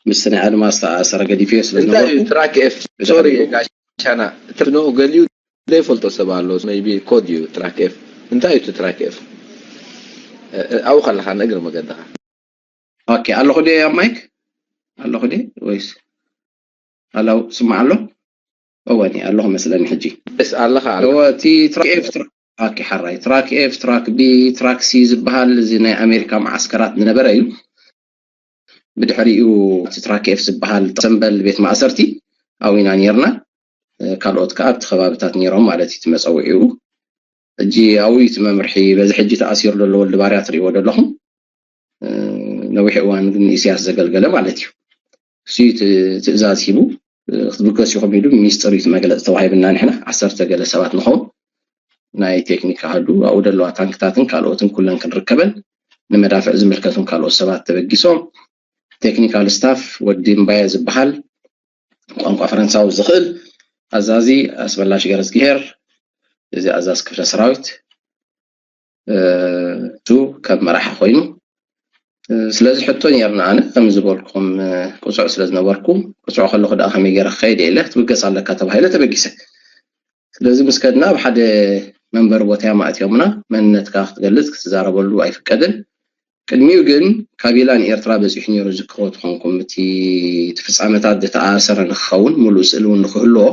ምስ ናይ ኣድማስ ዝተኣሰረ ገዲፍዮ ስለ እንታይ እዩ ዝነበርኩ ትራክ ኤፍ? ሶሪ ጋሻና፣ ትኖ ገሊኡ ዘይፈልጦ ሰብ ኣሎ። ሜይቢ ኮድ እዩ ትራክ ኤፍ። እንታይ እዩ ትራክ ኤፍ? ኣብኡ ከለኻ ንእግሪ መገድኻ ኦኬ ኣለኹ ደ ኣብ ማይክ ኣለኹ ደ ወይስ ኣላው ስማዕ ኣሎ? እወኒ ኣለኹ መስለኒ ሕጂ። ስ ኣለኻ ኣለ እወ እቲ ትራክ ኤፍ ትራ- ኦኬ ሓራይ ትራክ ኤፍ ትራክ ቢ ትራክ ሲ ዝበሃል እዚ ናይ ኣሜሪካ መዓስከራት ዝነበረ እዩ። ብድሕሪኡ እቲ ትራክ ኤፍ ዝበሃል ሰምበል ቤት ማእሰርቲ ኣዊና ነርና። ካልኦት ከዓ ኣብቲ ከባብታት ነይሮም ማለት እዩ እቲ መፀውዒኡ። ሕጂ ኣብኡ እዩ እቲ መምርሒ። በዚ ሕጂ ተኣሲሩ ዘሎ ወልዲ ባርያ ትሪእዎ ዘለኹም። ነዊሕ እዋን ግን ንኢሳያስ ዘገልገለ ማለት እዩ። እሱ እዩ እቲ ትእዛዝ ሂቡ ክትብገስ ኢኹም ኢሉ ሚስጥር እዩ እቲ መግለፂ ተዋሂብና ንሕና ዓሰርተ ገለ ሰባት ንኸውን ናይ ቴክኒክ ኣሃዱ ኣብኡ ዘለዋ ታንክታትን ካልኦትን ኩለን ክንርከበን ንመዳፍዕ ዝምልከቱን ካልኦት ሰባት ተበጊሶም ቴክኒካል ስታፍ ወዲ እምባየ ዝበሃል ቋንቋ ፈረንሳዊ ዝኽእል ኣዛዚ ኣስመላሽ ገረዝግሄር እዚ ኣዛዝ ክፍለ ሰራዊት እሱ ከም መራሒ ኮይኑ ስለዚ ሕቶ ነርና ኣነ ከም ዝበልኩም ቁፅዕ ስለ ዝነበርኩ ቁፅዕ ከለኩ ደኣ ከመይ ገይረ ክኸይድ እየ ኢለ ክትብገስ ኣለካ ተባሂለ ተበጊሰ። ስለዚ ምስ ከድና ኣብ ሓደ መንበሪ ቦታ እዮም ኣእትዮምና። መንነትካ ክትገልፅ ክትዛረበሉ ኣይፍቀድን። ቅድሚኡ ግን ካቢላ ንኤርትራ በፂሑ ነይሩ ዝክሮ ትኾንኩም እቲ እቲ ፍፃመታት ዝተኣሰረ ንክኸውን ሙሉእ ስእሊ እውን ንክህልዎ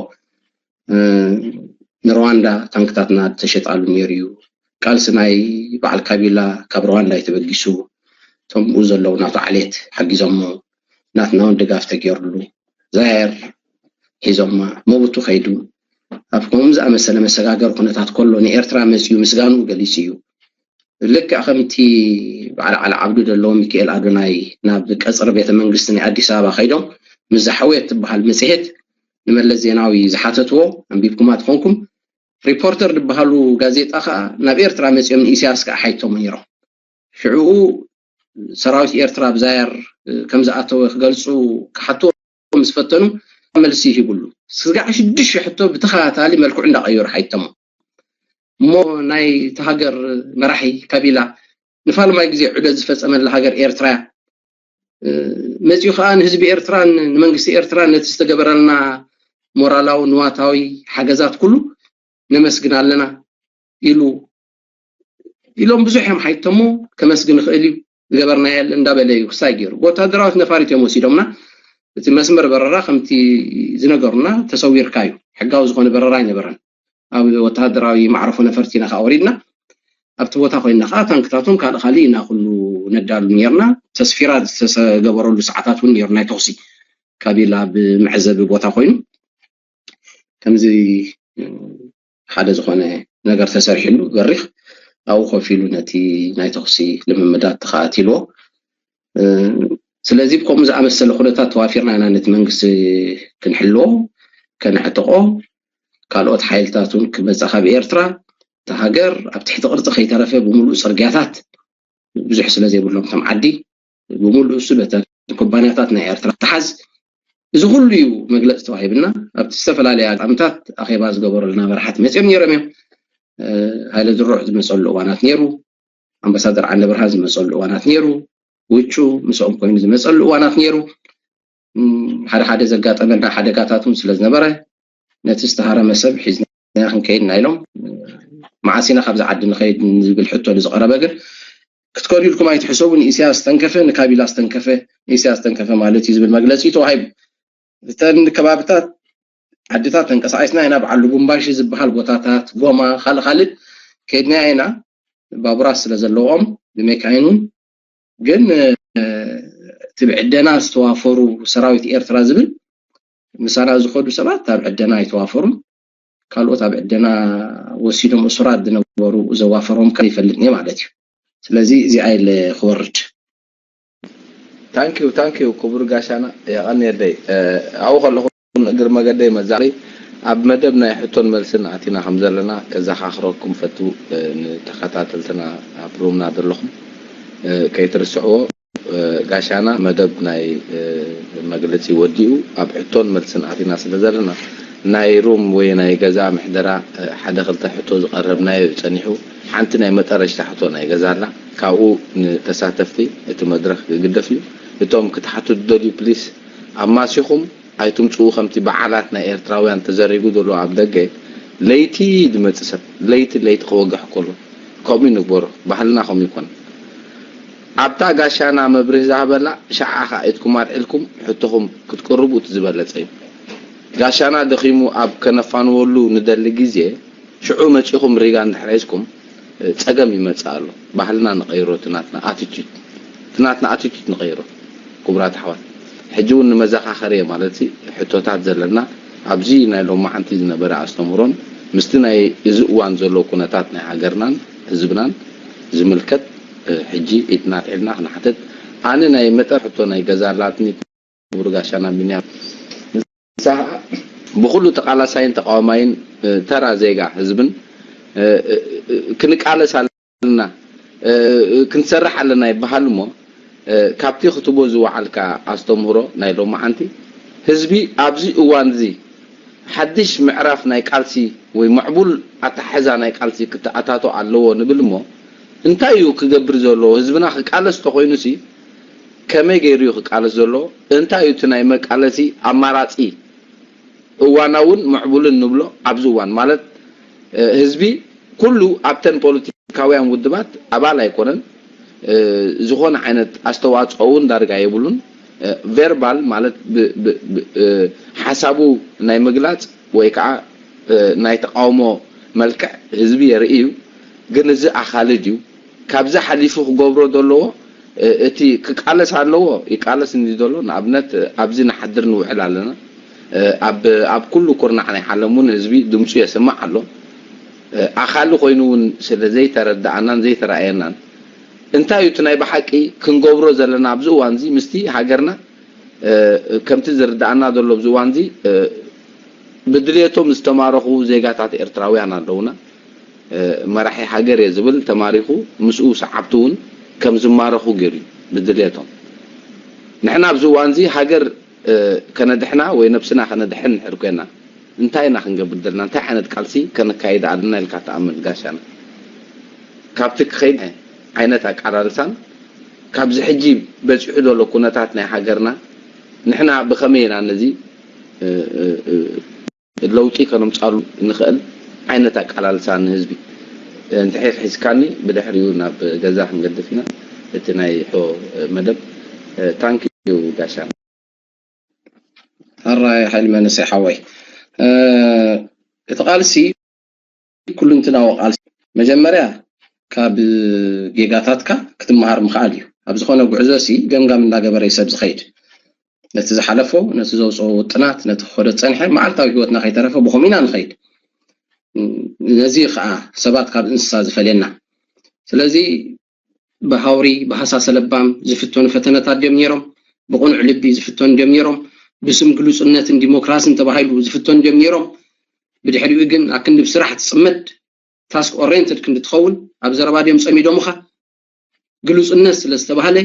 ንሩዋንዳ ታንክታትና ተሸጣሉ ነይሩ እዩ። ቃልሲ ናይ በዓል ካቢላ ካብ ሩዋንዳ እዩ ተበጊሱ። እቶም ብኡ ዘለዉ ናቱ ዓሌት ሓጊዞሞ ናትና እውን ድጋፍ ተገይርሉ ዛየር ሒዞማ ሞቡቱ ከይዱ ኣብ ከምኡ ዝኣመሰለ መሰጋገር ኩነታት ከሎ ንኤርትራ መፅዩ ምስጋኑ ገሊፁ እዩ። ልክዕ ከምቲ በዓል ዓሊ ዓብዱ ዘለዎ ሚካኤል ኣዶናይ ናብ ቀፅሪ ቤተ መንግስቲ ናይ ኣዲስ ኣበባ ከይዶም ምስ ዝሓወየት ትበሃል መፅሄት ንመለስ ዜናዊ ዝሓተትዎ ኣንቢብኩማ ትኾንኩም ሪፖርተር ዝበሃሉ ጋዜጣ ከዓ ናብ ኤርትራ መፂኦም ንኢሳያስ ከዓ ሓይቶም ነይሮም። ሽዕኡ ሰራዊት ኤርትራ ብዛየር ከም ዝኣተወ ክገልፁ ክሓትዎ ምስ ፈተኑ መልሲ ይህብሉ። ስጋዕ ሽዱሽተ ሕቶ ብተኸታታሊ መልክዑ እንዳቐየሩ ሓይተሞ እሞ ናይ ተሃገር መራሒ ካቢላ ንፋልማይ ግዜ ዑደት ዝፈፀመላ ሃገር ኤርትራ እያ። መፂኡ ከዓ ንህዝቢ ኤርትራን ንመንግስቲ ኤርትራን ነቲ ዝተገበረልና ሞራላዊ ንዋታዊ ሓገዛት ኩሉ ነመስግን ኣለና ኢሉ ኢሎም ብዙሕ እዮም ሓይቶሞ ከመስግን ይኽእል እዩ ዝገበርና የለ እንዳበለ እዩ ክሳይ ገይሩ ብወታደራዊት ነፋሪት እዮም ወሲዶምና። እቲ መስመር በረራ ከምቲ ዝነገሩና ተሰዊርካ እዩ። ሕጋዊ ዝኾነ በረራ ኣይነበረን። ኣብ ወታደራዊ ማዕረፎ ነፈርቲ ኢና ከዓ ወሪድና። ኣብቲ ቦታ ኮይና ከዓ ታንክታቶም ካልእ ካልእ ኢና ኩሉ ነዳሉ ነርና። ተስፊራ ዝተገበረሉ ሰዓታት እውን ነሩ ናይ ተኩሲ ካቢላ ብመዕዘቢ ቦታ ኮይኑ ከምዚ ሓደ ዝኾነ ነገር ተሰሪሕሉ በሪኽ ኣብኡ ኮፍ ኢሉ ነቲ ናይ ተኹሲ ልምምዳት ተኸኣቲልዎ። ስለዚ ብከምኡ ዝኣመሰለ ኩነታት ተዋፊርና ኢና ነቲ መንግስቲ ክንሕልዎ፣ ከነዕጥቖ፣ ካልኦት ሓይልታት እውን ክመፃ ካብ ኤርትራ እታ ሃገር ኣብ ትሕቲ ቅርፂ ከይተረፈ ብምሉእ ፅርግያታት ብዙሕ ስለ ዘይብሎም ከም ዓዲ ብምሉእ እሱ በተን ኩባንያታት ናይ ኤርትራ ተሓዝ እዚ ኩሉ እዩ መግለፂ ተዋሂብና ኣብቲ ዝተፈላለየ ኣጋጣሚታት ኣኼባ ዝገበረልና መራሕቲ መፅኦም ነይሮም እዮም። ሃይለ ድሩዕ ዝመፀሉ እዋናት ነይሩ። ኣምባሳደር ዓንደ ብርሃን ዝመፀሉ እዋናት ነይሩ። ውጩ ምስኦም ኮይኑ ዝመፀሉ እዋናት ነይሩ። ሓደ ሓደ ዘጋጠመና ሓደጋታት እውን ስለ ዝነበረ ነቲ ዝተሃረመ ሰብ ሒዝና ክንከይድ ኢና ኢሎም። መዓስ ኢና ካብዚ ዓዲ ንኸይድ ንዝብል ሕቶ ንዝቐረበ ግን ክትከዱ ኢልኩም ኣይትሕሰቡ፣ ንኢሳያስ ዝተንከፈ ንካቢላ ዝተንከፈ ንኢሳያስ ዝተንከፈ ማለት እዩ ዝብል መግለፂ ተዋሂቡ። እተን ከባብታት ዓድታት ተንቀሳቂስና ኢና። በዓል ሉቡምባሺ ዝበሃል ቦታታት፣ ጎማ፣ ካልእ ካልእ ከይድና ኢና። ባቡራት ስለ ዘለዎም ብሜካይን እውን ግን እቲ ብዕደና ዝተዋፈሩ ሰራዊት ኤርትራ ዝብል ምሳና ዝኸዱ ሰባት ኣብ ዕደና ኣይተዋፈሩን። ካልኦት ኣብ ዕደና ወሲዶም እሱራት ዝነበሩ ዘዋፈሮም ከ ይፈልጥ እየ ማለት እዩ። ስለዚ እዚኣ ኢለ ክወርድ። ታንኪዩ ታንኪዩ ክቡር ጋሻና የቐንየለይ። ኣብኡ ከለኹ እግር መገደይ መዛሪ ኣብ መደብ ናይ ሕቶን መልስን ኣቲና ከም ዘለና ከዘኻኽረኩም ፈቱ። ንተኸታተልትና ኣብ ሩምና ዘለኹም ከይትርስዕዎ። ጋሻና መደብ ናይ መግለፂ ወዲኡ ኣብ ሕቶን መልስን ኣቲና ስለ ዘለና ናይ ሩም ወይ ናይ ገዛ ምሕደራ ሓደ ክልተ ሕቶ ዝቐረብናዮ እዩ ፀኒሑ። ሓንቲ ናይ መጠረሽታ ሕቶ ናይ ገዛ ኣላ። ካብኡ ንተሳተፍቲ እቲ መድረክ ክግደፍ እዩ። እቶም ክትሓቱ ትደልዩ ፕሊስ ኣማሲኹም ኣይትምጽኡ። ከምቲ በዓላት ናይ ኤርትራውያን ተዘሪጉ ዘሎ ኣብ ደገ ለይቲ ዝመጽእ ሰብ ለይቲ ለይቲ ክወግሕ ከሎ ከምኡ ንግበሮ። ባህልና ከምኡ ይኮን። ኣብታ ጋሻና መብርህ ዝሃበላ ሸዓ ከኣ ኢድኩም ኣልዒልኩም ሕቶኹም ክትቅርቡ እቲ ዝበለጸ እዩ። ጋሻና ደኺሙ ኣብ ከነፋንወሉ ንደሊ ግዜ ሽዑ መጺኹም ሪጋ እንድሕር ሒዝኩም ጸገም ይመጽእ ኣሎ። ባህልና ንቐይሮ፣ ትናትና ኣቲቱድ ትናትና ኣቲቱድ ንቐይሮ። ክቡራት ኣሕዋት፣ ሕጂ እውን ንመዘኻኸሪ እየ ማለት ሕቶታት ዘለና ኣብዚ ናይ ሎማዓንቲ ዝነበረ ኣስተምህሮን ምስቲ ናይ እዚ እዋን ዘሎ ኩነታት ናይ ሃገርናን ህዝብናን ዝምልከት ሕጂ ኢድና ኣልዒልና ክንሓተት። ኣነ ናይ መጠር ሕቶ ናይ ገዛ ኣላትኒ። ክቡር ጋሻና ቢንያም፣ ንሳ ብኩሉ ተቃላሳይን ተቃዋማይን ተራ ዜጋ ህዝብን ክንቃለስ ኣለና፣ ክንሰርሕ ኣለና ይበሃል እሞ፣ ካብቲ ክትቦ ዝወዓልካ ኣስተምህሮ ናይ ሎማዓንቲ ህዝቢ ኣብዚ እዋን እዚ ሓድሽ ምዕራፍ ናይ ቃልሲ ወይ ምዕቡል ኣተሓሕዛ ናይ ቃልሲ ክተኣታቶ ኣለዎ ንብል እሞ፣ እንታይ እዩ ክገብር ዘለዎ? ህዝብና ክቃለስ ተኾይኑሲ ከመይ ገይሩ እዩ ክቃለስ ዘለዎ? እንታይ እዩ እቲ ናይ መቃለሲ ኣማራጺ? እዋናውን ምዕቡልን ንብሎ ኣብዚ እዋን ማለት ህዝቢ ኩሉ ኣብተን ፖለቲካውያን ውድባት ኣባል ኣይኮነን። ዝኾነ ዓይነት ኣስተዋፅኦ እውን ዳርጋ የብሉን። ቨርባል ማለት ሓሳቡ ናይ ምግላፅ ወይ ከዓ ናይ ተቃውሞ መልክዕ ህዝቢ የርኢ እዩ። ግን እዚ ኣኻልድ እዩ። ካብዚ ሓሊፉ ክገብሮ ዘለዎ እቲ ክቃለስ ኣለዎ ይቃለስ እንዲ ዘሎ። ንኣብነት ኣብዚ ንሓድር ንውዕል ኣለና። ኣብ ኩሉ ኩርናዕ ናይ ዓለም እውን ህዝቢ ድምፁ የስምዕ ኣሎ። ኣኻሊ ኮይኑ እውን ስለ ዘይተረድኣናን ዘይተረኣየናን እንታይ እዩ እቲ ናይ ብሓቂ ክንገብሮ ዘለና ኣብዚ እዋን እዚ ምስቲ ሃገርና ከምቲ ዝርድኣና ዘሎ ኣብዚ እዋን እዚ ብድልየቶም ዝተማረኹ ዜጋታት ኤርትራውያን ኣለውና። መራሒ ሃገር እየ ዝብል ተማሪኹ ምስኡ ሰዓብቲ እውን ከም ዝማረኹ ገይሩ እዩ ብድልየቶም። ንሕና ኣብዚ እዋን እዚ ሃገር ከነድሕና ወይ ነብስና ከነድሕን እንድሕር ኮይና እንታይ ኢና ክንገብር ዘለና? እንታይ ዓይነት ቃልሲ ከነካይድ ኣለና ኢልካ ትኣምን ጋሻና? ካብቲ ክኸይድ ዓይነት ኣቃላልሳን ካብዚ ሕጂ በፂሑ ዘሎ ኩነታት ናይ ሃገርና ንሕና ብኸመይ ኢና ነዚ ለውጢ ከነምፃሉ ንኽእል ዓይነት ኣቃላልሳ ንህዝቢ እንድሕር ሒዝካኒ ብድሕሪኡ ናብ ገዛ ክንገድፍ ኢና። እቲ ናይ ሕቶ መደብ ታንኪዩ ጋሻና። ሕራይ ሓይሊ መንእሰይ ሓወይ፣ እቲ ቃልሲ ኩልንትናዊ ቃልሲ መጀመርያ ካብ ጌጋታትካ ክትመሃር ምኽኣል እዩ። ኣብ ዝኾነ ጉዕዞ ሲ ገምጋም እንዳገበረ እዩ ሰብ ዝኸይድ። ነቲ ዝሓለፎ፣ ነቲ ዘውፅኦ ውጥናት፣ ነቲ ክኸዶ ዝፀንሐ መዓልታዊ ህይወትና ከይተረፈ ብኸምኡ ኢና ንኸይድ። ነዚ ከዓ ሰባት ካብ እንስሳ ዝፈልየና። ስለዚ ብሃውሪ ብሃሳሰ ለባም ዝፍተኑ ፈተነታት ድዮም ነይሮም? ብቕኑዕ ልቢ ዝፍተኑ ድዮም ነይሮም? ብስም ግሉጽነትን ዲሞክራስን ተባሂሉ ዝፍተኑ ድዮም ነይሮም? ብድሕሪኡ ግን ኣክንዲ ብስራሕ ትጽመድ ታስክ ኦሬንትድ ክንዲ ትኸውን ኣብ ዘረባ ድዮም ጸሚዶምኻ? ግሉጽነት ስለ ዝተባህለ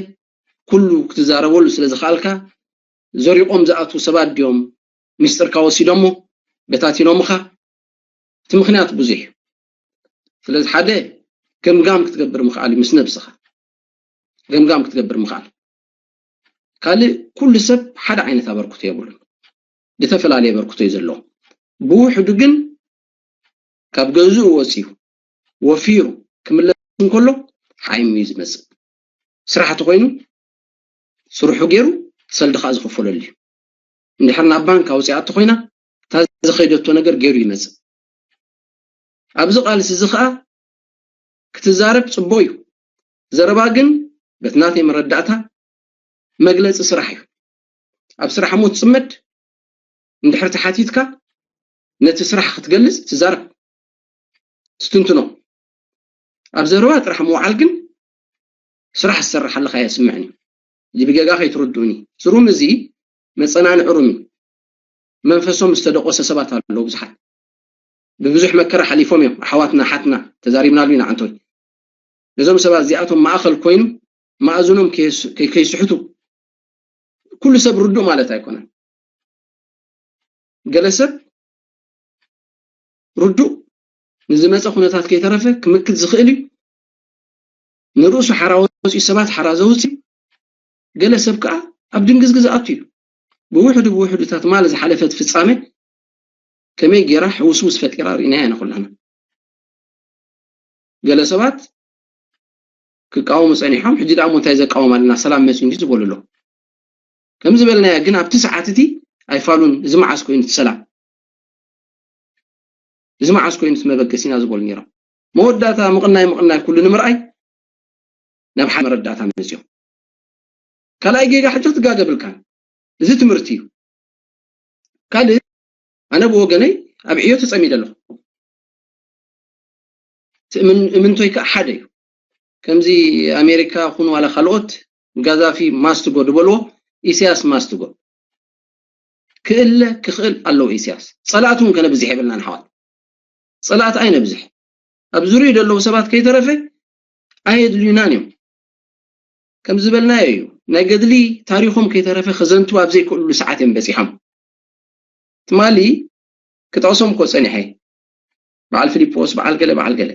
ኩሉ ክትዛረበሉ ስለ ዝኸኣልካ ዘሪቖም ዝኣትዉ ሰባት ድዮም ሚስጥርካ ወሲዶሞ በታቲኖምኻ? እቲ ምኽንያት ብዙሕ እዩ። ስለዚ ሓደ ገምጋም ክትገብር ምኽኣል እዩ ምስ ነብስኻ ገምጋም ክትገብር ምኽኣል። ካልእ ኩሉ ሰብ ሓደ ዓይነት ኣበርክቶ የብሉን፣ ዝተፈላለየ ኣበርክቶ እዩ ዘለዎ። ብውሕዱ ግን ካብ ገዝኡ ወፂኡ ወፊሩ ክምለስ እንከሎ ሓይም እዩ ዝመፅእ። ስራሕ ተኮይኑ ስርሑ ገይሩ ሰልዲ ከዓ ዝኽፈለሉ እዩ። እንድሕር ናብ ባንክ ኣውፂኣቶ ኮይና እታ ዝኸይደቶ ነገር ገይሩ ይመፅእ። ኣብዚ ቃልሲ እዚ ከዓ ክትዛረብ ፅቡቅ እዩ። ዘረባ ግን በቲ ናተይ መረዳእታ መግለፂ ስራሕ እዩ። ኣብ ስራሕ እሞ ትፅመድ እንድሕር ተሓቲትካ ነቲ ስራሕ ክትገልፅ ትዛረብ ትትንትኖ። ኣብ ዘረባ ጥራሕ ምውዓል ግን ስራሕ ዝሰርሕ ኣለካ የስምዕን እዩ። እዚ ብጌጋ ከይትርድኡኒ። እዚ ሩም እዚ መፀናንዒ ሩም እዩ። መንፈሶም ዝተደቆሰ ሰባት ኣለዉ ብዙሓት። ብብዙሕ መከራ ሓሊፎም እዮም ኣሕዋትና ሓትና ተዛሪብናሉ ኢና ዓንቶይ። ነዞም ሰባት እዚኣቶም ማእኸል ኮይኑ ማእዝኖም ከይስሕቱ ኩሉ ሰብ ርዱእ ማለት ኣይኮነን። ገለ ሰብ ርዱእ ንዝመፀ ኩነታት ከይተረፈ ክምክት ዝኽእል እዩ። ንርእሱ ሓራ ወፂኡ ሰባት ሓራ ዘውፅእ ገለ ሰብ ከዓ ኣብ ድንግዝግዝ ኣቱ እዩ። ብውሕዱ ብውሕዱ እታ ትማሊ ዝሓለፈት ፍጻመ ከመይ ጌራ ሕውስውስ ፈጢራ ርኢናያ ኢና ኩላና። ገለ ሰባት ክቃወሙ ጸኒሖም፣ ሕጂ ደኣ እሞ እንታይ ዘቃውም ኣለና፣ ሰላም መጺኡ እንዲ ዝበሉ ኣለዉ። ከም ዝበልናዮ ግን ኣብቲ ሰዓት እቲ ኣይፋሉን፣ እዚ መዓስ ኮይኑ እቲ ሰላም? እዚ መዓስ ኮይኑ እቲ መበገሲና ዝበሉ ነይሮም። መወዳእታ ምቕናይ ምቕናይ ኩሉ ንምርኣይ ናብ ሓደ መረዳእታ መጺኦም። ካልኣይ ጌጋ ሕጂ ትጋገ ብልካን። እዚ ትምህርቲ እዩ። ካልእ ኣነ ብወገነይ ኣብ ዕዮ ተጸሚደ ኣለኹ። እቲ እምን-፣ እምንቶይ ከኣ ሓደ እዩ። ከምዚ ኣሜሪካ ኩን ዋላ ካልኦት ጋዛፊ ማስትጎ ዝበልዎ ኢሳያስ ማስትጎ። ክእለ ክኽእል ኣለዎ ኢሳያስ። ጸላእቱ እውን ከነብዝሕ የብልናን ኣሕዋት። ጸላእቲ ኣይነብዝሕ። ኣብ ዙርይኡ ዘለዉ ሰባት ከይተረፈ ኣየድልዩናን እዮም። ከም ዝበልናዮ እዩ። ናይ ገድሊ ታሪኾም ከይተረፈ ከዘንትዉ ኣብ ዘይክእልሉ ሰዓት እዮም በጺሖም። ትማሊ ክጠቕሶም እኮ ጸኒሐ። በዓል ፊሊጶስ፣ በዓል ገለ፣ በዓል ገለ።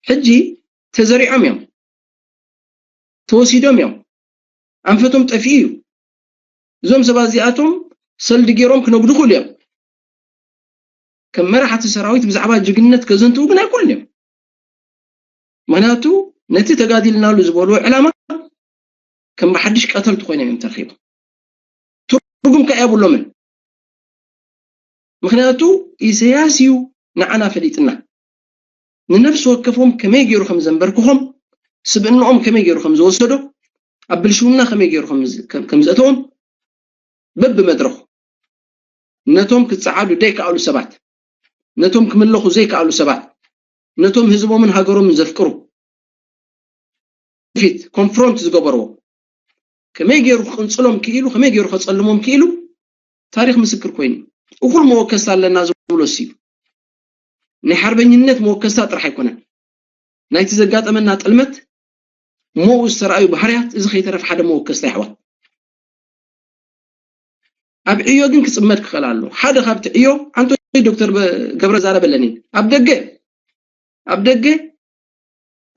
ሕጂ ተዘሪዖም እዮም። ተወሲዶም እዮም። ኣንፈቶም ጠፊኡ እዩ። እዞም ሰባት እዚኣቶም ሰልዲ ገይሮም ክነግዱ ይኽእሉ እዮም። ከም መራሕቲ ሰራዊት ብዛዕባ ጅግንነት ከዘንትዉ ግን ኣይክእሉን እዮም። ምኽንያቱ ነቲ ተጋዲልናሉ ዝበልዎ ዕላማ ከም ብሓድሽ ቀተልቲ ኮይኖም እዮም ተረኺቦም። ትርጉም ከ የብሎምን። ምኽንያቱ ኢሳያስ እዩ ንዓና ፈሊጥና። ንነፍሲ ወከፎም ከመይ ገይሩ ከም ዘንበርክኾም፣ ስብእንኦም ከመይ ገይሩ ከም ዝወሰዶ፣ ኣብ ብልሽውና ከመይ ገይሩ ከም ዝ-፣ ከም፣ ከም ዘእተዎም በብመድረኹ ነቶም ክጸዓዱ ዘይከኣሉ ሰባት፣ ነቶም ክምለኹ ዘይከኣሉ ሰባት፣ ነቶም ህዝቦምን ሃገሮምን ዘፍቅሩ ፊት ኮንፍሮንት ዝገበርዎ፣ ከመይ ገይሩ ክቕንጽሎም ክኢሉ፣ ከመይ ገይሩ ከጸልሞም ክኢሉ፣ ታሪኽ ምስክር ኮይኑ። እኹል መወከስታ ኣለና ዝብሎ እሱ እዩ። ናይ ሓርበኝነት መወከስታ ጥራሕ ኣይኮነን። ናይቲ ዘጋጠመና ጥልመት ሞኡ ዝተረኣዩ ባህርያት፣ እዚ ከይተረፍ ሓደ መወከስታ የሕዋት። ኣብ ዕዮ ግን ክጽመድ ክኽእል ኣሎ። ሓደ ካብቲ ዕዮ፣ ኣንቶኒ ዶክተር በ-፣ ገብረ ዛረበለኒ። ኣብ ደገ፣ ኣብ ደገ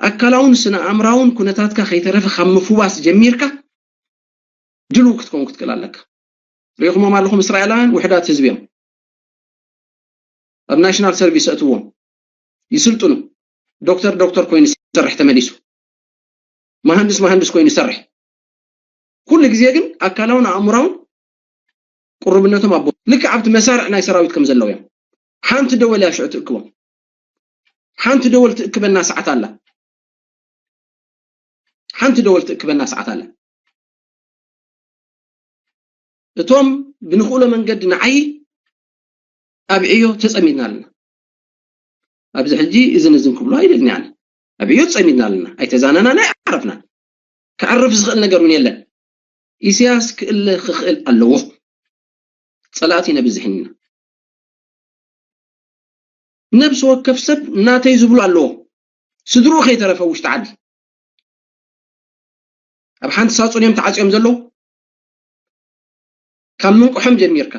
ኣካላውን ስነ ኣእምራውን ኩነታትካ ከይተረፈ ካብ ምፍዋስ ጀሚርካ ድልው ክትከውን ክትክእል ኣለካ። ሪኢኹሞም ኣለኹም፣ እስራኤላውያን ውሕዳት ህዝቢ እዮም። ኣብ ናሽናል ሰርቪስ ኣእትዎም፣ ይስልጥኑ። ዶክተር ዶክተር ኮይኑ ይሰርሕ ተመሊሱ። መሃንድስ መሃንድስ ኮይኑ ይሰርሕ። ኩሉ ግዜ ግን ኣካላውን ኣእምራውን ቅሩብነቶም ኣብ ቦታ። ልክዕ ኣብቲ መሳርዕ ናይ ሰራዊት ከም ዘለዉ እዮም። ሓንቲ ደወል እያ ሽዑ ትእክቦም። ሓንቲ ደወል ትእክበና ሰዓት ኣላ። ሓንቲ ደወል ትእክበና ሰዓት ኣላ። እቶም ብንኽእሎ መንገዲ ንዓይ ኣብ ዕዮ ተጸሚድና ኣለና። ኣብዚ ሕጂ እዝን እዝን ክብሎ ኣይደልን ኣነ። ኣብ ዕዮ ተጸሚድና ኣለና። ኣይተዛነናን ኣይዓረፍናን። ክዓርፍ ዝኽእል ነገር እውን የለን። ኢሳያስ ክእለ ክኽእል ኣለዎ። ጸላእቲ ነብዝሕን ኢና። ነብሲ ወከፍ ሰብ ናተይ ዝብሎ ኣለዎ። ስድርኡ ከይተረፈ ውሽጢ ዓዲ። ኣብ ሓንቲ ሳጹን እዮም ተዓጽዮም ዘለዉ። ካብ ምንቅሖም ጀሚርካ፣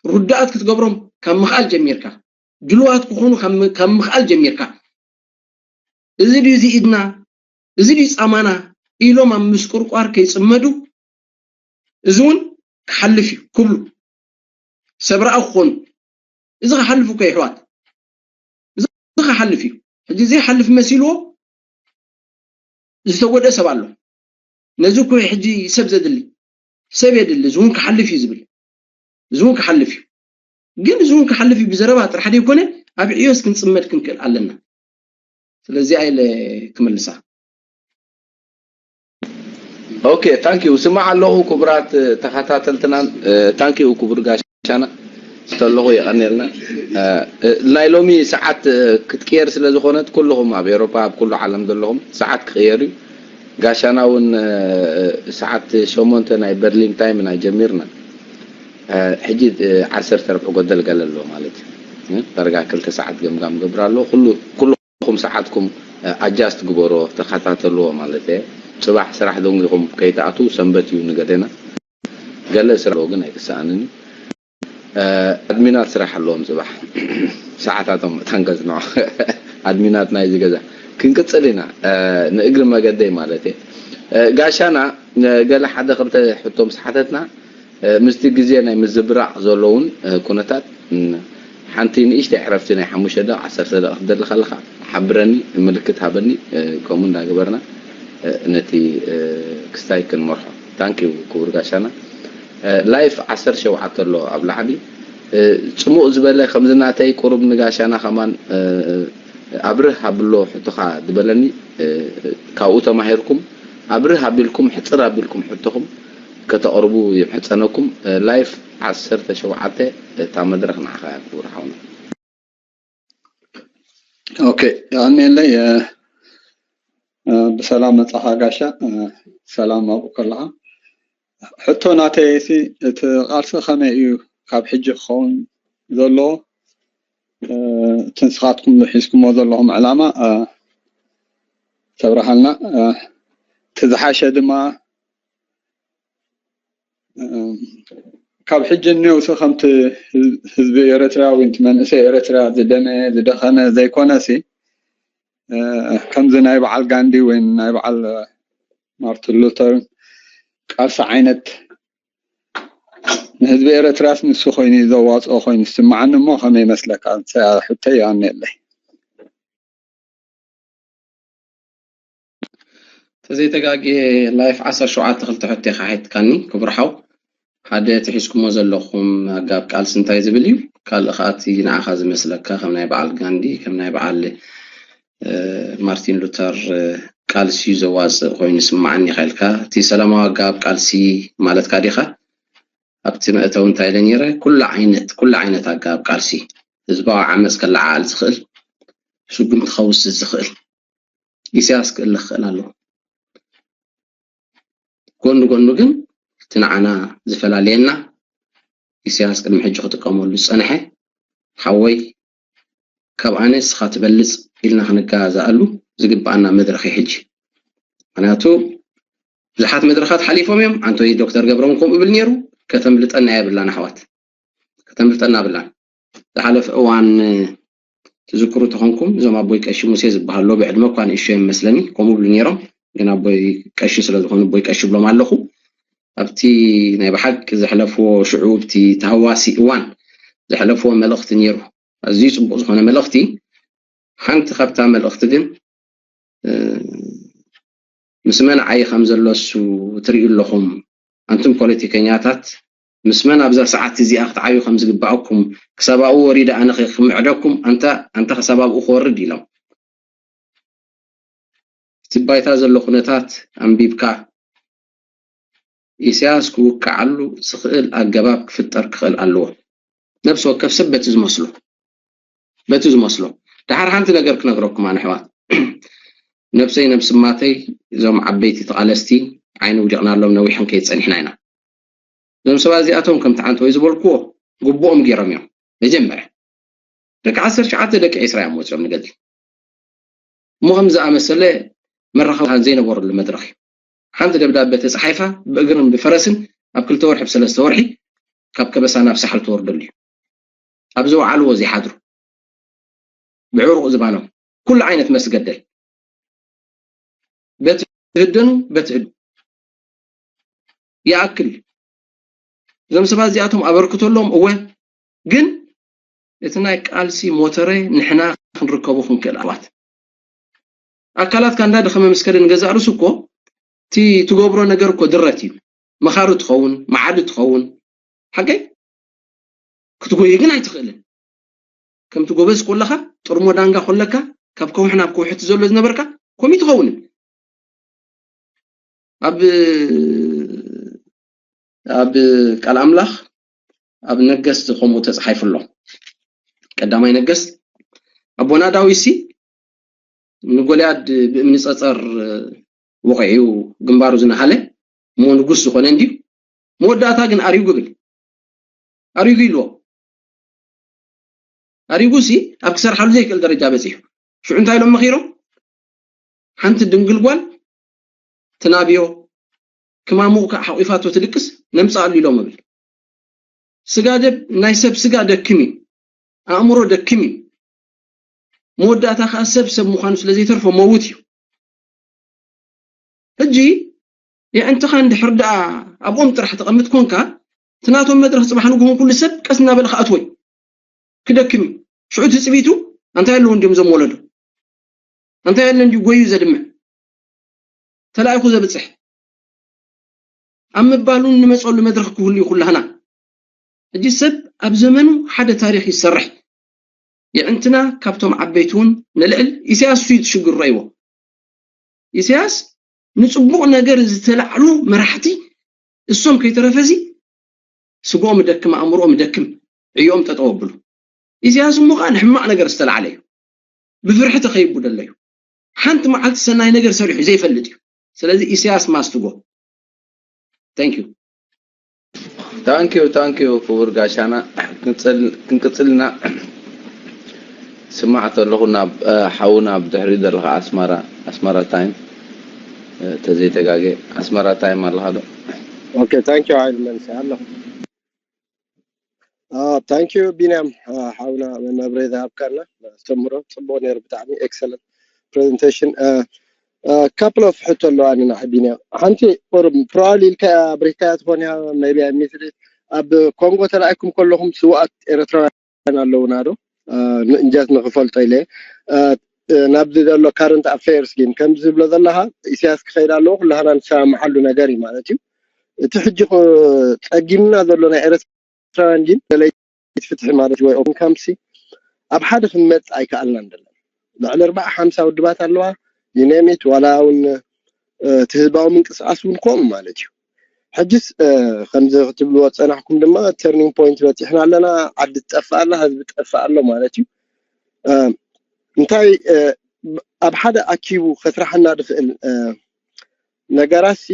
ርዳኣት ክትገብሮም ካብ ምኽኣል ጀሚርካ፣ ድሉዋት ክኾኑ ካብ ም-፣ ካብ ምኽኣል ጀሚርካ፣ እዚ ድዩ እዚ ኢድና፣ እዚ ድዩ ጻማና ኢሎም ኣብ ምስቁርቋር ከይጽመዱ፣ እዚ እውን ክሓልፍ እዩ ክብሉ፣ ሰብ ረኣ ክኾኑ። እዚ ክሓልፍ እኮ የሕዋት፣ እዚ ክሓልፍ እዩ። ሕጂ ዘይሓልፍ መሲልዎ ዝተጎድአ ሰብ ኣሎ። ነዚ እኮ እዩ ሕጂ ሰብ ዘድሊ። ሰብ የድሊ፣ እዚ እውን ክሓልፍ እዩ ዝብል። እዚ እውን ክሓልፍ እዩ። ግን እዚ እውን ክሓልፍ እዩ ብዘረባ ጥራሕ ዘይኮነ፣ ኣብ ዕዮስ ክንጽመድ ክንክእል ኣለና። ስለዚኣ ኢለ ክምልሳ። ኦኬ፣ ታንክ ዩ። ስማዕ ኣለኹ ክቡራት ተኸታተልትናን፣ ታንክ ዩ ክቡር ጋሻና ዝተለኹ የቐኔልና። ናይ ሎሚ ሰዓት ክትቅየር ስለ ዝኾነት ኩልኹም ኣብ ኤሮፓ ኣብ ኩሉ ዓለም ዘለኹም ሰዓት ክቕየር እዩ። ጋሻና እውን ሰዓት ሸሞንተ ናይ በርሊን ታይም ኢና ጀሚርና። ሕጂ ዓሰርተ ርብዒ ጎደል ገለ ኣሎ ማለት እዩ። ዳርጋ ክልተ ሰዓት ገምጋም ገብር ኣሎ። ኩሉ ኩሉ ኹም ሰዓትኩም ኣጃስት ግበሮ፣ ተኸታተልዎ ማለት እየ። ፅባሕ ስራሕ ደንጊኹም ከይትኣትዉ፣ ሰንበት እዩ ንገደና። ገለ ስራሕ ኣለዎ ግን ኣይክሰኣንን እዩ። ኣድሚናት ስራሕ ኣለዎም ፅባሕ። ሰዓታቶም ምእታን ከፅንዖ ኣድሚናት ናይዚ ገዛ። ክንቅፅል ኢና፣ ንእግሪ መገደይ ማለት እየ። ጋሻና ገለ ሓደ ክልተ ሕቶ ምስ ሓተትና ምስቲ ግዜ ናይ ምዝብራቕ ዘለውን ኩነታት ሓንቲ ንእሽተይ ዕረፍቲ ናይ ሓሙሽተ ደቕ ዓሰርተ ደቕ ክትደሊ ከለኻ ሓብረኒ፣ ምልክት ሃበኒ። ከምኡ እንዳገበርና ነቲ ክስታይ ክንመርሖ። ታንኪዩ ክቡር ጋሻና። ላይፍ ዓሰርተ ሸውዓተ ኣሎ ኣብ ላዕሊ። ጽሙቕ ዝበለ ከምዚ ናተይ ቁሩብ ንጋሻና ከማን ኣብርህ ኣብሎ ሕቶኻ ዝበለኒ፣ ካብኡ ተማሂርኩም ኣብርህ ኣቢልኩም ሕጽር ኣቢልኩም ሕቶኹም ከተቕርቡ ይምሕጸነኩም። ላይፍ ዓሰርተ ሸውዓተ እታ መድረኽ ንዓኻ እያ ክቡር ሓውና። ኦኬ፣ የቐንየለይ። ብሰላም መጻኻ ጋሻ። ሰላም ኣብኡ ከለኻ። ሕቶ ናተይ ሲ እቲ ቃልሲ ከመይ እዩ ካብ ሕጂ ክኸውን ዘለዎ? እቲ ንስኻትኩም ሒዝኩሞ ዘለኹም ዕላማ ተብርሃልና። እቲ ዝሓሸ ድማ ካብ ሕጂ እኒውሲ ከምቲ ህዝቢ ኤርትራ ወይ እቲ መንእሰይ ኤርትራ ዝደመ ዝደኸመ ዘይኮነሲ፣ ከምዚ ናይ በዓል ጋንዲ ወይ ናይ በዓል ማርቲን ሉተር ቃልሲ ዓይነት ንህዝቢ ኤርትራስ ንሱ ኮይኑ እዩ ዘዋፅኦ ኮይኑ ዝስምዓኒ። እሞ ከመይ ይመስለካ? ሕተይ ኣነለይ ተዘይተጋግየ ላይፍ ዓሰርተ ሸውዓተ ክልተ ሕቶ ኢኻ ሓቲትካኒ ክቡር ሓው። ሓደ እቲ ሒዝኩሞ ዘለኹም ኣጋብ ቃልሲ እንታይ ዝብል እዩ? ካልእ ኸዓ እቲ ንዓኻ ዝመስለካ ከም ናይ በዓል ጋንዲ፣ ከም ናይ በዓል ማርቲን ሉተር ቃልሲ እዩ ዘዋፅእ ኮይኑ ይስምዓኒ ኢኻ ኢልካ። እቲ ሰላማዊ ኣጋብ ቃልሲ ማለትካ ዲኻ? ኣብቲ መእተዊ እንታይ ኢለ ነይረ? ኩሉ ዓይነት ኩሉ ዓይነት ኣጋብ ቃልሲ ህዝባዊ ዓመፅ ከለዓዕል ዝኽእል፣ ስጉምቲ ከውስድ ዝኽእል ኢሳያስ ክእለ ክኽእል ኣለዎ። ጎኒ ጎኑ ግን እቲ ንዓና ዝፈላልየና ኢሳያስ ቅድሚ ሕጂ ክጥቀመሉ ዝፀንሐ ሓወይ ካብ ኣነ ንስኻ ትበልፅ ኢልና ክንገዛእሉ ዝግበኣና መድረኽ እዩ ሕጂ። ምክንያቱ ብዙሓት መድረኻት ሓሊፎም እዮም። ኣንቶኒ ዶክተር ገብረውን ከምኡ ይብል ነይሩ። ከተምልጠና የብላን ኣሕዋት፣ ከተምልጠና የብላን። ዝሓለፈ እዋን ትዝክሩ ተኾንኩም እዞም ኣቦይ ቀሺ ሙሴ ዝበሃሉ ብዕድመ እኳ ንእሽቶ እዮም መስለኒ ከምኡ ብሉ ነይሮም። ግን ኣቦይ ቀሺ ስለ ዝኾኑ ኣቦይ ቀሺ ብሎም ኣለኹ። ኣብቲ ናይ ብሓቂ ዘሕለፍዎ ሽዑ ኣብቲ ተሃዋሲ እዋን ዘሕለፍዎ መልእኽቲ ነይሩ። ኣዝዩ ፅቡቕ ዝኾነ መልእኽቲ። ሓንቲ ካብታ መልእኽቲ ግን ምስ መን ዓይ ከም ዘሎ እሱ ትርእዩ ኣለኹም። ኣንቱም ፖለቲከኛታት ምስ መን ኣብዛ ሰዓት እዚኣ ክትዓዩ ከም ዝግባኣኩም ክሳብ ኣብኡ ወሪደ ኣነ ክምዕደኩም ኣንታ ኣንታ ክሳብ ኣብኡ ክወርድ ኢሎም። እቲ ባይታ ዘሎ ኩነታት ኣንቢብካ ኢሳያስ ክውቅዓሉ ዝኽእል ኣገባብ ክፍጠር ክኽእል ኣለዎ። ነብሲ ወከፍ ሰብ በቲ ዝመስሎ በቲ ዝመስሎ። ደሓር ሓንቲ ነገር ክነግረኩም ኣነ ኣሕዋት፣ ነብሰይ ነብሲ ማተይ እዞም ዓበይቲ ተቓለስቲ ዓይኒ ውዲቕናሎም ነዊሕ ክንከይድ ጸኒሕና ኢና። እዞም ሰባት እዚኣቶም ከምቲ ዓንተወይ ዝበልክዎ ግቡኦም ገይሮም እዮም። መጀመርያ ደቂ ዓሰርተ ትሽዓተ ደቂ ዒስራ እዮም ወፂኦም ንገድሊ። እሞ ከም ዝኣመሰለ መራኸቢ ዘይነበረሉ መድረኽ እዩ። ሓንቲ ደብዳቤ ተፃሒፋ ብእግርን ብፈረስን ኣብ ክልተ ወርሒ ብሰለስተ ወርሒ ካብ ከበሳ ናብ ሳሕል ትወርደሉ እዩ። ኣብ ዝወዓልዎ ዘይሓድሩ ብዕሩቕ ዝባኖም ኩሉ ዓይነት መስገደል በቲ ህደኑ በቲ ህዱ ይኣክል። እዞም ሰባት እዚኣቶም ኣበርክቶ ኣለዎም እወ፣ ግን እቲ ናይ ቃልሲ ሞተረ ንሕና ክንርከቦ ክንክእል ኣዋት ኣካላት ካንዳ ደኸመ ምስ ከደ ንገዛእ ርእሱ እኮ እቲ ትገብሮ ነገር እኮ ድረት እዩ። መኻሪ ትኸውን፣ መዓዲ ትኸውን፣ ሓቀይ ክትጎይ ግን ኣይትኽእልን። ከምቲ ጎበዝ ኮለኻ ጥርሞ ዳንጋ ኮለካ ካብ ከውሒ ናብ ከውሒ እቲ ዘሎ ዝነበርካ ኮሚ ትኸውንን። ኣብ ኣብ ቃል ኣምላኽ ኣብ ነገስት ከምኡ ተጻሒፉ ኣሎ። ቀዳማይ ነገስት ኣቦና ዳዊት ሲ ንጎልያድ ብእምኒ ጸጸር ወቒዑ ግንባሩ ዝነሃለ እሞ ንጉስ ዝኾነ እንድዩ። መወዳእታ ግን ኣሪጉ ብል ኣሪጉ ኢልዎ። ኣሪጉ ሲ ኣብ ክሰርሓሉ ዘይክእል ደረጃ በጺሑ። ሽዑ እንታይ ኢሎም መኺሮም? ሓንቲ ድንግል ጓል ትናብዮ ክማሙቕ ከዓ ሓቂፋቶ ትድቅስ ነምፅኣሉ ኢሎም እብል። ስጋ ደብ ናይ ሰብ ስጋ ደክም እዩ፣ ኣእምሮ ደክም እዩ። መወዳእታ ከዓ ሰብ ሰብ ምዃኑ ስለ ዘይተርፎ መውት እዩ። ሕጂ የዕንትኻ እንድሕር ደኣ ኣብኦም ጥራሕ ተቐምጥ ኮንካ እቲ ናቶም መድረኽ ጽባሕ ንግሆ ኩሉ ሰብ ቀስ እናበለ ክኣትዎ እዩ። ክደክም እዩ። ሽዑ ትጽቢቱ ኣንታይ ኣለዉ እንዲዮም እዞም ወለዶ? ኣንታይ ኣለ እንዲዩ ጎዩ ዘድምዕ? ተላኢኹ ዘብጽሕ ኣብ ምባሉ እንመጸሉ መድረኽ ክህሉ እዩ ኩላህና። ሕጂ ሰብ ኣብ ዘመኑ ሓደ ታሪኽ ይሰርሕ። የዕንትና ካብቶም ዓበይቲ እውን ንልዕል። ኢሳያስ እሱ እዩ እቲ ሽግር ረእይዎ። ኢሳያስ ንጽቡቕ ነገር ዝተላዕሉ መራሕቲ እሶም ከይተረፈ እዚ ስግኦም ደክም፣ ኣእምሮኦም ደክም፣ ዕዮኦም ጠጠው ኣብሉ። ኢሳያስ እሞ ከዓ ንሕማቕ ነገር ዝተላዕለ እዩ። ብፍርሒ ተኸይቡ ደሎ እዩ። ሓንቲ መዓልቲ ሰናይ ነገር ሰሪሑ ዘይፈልጥ እዩ። ስለዚ ኢሳያስ ማስትጎ። Thank you። ታንኪዩ ታንኪዩ ክቡር ጋሻና። ክንቅፅልና ስማዕ ተለኹ ናብ ሓውና ብድሕሪ ዘለካ ኣስመራ ኣስመራ ታይም ተዘይተጋገ ኣስመራ ታይም ኣለካ ዶ? Okay, thank you. I'll mention ኣለኹ። Thank you ቢንያም ሓውና መብሬ ዝሃብካና ኣስተምሮ ጽቡቅ ነይሩ፣ ብጣዕሚ excellent presentation። Couple of ሕቶ ኣለዋ ንና ቢንያም። ሓንቲ probably ኢልካ ኣብሪካያ ትኾን እያ፣ maybe I missed it። ኣብ ኮንጎ ተላኢኩም ከለኹም ስውኣት ኤርትራውያን ኣለውና ዶ? እንጀት ንክፈልጦ ኢለ ናብዚ ዘሎ current affairs ግን ከምዚ ዝብሎ ዘለካ ኢሳያስ ክኸይድ ኣለዎ ኩላህና ንሰማምዓሉ ነገር እዩ ማለት እዩ። እቲ ሕጂ ጸጊምና ዘሎ ናይ ኤርትራውያን ግን ደለይቲ ፍትሒ ማለት ወይ ኦፕን ካምፕሲ ኣብ ሓደ ክንመጽእ ኣይከኣልናን ዘለና። ልዕሊ ኣርባዓ ሓምሳ ውድባት ኣለዋ፣ you name it። ዋላ እውን እቲ ህዝባዊ ምንቅስቃስ እውን ከምኡ ማለት እዩ። ሕጅስ ከምዚ ክትብልዎ ዝጸናሕኩም ድማ turning point በጺሕና ኣለና። ዓዲ ትጠፍእ ኣላ፣ ህዝቢ ትጠፍእ ኣሎ ማለት እዩ። እንታይ ኣብ ሓደ ኣኪቡ ከስራሓና ዝኽእል ነገራሲ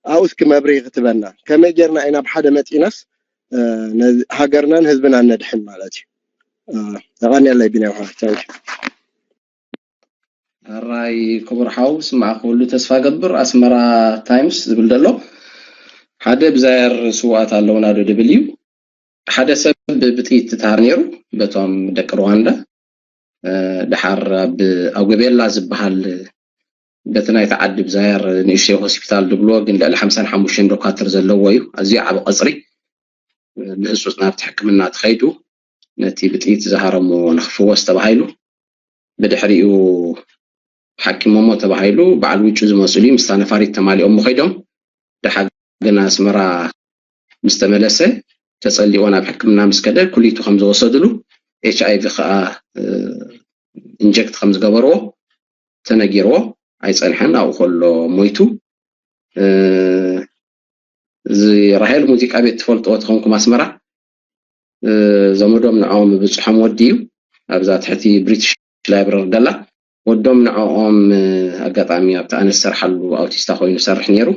ኣብኡ እስኪ መብርሂ ክትበና፣ ከመይ ጌርና ኢና ብሓደ መጺናስ ሃገርናን ህዝብናን ነድሕን ማለት እዩ። ተቐንየለይ ቢንያም ሓወይ። Thank you። ሕራይ ክቡር ሓው ስማዕ ክብሉ ተስፋ ገብር። ኣስመራ ታይምስ ዝብል ዘሎ ሓደ ብዛየር ስውኣት ኣለውና ዶ ድብል እዩ። ሓደ ሰብ ብጥይት ተሃር ነይሩ በቶም ደቂ ሩዋንዳ። ድሓር ኣብ ኣጉቤላ ዝበሃል በቲ ናይቲ ዓዲ ብዛየር ንእሽተይ ሆስፒታል ድብልዎ ግን ልዕሊ ሓምሳን ሓሙሽተን ዶካትር ዘለዎ እዩ። ኣዝዩ ዓቢ ቀጽሪ። ብህጹጽ ናብቲ ሕክምና ተኸይዱ ነቲ ብጥይት ዝሃረሞ ንክፍወስ ተባሂሉ ብድሕሪኡ ሓኪሞሞ ተባሂሉ በዓል ውጩ ዝመስሉ ምስታ ነፋሪት ተማሊኦሞ ከይዶም ደሓ ግን ኣስመራ ምስ ተመለሰ ተጸሊዎ ናብ ሕክምና ምስ ከደ ኩሊቱ ከም ዝወሰድሉ ኤች ኣይ ቪ ከዓ ኢንጀክት ከም ዝገበርዎ ተነጊርዎ ኣይጸንሐን ኣብኡ ከሎ ሞይቱ። እዚ ራሄል ሙዚቃ ቤት ትፈልጥዎ ተኾንኩም ኣስመራ ዘመዶም ንዕኦም ብብፅሖም ወዲ እዩ ኣብዛ ትሕቲ ብሪቲሽ ላይብረሪ ደላ ወዶም ንዕኦም ኣጋጣሚ ኣብቲ ኣነ ዝሰርሓሉ ኣውቲስታ ኮይኑ ሰርሕ ነይሩ።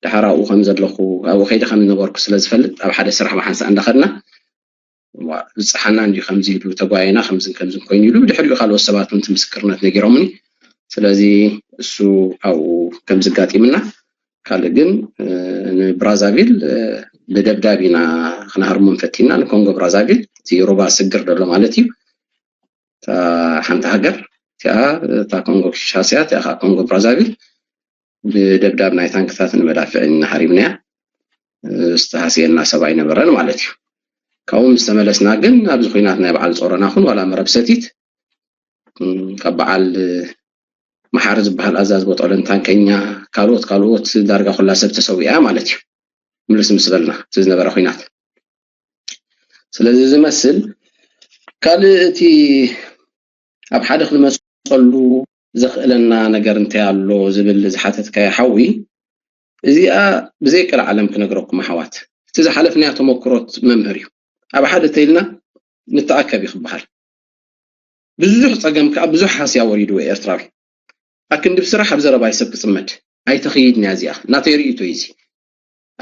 ድሓር ኣብኡ ከም ዘለኹ ኣብኡ ከይደ ከም ዝነበርኩ ስለ ዝፈልጥ ኣብ ሓደ ስራሕ ብሓንሳእ እንዳኸድና ብፅሓና እንዲዩ ከምዚ ኢሉ ተጓየና ከምዝን ከምዝን ኮይኑ ኢሉ ብድሕሪኡ ካልኦት ሰባት እውን ምስክርነት ነጊሮምኒ። ስለዚ እሱ ኣብኡ ከምዚ ኣጋጢምና ካልእ ግን ንብራዛቪል ብደብዳብ ኢና ክንሃርሞም ፈቲና ንኮንጎ ብራዛቪል እቲ ሩባ ስግር ዘሎ ማለት እዩ። እታ ሓንቲ ሃገር እቲኣ እታ ኮንጎ ኪንሻሳ እያ እቲኣ ከዓ ኮንጎ ብራዛቪል ብደብዳብ ናይ ታንክታትን መዳፍዕን እናሃሪምናያ ዝተሃስየና ሰብ ኣይነበረን ማለት እዩ። ካብኡ ምስ ተመለስና ግን ኣብዚ ኩናት ናይ በዓል ጾሮና ኩን ዋላ መረብ ሰቲት ካብ በዓል መሓሪ ዝበሃል ኣዛዚ ቦጦለን ታንከኛ ካልኦት ካልኦት ዳርጋ ኩላ ሰብ ተሰዊኣ ማለት እዩ። ምልስ ምስ በልና እቲ ዝነበረ ኩናት ስለዚ ዝመስል ካልእ እቲ ኣብ ሓደ ክንመፀሉ ዘኽእለና ነገር እንታይ ኣሎ ዝብል ዝሓተትካዮ ሓዊ እዚኣ ብዘይ ቀልዓለም ክነግረኩም ኣሕዋት እቲ ዝሓለፍናዮ ተመክሮት መምህር እዩ። ኣብ ሓደ ተይልና ንተኣከብ እዩ ክበሃል ብዙሕ ፀገም ከዓ ብዙሕ ሃስያ ወሪድዎ ኤርትራዊ ኣክንዲ ብስራሕ ኣብ ዘረባይ ሰብ ክፅመድ ኣይተኽይድን እያ እዚኣ ናተይ ርእይቶ እዩ እዚ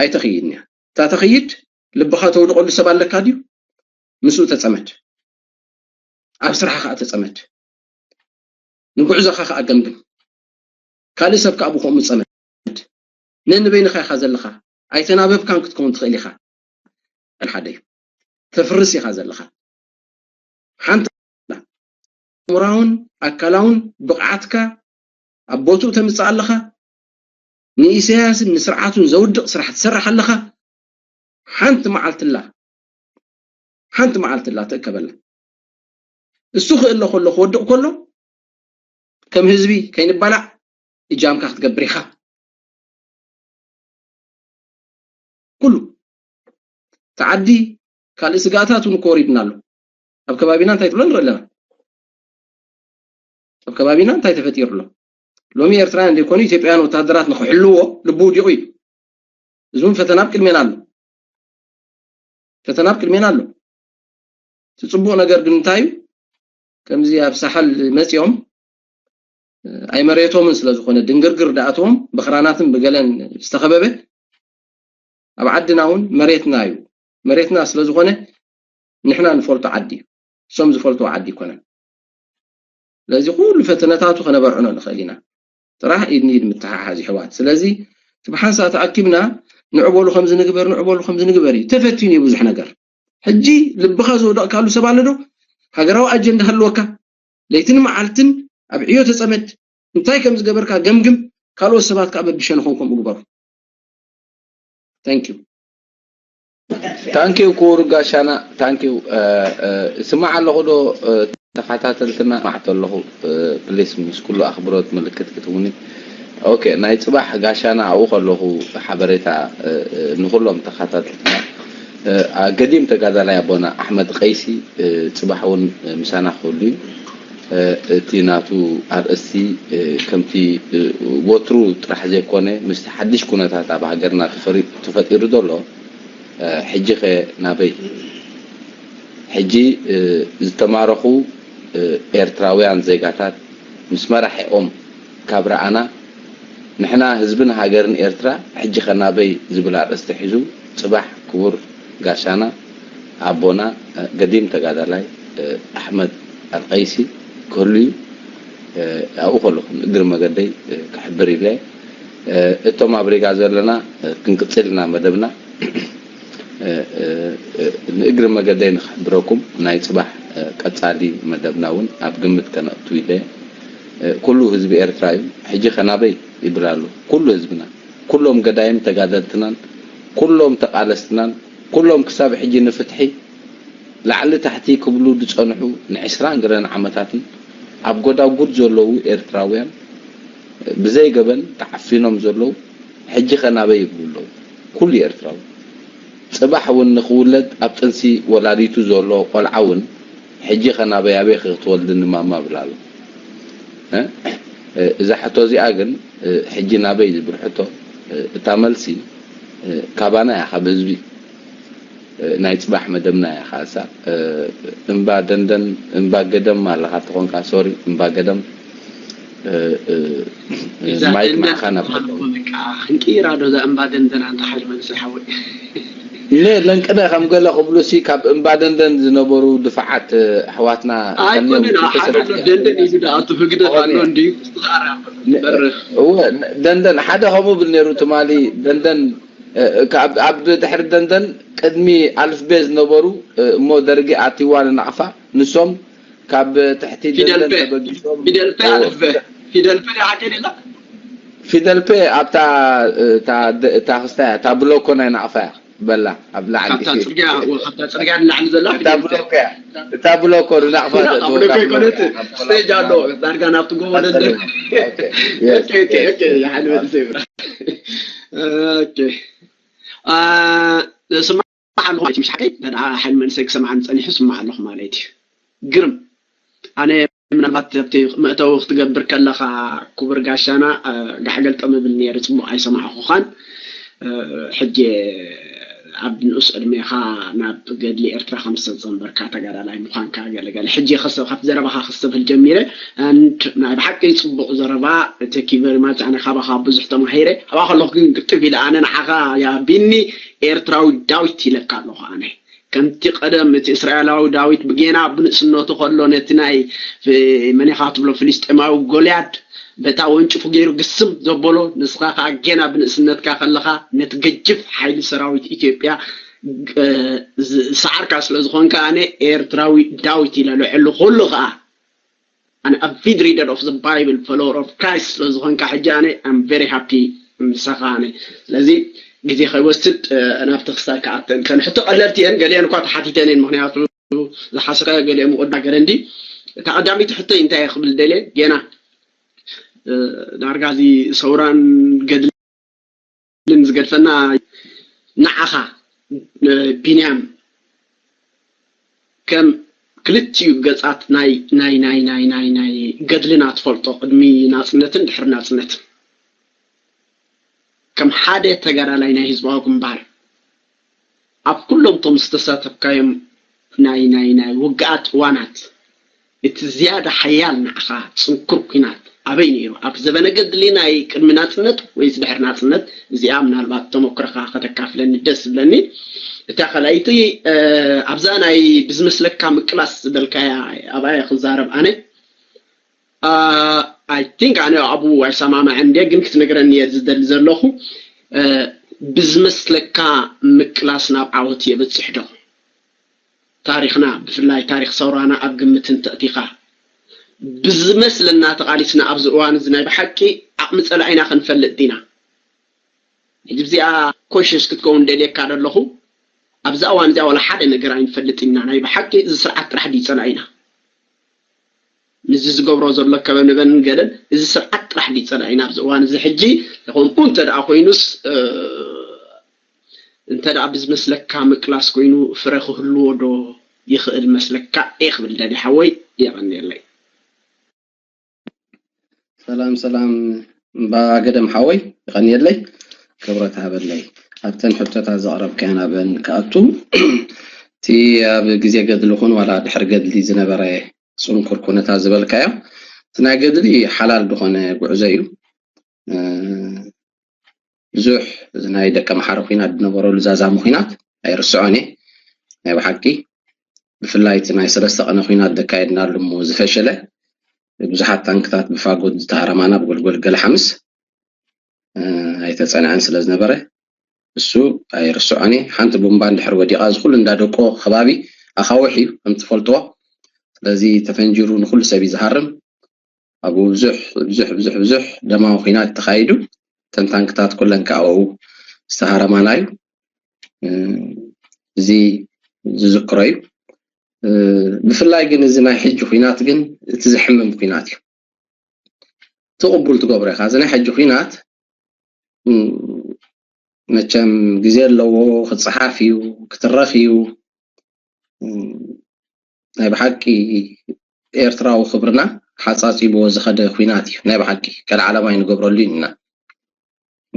ኣይተኽይድን እያ እታ ተኽይድ ልብኻ ተውድቐሉ ሰብ ኣለካ ድዩ ምስኡ ተፀመድ ኣብ ስራሕኻ ተፀመድ ንጉዕዞኻ ከዓ ገምግም ካልእ ሰብ ከዓ ብከምኡ ፀመድ ነንበይንኻ ኢኻ ዘለኻ ኣይተናበብካን ክትከውን ትኽእል ኢኻ ሓደ እዩ ተፍርስ ኢኻ ዘለኻ ሓንቲ ኣእምራውን ኣካላውን ብቕዓትካ ኣብ ቦትኡ ተምፅእ ኣለኻ ንኢሳያስን ንስርዓቱን ዘውድቕ ስራሕ ትሰርሕ ኣለኻ ሓንቲ መዓልትላ ሓንቲ መዓልትላ ተእከበላ። እሱ ክእለ ከሎ ክወድቕ ከሎ ከም ህዝቢ ከይንባላዕ እጃምካ ክትገብር ኢኻ። ኩሉ ተዓዲ ካልእ ስጋኣታት እውን ኮሪድና ኣሎ። ኣብ ከባቢና እንታይ ትብሎ ንርኢ ኣለና። ኣብ ከባቢና እንታይ ተፈጢሩ ኣሎ? ሎሚ ኤርትራውያን ዘይኮኑ ኢትዮጵያውያን ወታደራት ንክሕልዎ ልቡ ውዲቑ እዩ። እዚ እውን ፈተና ኣብ ቅድሜና ኣሎ። ፈተና ኣብ ቅድሜና ኣሎ። እቲ ጽቡቕ ነገር ግን እንታይ እዩ? ከምዚ ኣብ ሳሕል መጺኦም ኣይመሬቶምን ስለ ዝኾነ ድንግርግር ደኣትዎም ብኽራናትን ብገለን ዝተኸበበ ኣብ ዓድና እውን መሬትና እዩ። መሬትና ስለ ዝኾነ ንሕና ንፈልጦ ዓዲ እዩ። እሶም ዝፈልጥዎ ዓዲ ይኮነን። ስለዚ ኩሉ ፈተነታቱ ከነበርዕኖ ንኽእል ኢና። ጥራሕ ኢድ ንኢድ ምትሓሓዝ ይሕዋት። ስለዚ እቲ ብሓንሳእ ተኣኪብና ንዕበሉ ከምዚ ንግበር ንዕበሉ ከምዚ ንግበር እዩ ተፈቲኑ እዩ ብዙሕ ነገር። ሕጂ ልብኻ ዝወደቕካሉ ሰብ ኣሎ ዶ? ሃገራዊ ኣጀንዳ ሃልወካ ለይትን መዓልትን ኣብ ዕዮ ተጸመድ። እንታይ ከም ዝገበርካ ገምግም። ካልኦት ሰባት ከኣ በብሸነኾም ከምኡ ግበሩ። Thank you። ታንኪው ክቡር ጋሻና ታንኪው። ስማዕ ኣለኹ ዶ ተኸታተልትና ማዕቶ ኣለኹ። ፕሊስ ምስ ኩሉ ኣኽብሮት ምልክት ክትውኒ። ኦኬ ናይ ፅባሕ ጋሻና ኣብኡ ከለኹ ሓበሬታ ንኩሎም ተኸታተልትና ገዲም ተጋዳላይ ኣቦና ኣሕመድ ቀይሲ ፅባሕ እውን ምሳና ክህሉ እዩ። እቲ ናቱ ኣርእስቲ ከምቲ ወትሩ ጥራሕ ዘይኮነ ምስቲ ሓድሽ ኩነታት ኣብ ሃገርና ተፈጢሩ ዘሎ ሕጂ ከ ናበይ? ሕጂ ዝተማረኹ ኤርትራውያን ዜጋታት ምስ መራሒኦም ካብ ረኣና ንሕና ህዝብን ሃገርን ኤርትራ ሕጂ ከ ናበይ ዝብል ኣርእስቲ ሒዙ ፅባሕ ክቡር ጋሻና ኣቦና ገዲም ተጋዳላይ ኣሕመድ ኣልቀይሲ ክህሉ እዩ። ኣብኡ ከለኹ ንእግሪ መገደይ ክሕብር ኢለ እቶም ኣብ ሪጋ ዘለና ክንቅፅል ኢና መደብና። ንእግሪ መገደይ ንክሕብረኩም ናይ ፅባሕ ቀፃሊ መደብና እውን ኣብ ግምት ከነእቱ ኢለ። ኩሉ ህዝቢ ኤርትራ እዩ ሕጂ ከናበይ ይብል ኣሎ። ኩሉ ህዝብና ኩሎም ገዳይም ተጋደልትናን ኩሎም ተቓለስትናን ኩሎም ክሳብ ሕጂ ንፍትሒ ላዕሊ ታሕቲ ክብሉ ዝጸንሑ ንዕስራን ገለን ዓመታትን ኣብ ጎዳጉድ ዘለዉ ኤርትራውያን ብዘይ ገበን ተዓፊኖም ዘለዉ ሕጂ ከ ናበይ ይብሉ ኣለዉ። ኩሉ ኤርትራዊ ጽባሕ እውን ንኽውለድ ኣብ ጥንሲ ወላዲቱ ዘሎ ቆልዓ እውን ሕጂ ከ ናበይ ኣበይ ክትወልድኒ ማማ ብላ ኣሎ። እዛ ሕቶ እዚኣ ግን ሕጂ ናበይ ዝብል ሕቶ እታ መልሲ ካባና እያ ካብ ህዝቢ ናይ ፅባሕ መደብና እያ ካሳ እምባ ደንደን እምባ ገደም ኣለካ ተኾንካ ሶሪ እምባ ገደም ማይክ ማዕካ ናብ ክንቅይራ ዶ እዛ እምባ ደንደን ኣንታ ሓጅ መንስር ሓወይ ለንቅነ ከም ገለ ክብሉ ሲ ካብ እምባ ደንደን ዝነበሩ ድፋዓት ኣሕዋትና ኣይኮነን ሓደ ደንደን እዩ ዝኣቱ ህግደፍ ኣሎ እንድዩ ደንደን ሓደ ከምኡ ብል ነይሩ ትማሊ ደንደን ኣብ ድሕሪ ደንደን ቅድሚ ኣልፍቤ ዝነበሩ እሞ ደርጊ ኣትዋ ንናቕፋ ንሶም ካብ ትሕቲ ደንደን ተበጊሶም ፊደል ፔ ኣልፍ ፊደል ፔ ሓቂ ዲላ ፊደል ፔ ኣብታ እታ ክስታ እያ እታ ብሎኮ ናይ ናቕፋ እያ በላ ኣብ ላዕሊ ካብታ ፅርግያ ንላዕሊ ዘላ እታ ብሎኮ እያ እታ ብሎኮ ንናቕፋ ብሎኮ ይኮነት ስቴጅ ኣሎ ዳርጋ ናብቲ ጎቦ ደንደን ሓደ መልሰ ይብራ ስማዕ ኣለኹ ማለት እዩ ሓቀይ ሓደ መንሰይ ክሰምዓን ፀኒሑ ስማዕ ኣለኹ ማለት እዩ ግርም ኣነ ምናልባት ኣብቲ መእተዊ ክትገብር ከለኻ ክቡር ጋሻና ጋሕ ገልጠም እብል ነይረ ፅቡቕ ኣይሰማዕኹኻን ሕጂ ኣብ ንኡስ ዕድሜኻ ናብ ገድሊ ኤርትራ ከም ዝተፀንበርካ ተጋዳላይ ምዃንካ ገለገለ ሕጂ ካብቲ ዘረባኻ ክስተፍል ጀሚረ and ናይ ብሓቂ ፅቡቕ ዘረባ thank you very much ኣነ ካባኻ ብዙሕ ተማሂረ ኣብኣ ከለኹ ግን ግጥም ኢለ ኣነ ንዓኻ ያ ቢኒ ኤርትራዊ ዳዊት ኢለካ ኣለኹ ኣነ ከምቲ ቀደም እቲ እስራኤላዊ ዳዊት ብጌና ብንእስነቱ ከሎ ነቲ ናይ መን ኢኻ ትብሎ ፍልስጤማዊ ጎልያድ በታ ወንጭፉ ገይሩ ግስም ዘበሎ ንስኻ ከዓ ጌና ብንእስነትካ ከለኻ ነቲ ገጅፍ ሓይሊ ሰራዊት ኢትዮጵያ ዝሰዓርካ ስለ ዝኾንካ ኣነ ኤርትራዊ ዳዊት ኢለ ልዕሉ ኩሉ ከዓ ኣነ ኣቪድ ሪደር ኦፍ ዘ ባይብል ፎሎወር ኦፍ ክራይስት ስለ ዝኾንካ ሕጂ ኣነ ኣም ቨሪ ሃፒ ምሳኻ ኣነ ስለዚ ግዜ ከይወስድ ናብቲ ክሳድ ክኣተን ከን ሕቶ ቀለልቲ እየን። ገሊአን እኳ ተሓቲተን እየን። ምክንያቱ ዝሓሰካ ገሊኦም ወዳ ገረንዲ እታ ቀዳሚቲ ሕቶ እንታይ ክብል ደልየ ገና ዳርጋ እዚ ሰውራን ገድልን ዝገድፈና ንዓኻ ቢንያም ከም ክልቲኡ ገጻት ናይ ናይ ናይ ናይ ናይ ናይ ገድልና ትፈልጦ ቅድሚ ናጽነትን ድሕሪ ናጽነትን ከም ሓደ ተጋዳላይ ናይ ህዝባዊ ግንባር ኣብ ኩሎም እቶም ዝተሳተፍካዮም ናይ ናይ ናይ ውግኣት እዋናት እቲ ዝያዳ ሓያል ንዓኻ ጽንኩር ኲናት ኣበይ ነይሩ? ኣብ ዘበነ ገድሊ ናይ ቅድሚ ናጽነት ወይስ ድሕሪ ናጽነት? እዚኣ ምናልባት ተመክሮኻ ከተካፍለኒ ደስ ዝብለኒ። እታ ካልኣይቲ ኣብዛ ናይ ብዝመስለካ ምቅላስ ዝበልካያ ኣብኣ ክዛረብ ኣነ I think ኣነ ኣብኡ ኣይሰማማዕን እንደ ግን ክትነግረኒ እየ ዝደሊ ዘለኹ። ብዝመስለካ ምቅላስ ናብ ዓወት የብፅሕ ዶ? ታሪኽና ብፍላይ ታሪኽ ሰውራና ኣብ ግምት እንተእቲኻ ብዝመስለና ተቓሊስና ኣብዚ እዋን እዚ ናይ ብሓቂ ዓቕሚ ፀላኢና ክንፈልጥ ዲና? ሕጂ እዚኣ ኮሽሽ ክትከውን ደልየካ ደለኹ። ኣብዛ እዋን እዚኣ ዋላ ሓደ ነገር ኣይንፈልጥ ኢና። ናይ ብሓቂ እዚ ስርዓት ጥራሕ ድዩ ፀላኢና? ምስዚ ዝገብሮ ዘሎ ከበንበን ገለን እዚ ስርዓት ጥራሕ ድዩ ፀላኢና ኣብዚ እዋን እዚ? ሕጂ ከምኡ እንተ ደኣ ኮይኑስ እንተ ደኣ ብዝመስለካ ምቅላስ ኮይኑ ፍረ ክህልዎ ዶ ይኽእል መስለካ? እየ ክብል ደሊ ሓወይ። የቐንየለይ። ሰላም ሰላም እምባ ገደም ሓወይ ይቐንየለይ ክብረት ሃበለይ ኣብተን ሕቶታት ዘቕረብካየን ኣበን ክኣቱ እቲ ኣብ ግዜ ገድሊ ኹን ዋላ ድሕሪ ገድሊ ዝነበረ ፅንኩር ኩነታት ዝበልካዮ እቲ ናይ ገድሊ ሓላል ዝኾነ ጉዕዞ እዩ ብዙሕ ናይ ደቀ መሓረ ኹናት ዝነበረሉ ዛዛሚ ኹናት ኣይርስዖን እየ ናይ ብሓቂ ብፍላይ እቲ ናይ ሰለስተ ቀነ ኹናት ዘካየድናሉ እሞ ዝፈሸለ ብዙሓት ታንክታት ብፋጎት ዝተሃረማና ብጎልጎል ገለ ሓምስ ኣይተፀንዐን ስለ ዝነበረ እሱ ኣይርስዖን እየ ሓንቲ ቡምባ እንድሕር ወዲቓ እዚ ኩሉ እንዳደቆ ከባቢ ኣኻውሕ እዩ ከም ትፈልጥዎ ስለዚ ተፈንጂሩ ንኩሉ ሰብ እዩ ዝሃርም ኣብኡ ብዙሕ ብዙሕ ብዙሕ ብዙሕ ደማዊ ኹናት ተኻይዱ እተን ታንክታት ኩለን ከዓ ኣብኡ ዝተሃረማና እዩ እዚ ዝዝክሮ እዩ ብፍላይ ግን እዚ ናይ ሕጂ ኹናት ግን እቲ ዘሕምም ኹናት እዩ ትቕቡል ትገብሮ ኢኻ እዚ ናይ ሕጂ ኹናት መቸም ግዜ ኣለዎ ክፀሓፍ እዩ ክትረኽ እዩ ናይ ብሓቂ ኤርትራዊ ክብርና ሓፃፂብዎ ዝኸደ ኹናት እዩ ናይ ብሓቂ ቀልዓለም ኣይንገብረሉ ኢና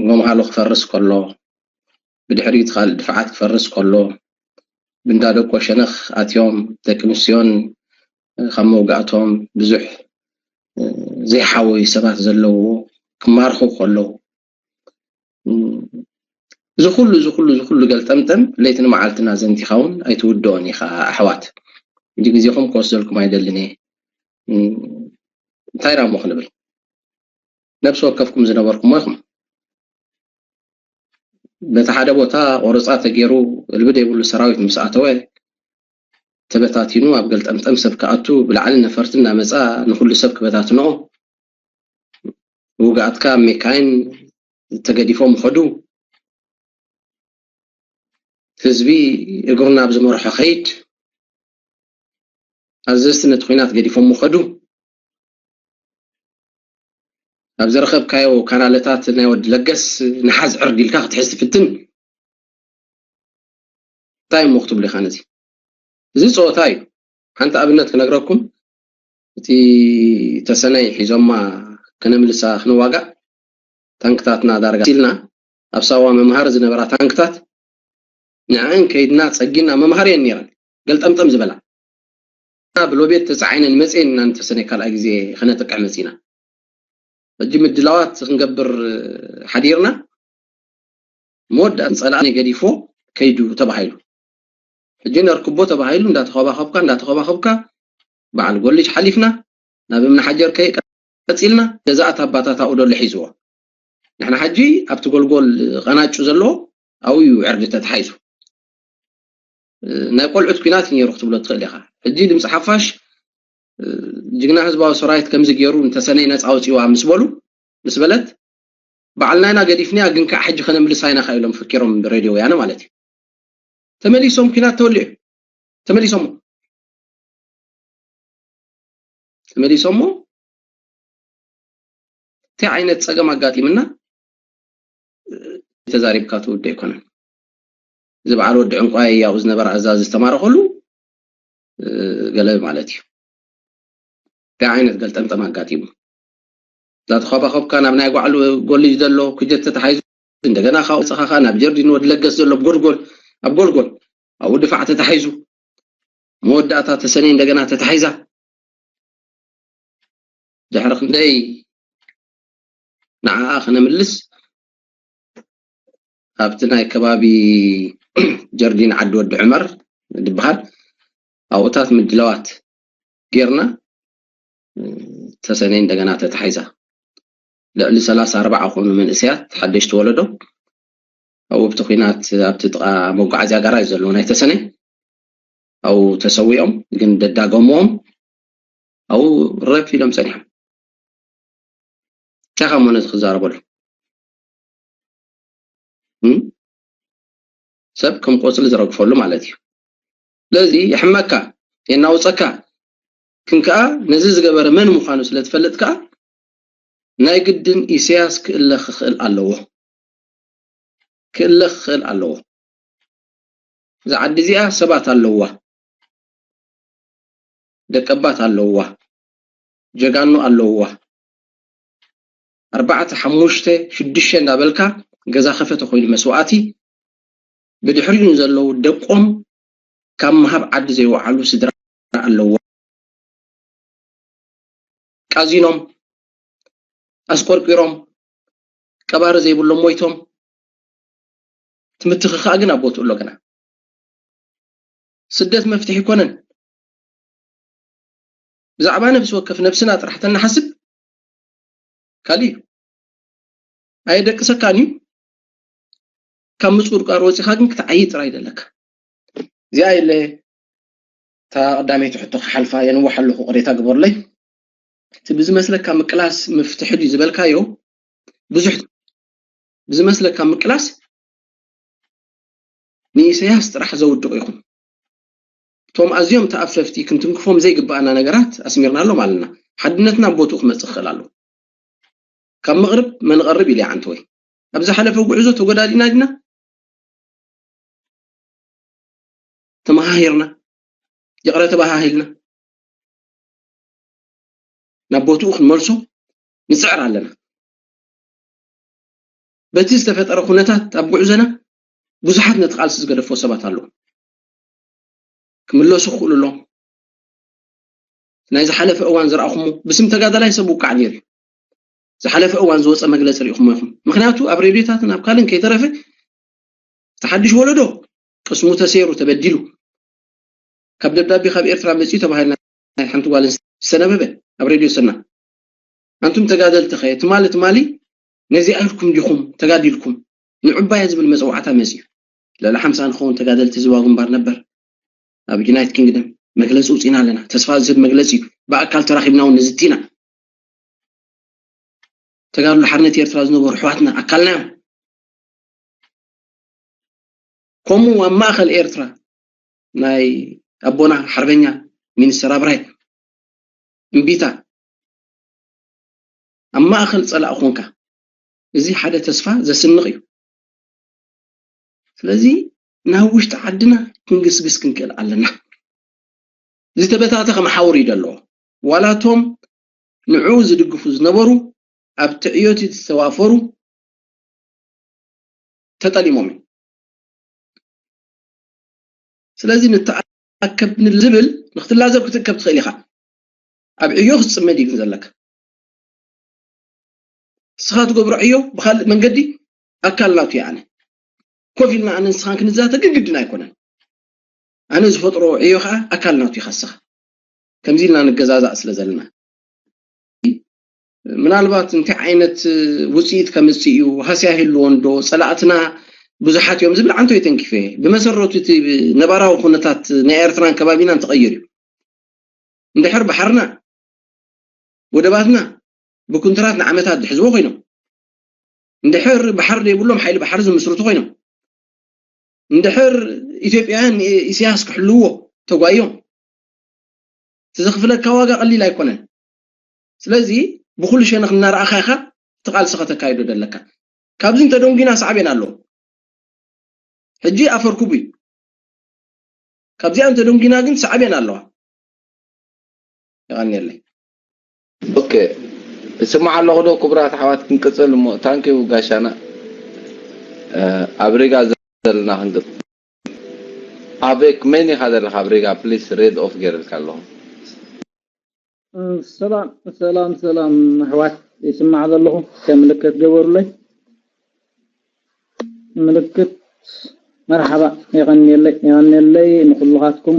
ጎምሃሉ ክፈርስ ከሎ ብድሕሪኡ እቲ ካልእ ድፍዓት ክፈርስ ከሎ ብእንዳ ደቆ ሸነኽ ኣትዮም ደቂ ኣንስትዮን ካብ መውጋእቶም ብዙሕ ዘይሓወዩ ሰባት ዘለውዎ ክማርኹ ከለዉ እዚ ኩሉ እዚ ኩሉ እዚ ኩሉ ገልጠምጠም ለይትን መዓልትና ዘንቲኻ እውን ኣይትውድኦን ኢኻ ኣሕዋት እንዲ ግዜኹም ክወስደልኩም ኣይደልን እየ እንታይ ዳሞ ክንብል ነብሲ ወከፍኩም ዝነበርኩሞ ኢኹም በቲ ሓደ ቦታ ቆረፃ ተገይሩ እልቢ ዘይብሉ ሰራዊት ምስ ኣተወ ተበታቲኑ ኣብ ገልጠምጠም ሰብ ክኣቱ ብላዕሊ ነፈርቲ እናመፃ ንኩሉ ሰብ ክበታትንኦ ውግኣትካ ኣብ ሜካይን ተገዲፎም ይኸዱ ህዝቢ እግሩ ናብ ዝመርሖ ከይድ ኣዘዝቲ ነቲ ኹናት ገዲፎም ይኸዱ ኣብ ዝረኸብካዮ ካናለታት ናይ ወዲ ለገስ ንሓዝ ዕርዲ ኢልካ ክትሕዝ ትፍትን እንታይ እሞ ክትብሉ ኢኻ ነዚ እዚ ፀወታ እዩ ሓንቲ ኣብነት ክነግረኩም እቲ ተሰነይ ሒዞማ ክነምልሳ ክንዋጋእ ታንክታትና ዳርጋ ኢልና ኣብ ሳዋ መምሃሪ ዝነበራ ታንክታት ንዕን ከይድና ፀጊና መምሃሪ እየን ነይረን ገልጠምጠም ዝበላ ብሎቤት ተፃዒነን መፅየን ኢና ንተሰነይ ካልኣይ ግዜ ክነጥቅዕ መፂና ሕጂ ምድላዋት ክንገብር ሓዲርና መወዳእታ ፀላእኒ ገዲፎ ከይዱ ተባሂሉ ሕጂ ነርክቦ ተባሂሉ እንዳተኸባኸብካ እንዳተኸባኸብካ በዓል ጎልጅ ሓሊፍና ናብ እምኒ ሓጀር ከይ ቀፂልና ገዛእቲ ኣባታት ኣብኡ ደሎ ሒዝዎ ንሕና ሕጂ ኣብቲ ጎልጎል ቐናጩ ዘለዎ ኣብኡ እዩ ዕርዲ ተታሒዙ ናይ ቆልዑት ኲናት እዩ ነይሩ ክትብሎ ትኽእል ኢኻ ሕጂ ድምፂ ሓፋሽ ጅግና ህዝባዊ ሰራዊት ከምዚ ገይሩ ንተሰነይ ነፃ ኣውፂዋ ምስ በሉ ምስ በለት ባዕልና ኢና ገዲፍናያ፣ ግን ከዓ ሕጂ ከነምልሳ ኢና ከ ኢሎም ፈኪሮም ብሬድዮ ወያነ ማለት እዩ። ተመሊሶም ኲናት ተወሊዑ። ተመሊሶሞ። ተመሊሶሞ። እንታይ ዓይነት ጸገም ኣጋጢምና? ተዛሪብካ ትውደ ኣይኮነን። እዚ በዓል ወዲ ዕንቋይ ያው ዝነበረ ኣዛዚ ዝተማረኸሉ፣ እ፣ ገለ ማለት እዩ። እንታይ ዓይነት ገልጠምጠም ኣጋጢሙ? እንዳተኸባኸብካ ናብ ናይ ጓዕሉ ጎልጅ ዘሎ ኩጀት ተታሒዙ፣ እንደገና ካብኡ ወጻኻ ከኣ ናብ ጀርዲን ወዲ ለገስ ዘሎ ኣብ ጎልጎል፣ ኣብ ጎልጎል፣ ኣብኡ ድፋዕ ተታሒዙ፣ መወዳእታ ተሰነይ እንደገና ተታሒዛ። ድሕሪ ክንደይ ንዓኣ ክነምልስ ኣብቲ ናይ ከባቢ ጀርዲን ዓዲ ወዲ ዑመር ዝበሃል ኣብኡታት ምድላዋት ጌርና፣ ተሰነይ እንደገና ተታሒዛ። ልዕሊ ሰላሳ ኣርባዓ ዝኾኑ መንእሰያት ሓደሽቲ ወለዶ ኣብኡ ኣብቲ ኲናት ኣብቲ ጥቓ መጓዓዝያ ጋራጅ ዘለዎ ናይ ተሰነይ ኣብኡ ተሰዊኦም፣ ግን ደዳገምዎም ኣብኡ ረፍ ኢሎም ጸኒሖም። እንታይ ካብ እሞ ነዚ ክዛረበሉ? እም? ሰብ ከም ቆጽሊ ዝረግፈሉ ማለት እዩ። ስለዚ የሕመካ፣ የናውጸካ፣ ግን ከኣ ነዚ ዝገበረ መን ምዃኑ ስለ ትፈልጥ ከኣ ናይ ግድን ኢሳያስ ክእለ ክኽእል ኣለዎ። ክእለ ክኽእል ኣለዎ። እዛ ዓዲ እዚኣ ሰባት ኣለውዋ። ደቀባት ኣለውዋ። ጀጋኑ ኣለውዋ። ኣርባዕተ፣ ሓሙሽተ፣ ሽዱሽተ እንዳበልካ ገዛ ከፈተ ኮይኑ መስዋእቲ፣ ብድሕሪኡ ንዘለዉ ደቆም ካብ ምሃብ ዓዲ ዘይወዓሉ ስድራ ኣለውዋ። ቃዚኖም፣ ኣስቆርቂሮም፣ ቀባሪ ዘይብሎም ሞይቶም፣ እቲ ምትኽኻእ ግን ኣብ ቦትኡ ኣሎ። ግና ስደት መፍትሒ ኣይኮነን። ብዛዕባ ነፍሲ ወከፍ ነብስና ጥራሕ ተንሓስብ ካሊእ እዩ። ኣየደቅሰካን እዩ። ካብ ምጽውርቃር ወጺኻ ግን ክትዓዪ ጥራይ ደለካ። እዚኣ የለ እታ ቀዳመይቲ ሕቶ ክሓልፋ የንውሕ ኣለኹ፣ ቅሬታ ግበሩለይ። እቲ ብዝመስለካ ምቅላስ ምፍትሒ ድዩ ዝበልካዮ ብዙሕ ብዝመስለካ ምቅላስ ንኢሳያስ ጥራሕ ዘውድቕ ይኹን። እቶም ኣዝዮም ተኣፈፍቲ ክንትንክፎም ዘይግባኣና ነገራት ኣስሚርናሎም ኣለና። ሓድነትና ኣብ ቦትኡ ክመጽእ ክኽእል ኣለዎ። ካብ መቕርብ መንቐርብ ኢለ ዓንተወይ። ኣብ ዝሓለፈ ጉዕዞ ተጎዳዲና ዲና? ተመሃሂርና፣ ይቕረ ተባሃሂልና፣ ናብ ቦትኡ ክንመልሶ ንጽዕር ኣለና። በቲ ዝተፈጠረ ኩነታት ኣብ ጉዕዞና ብዙሓት ነቲ ቃልሲ ዝገደፎ ሰባት ኣለዉ። ክምለሱ ክኽእሉ ኣለዎም። ናይ ዝሓለፈ እዋን ዝረኣኹሞ ብስም ተጋዳላይ ሰብ ውቃዕ ነይሩ እዩ። ዝሓለፈ እዋን ዝወፀ መግለፂ ርኢኹሞ ኢኹም። ምኽንያቱ ኣብ ሬድዮታትን ኣብ ካልእን ከይተረፈ እቲ ሓድሽ ወለዶ ቅስሙ ተሰይሩ ተበዲሉ ካብ ደብዳቤ ካብ ኤርትራ መፂኡ ተባሂልና ናይ ሓንቲ ጓል ዝተነበበ ኣብ ሬድዮ ሰና። ኣንቱም ተጋደልቲ ኸ ትማሊ ትማሊ ነዚኣ ኢልኩም ዲኹም ተጋዲልኩም ንዕባያ ዝብል መፀዋዕታ መፂኡ። ልዕሊ ሓምሳ ንኸውን ተጋደልቲ ህዝባዊ ግንባር ነበር ኣብ ዩናይትድ ኪንግደም መግለፂ ውፂና ኣለና። ተስፋ ዝህብ መግለፂ እዩ። ብኣካል ተራኺብና እውን ንዝቲና። ተጋድሎ ሓርነት ኤርትራ ዝነበሩ ኣሕዋትና ኣካልና እዮም። ከምኡ ኣብ ማእኸል ኤርትራ ናይ ኣቦና ሓርበኛ ሚኒስተር ኣብራይ እምቢታ ኣብ ማእኸል ፀላእ ኮንካ፣ እዚ ሓደ ተስፋ ዘስንቕ እዩ። ስለዚ ናብ ውሽጢ ዓድና ክንግስግስ ክንክእል ኣለና። ዝተበታተኸ መሓውር እዩ ዘለዎ። ዋላ እቶም ንዕኡ ዝድግፉ ዝነበሩ ኣብቲ ዕዮት ዝተዋፈሩ ተጠሊሞም እዮም። ስለዚ ንተኣከብ ንዝብል ንክትላዘብ ክትእከብ ትኽእል ኢኻ። ኣብ ዕዮ ክትፅመድ እዩ ግን ዘለካ። ንስኻ ትገብሮ ዕዮ ብኻልእ መንገዲ ኣካል ናቱ እየ ኣነ። ኮፍ ኢልና ኣነ ንስኻን ክንዛተ ግን ግድን ኣይኮነን። ኣነ ዝፈጥሮ ዕዮ ከዓ ኣካል ናቱ ኢኻ ንስኻ። ከምዚ ኢልና ንገዛዛእ ስለ ዘለና። ምናልባት እንታይ ዓይነት ውፅኢት ከምፅእ እዩ፣ ሃስያ ይህልዎ እንዶ፣ ፀላእትና ብዙሓት እዮም ዝብል ዓንቶ የተንኪፈ። ብመሰረቱ እቲ ነባራዊ ኩነታት ናይ ኤርትራን ከባቢናን ተቐይሩ እዩ። እንድሕር ባሕርና፣ ወደባትና ብኩንትራት ንዓመታት ዝሕዝዎ ኮይኖም፣ እንድሕር ባሕሪ ዘይብሎም ሓይሊ ባሕሪ ዝምስርቱ ኮይኖም፣ እንድሕር ኢትዮጵያውያን ንኢሳያስ ክሕልዎ ተጓዮም፣ እቲ ዘኽፍለካ ዋጋ ቀሊል ኣይኮነን። ስለዚ ብኹሉ ሸነኽ እናረኣኻ ኢኻ እቲ ቃልሲ ከተካይዶ ዘለካ። ካብዚ እንተደንጉና ሳዕቤን ኣለዎ። ሕጂ ኣፈር ክቡ እዩ። ካብዚኣ እንተደንጉና ግን ሳዕቤን ኣለዋ። የቐንየለይ። ኦኬ፣ እስማዕ ኣለኹ ዶ ክቡራት ኣሕዋት? ክንቅጽል እሞ። ታንኪዩ ጋሻና። ኣብ ሪጋ ዘለና ክንቅጽል። ኣቤክ፣ መን ኢኻ ዘለኻ ኣብ ሪጋ? ፕሊስ ሬድ ኦፍ ገይረልካ ኣለኹ። ሰላም ሰላም ሰላም ኣሕዋት፣ ይስማዕ ዘለኹ? ከምልክት ገበሩለይ። ምልክት። መርሓባ፣ የቐንየለይ፣ የቐንየለይ ንኹልኻትኩም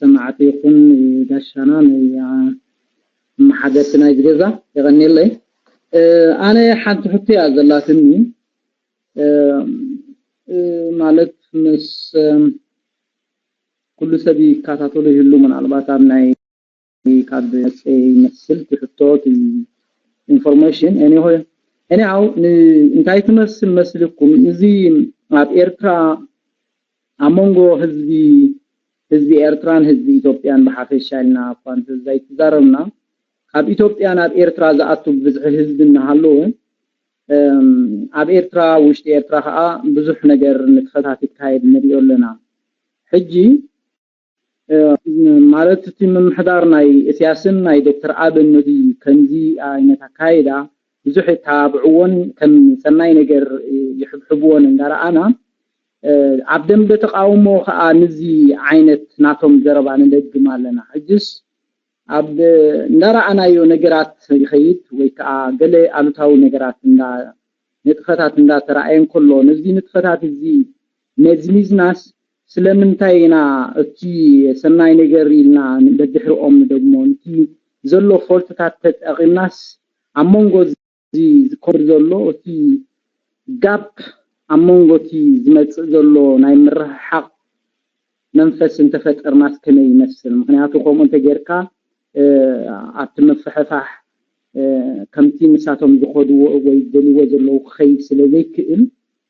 ሰማዕቲ ይኹን ጋሻና፣ መሓደርቲ ናይዚ ገዛ፣ የቐንየለይ። ኣነ ሓንቲ ሕቶ እያ ዘላትኒ፣ ማለት ምስ ኩሉ ሰብ ይከታተሎ ይህሉ፣ ምናልባት ኣብ ናይ ካብ መጽ ይመስል ትሕቶ ኢንፎርሜሽን። Anyhow፣ እንታይ ትመስል መስልኩም? እዚ ኣብ ኤርትራ ኣብ መንጎ ህዝቢ ህዝቢ ኤርትራን ህዝቢ ኢትዮጵያን ብሓፈሻ ኢልና እኳ እንተዘይተዛረብና፣ ካብ ኢትዮጵያ ናብ ኤርትራ ዝኣቱ ብዝሒ ህዝቢ እናሃለወ፣ ኣብ ኤርትራ፣ ውሽጢ ኤርትራ ከዓ ብዙሕ ነገር ንጥፈታት ይካየድ ንሪኦ ኣለና። ሕጂ ማለት እቲ ምምሕዳር ናይ እስያስን ናይ ዶክተር ኣብን ነዚ ከምዚ ዓይነት ኣካይዳ ብዙሕ የተባብዕዎን ከም ሰናይ ነገር ይሕብሕብዎን እንዳረኣና፣ ኣብ ደንበ ተቃውሞ ከዓ ንዚ ዓይነት ናቶም ዘረባ ንደግም ኣለና። ሕጅስ ኣብ እንዳረኣናዮ ነገራት ይኸይድ ወይ ከዓ ገለ ኣሉታዊ ነገራት እንዳ ንጥፈታት እንዳተራእየ እንከሎ፣ ነዚ ንጥፈታት እዚ መዝሚዝናስ ስለምንታይ ኢና እቲ ሰናይ ነገር ኢልና ደድሕሪኦም ንደግሞ? ነቲ ዘሎ ፎልትታት ተጠቒምናስ ኣብ መንጎ እዚ ዝኮር ዘሎ እቲ ጋፕ ኣብ መንጎ እቲ ዝመጽእ ዘሎ ናይ ምርሕሓቕ መንፈስ እንተፈጠርናስ ከመይ ይመስል? ምክንያቱ ከምኡ እንተጌርካ ኣብቲ ምፍሕፋሕ ከምቲ ንሳቶም ዝኸድዎ ወይ ዝደልይዎ ዘለዉ ክኸይድ ስለ ዘይክእል፣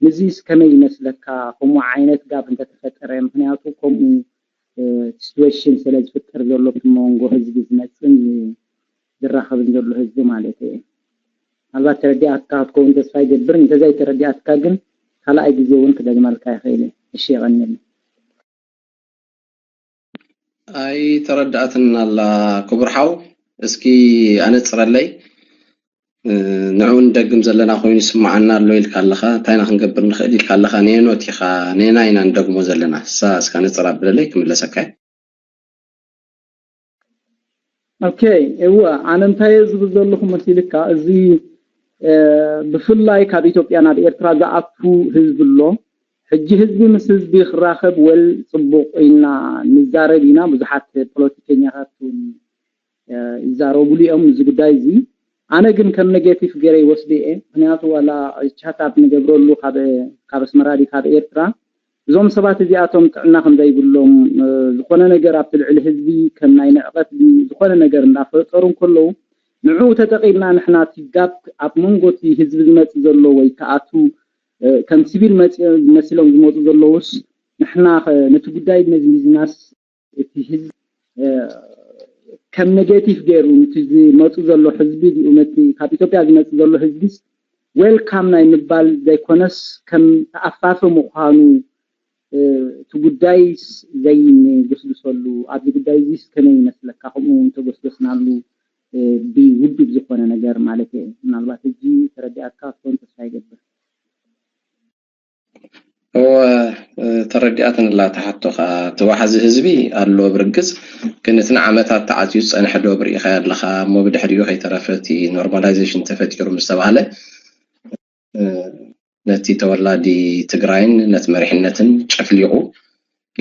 ንዚስ ከመይ ይመስለካ? ከምኡ ዓይነት ጋፕ እንተተፈጠረ፣ ምክንያቱ ከምኡ ሲትዌሽን ስለ ዝፍጠር ዘሎ እቲ መንጎ ህዝቢ ዝመፅእን ዝራኸብን ዘሎ ህዝቢ ማለት እየ። ምናልባት ተረዲኣትካ ክትከውን ተስፋ ይገብር፣ እንተዘይተረዲኣትካ ግን ካልኣይ ግዜ እውን ክደግመልካ ይኽእል እየ። እሺ፣ የቐንየለይ። ኣይተረድኣትን ኣላ ክቡር ሓው፣ እስኪ ኣነፅረለይ። ንዑ ንደግም ዘለና ኮይኑ ይስምዓና ኣሎ ኢልካ ኣለኻ፣ እንታይ ኢና ክንገብር ንኽእል ኢልካ ኣለኻ፣ ነየኖት ኢኻ፣ ነየና ኢና ንደግሞ ዘለና? እሳ እስካ ነፅር ኣብለለይ ክምለሰካ እየ። ኦኬ፣ እወ፣ ኣነ እንታይ እየ ዝብል ዘለኹ መሲልካ፣ እዚ ብፍላይ ካብ ኢትዮጵያ ናብ ኤርትራ ዝኣቱ ህዝቢ ኣሎ። ሕጂ ህዝቢ ምስ ህዝቢ ክራኸብ ወል ፅቡቕ ኢና ንዛረብ ኢና፣ ብዙሓት ፖለቲከኛታት እውን ይዛረቡሉ እዮም እዚ ጉዳይ እዚ። ኣነ ግን ከም ኔጌቲቭ ገይረ ይወስዶ እየ። ምክንያቱ ዋላ ቻት ኣፕ ንገብረሉ ካብ ካብ ኣስመራ ድዩ ካብ ኤርትራ፣ እዞም ሰባት እዚኣቶም ጥዕና ከም ዘይብሎም፣ ዝኾነ ነገር ኣብቲ ልዕሊ ህዝቢ ከም ናይ ንዕቐት ድዩ ዝኾነ ነገር እንዳፈጠሩ እንከለዉ፣ ንዕኡ ተጠቒምና ንሕና እቲ ጋፕ ኣብ መንጎ እቲ ህዝቢ ዝመጽእ ዘሎ ወይ ከኣ እቲ ከም ሲቪል መጺኦም መሲሎም ዝመጹ ዘለዉስ ንሕና ከ ነቲ ጉዳይ መዝሚዝናስ እቲ ህዝቢ ከም ኔጌቲቭ ገይሩ ነቲ ዝመፁ ዘሎ ህዝቢ ድዩ ነቲ ካብ ኢትዮጵያ ዝመፅእ ዘሎ ህዝቢስ ዌልካም ናይ ምባል ዘይኮነስ ከም ተኣፋፊ ምዃኑ እቲ ጉዳይስ ዘይንጉስጉሰሉ ኣብዚ ጉዳይ እዚስ ከመይ ይመስለካ? ከምኡ እውን ተጎስጎስናሉ ብውዱብ ዝኾነ ነገር ማለት እየ። ምናልባት ሕጂ ተረዲኣካ ክኸውን ተስፋ ይገብር። እወ ተረዲኣትኒ ኣላ እታ ሕቶኻ። እቲ ዋሕዚ ህዝቢ ኣሎ ብርግጽ፣ ግን እቲ ንዓመታት ተዓጽዩ ዝጸንሐ ዶብ ርኢኻዮ ኣለኻ እሞ ብድሕሪኡ ከይተረፈ እቲ ኖርማላይዜሽን ተፈጢሩ ምስ ተባህለ ነቲ ተወላዲ ትግራይን ነቲ መሪሕነትን ጨፍሊቑ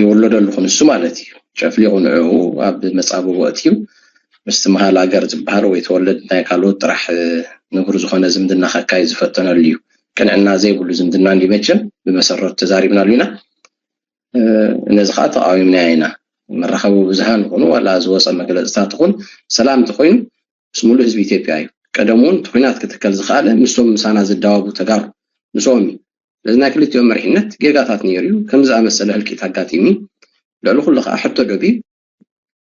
ይወለዶ ኣለኹ ንሱ ማለት እዩ። ጨፍሊቑ ንዕኡ ኣብ መጻብቦ ኣእትዩ ምስቲ መሃል ኣገር ዝበሃል ወይ ተወለድ ናይ ካልኦት ጥራሕ ንቡር ዝኾነ ዝምድና ከካይድ ዝፈተነሉ እዩ። ቅንዕና ዘይብሉ ዝምድና እንዲ መቸም ብመሰረቱ ተዛሪብናሉ ኢና። ነዚ ከዓ ተቃዊምናዮ ኢና። መራኸቢ ብዙሃን ይኹኑ ዋላ ዝወፀ መግለፅታት ይኹን ሰላም እንተኮይኑ ምስ ሙሉእ ህዝቢ ኢትዮጵያ እዩ። ቀደም እውን እቲ ኩናት ክትከል ዝኸኣለ ምስቶም ምሳና ዝዳወቡ ተጋሩ ምስኦም እዩ። ስለዚ ናይ ክልቲኦም መሪሕነት ጌጋታት ነይሩ እዩ። ከምዚ ዝኣመሰለ ህልቂት ኣጋጢሙ ልዕሊ ኩሉ ከዓ ሕቶ ዶብ እዩ።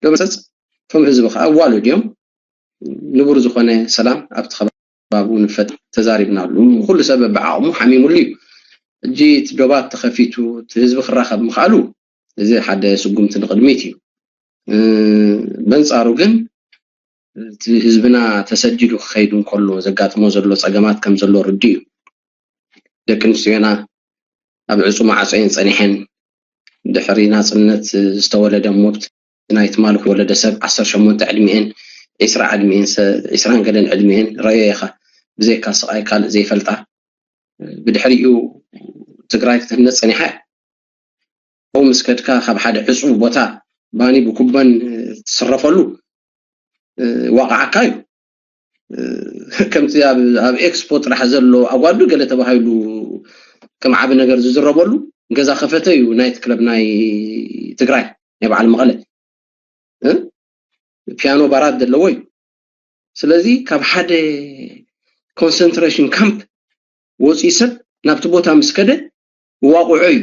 ዶብ መፀፅ እቶም ህዝቢ ከዓ ዋሉ ድዮም ንቡር ዝኾነ ሰላም ኣብቲ ከባቢኡ ንፈጥ ተዛሪብናሉ። ኩሉ ሰብ ብዓቕሙ ሓሚሙሉ እዩ። ሕጂ እቲ ዶባት ተኸፊቱ እቲ ህዝቢ ክራኸብ ምኽኣሉ እዚ ሓደ ስጉምቲ ንቕድሚት እዩ። በንጻሩ ግን እቲ ህዝብና ተሰዲዱ ክኸይድ እንከሎ ዘጋጥሞ ዘሎ ጸገማት ከም ዘሎ ርዱ እዩ። ደቂ ኣንስትዮና ኣብ ዕጹ ማዕጾ እየን ጸኒሐን። ድሕሪ ናጽነት ዝተወለደ ሞብት ናይ ትማሊ ወለደ ሰብ ዓሰርተ ሸሞንተ ዕድሚኤን ዒስራ ዕድሚኤን ዒስራን ገለን ዕድሚኤን ረዮ ኢኻ። ብዘይካ ስቓይ ካልእ ዘይፈልጣ ብድሕሪኡ ትግራይ ክትህነፅ ፀኒሓ እያ። ምስ ከድካ ካብ ሓደ ዕፁ ቦታ ባኒ ብኩበን ትስረፈሉ ዋቕዓካ እዩ። ከምቲ ኣብ ኤክስፖ ጥራሕ ዘሎ ኣጓዱ ገለ ተባሂሉ ከም ዓቢ ነገር ዝዝረበሉ ገዛ ከፈተ እዩ ናይት ክለብ ናይ ትግራይ ናይ በዓል መቐለ ፒያኖ ባራት ዘለዎ እዩ። ስለዚ ካብ ሓደ ኮንሰንትሬሽን ካምፕ ወፂኡ ሰብ ናብቲ ቦታ ምስ ከደ ዋቑዖ እዩ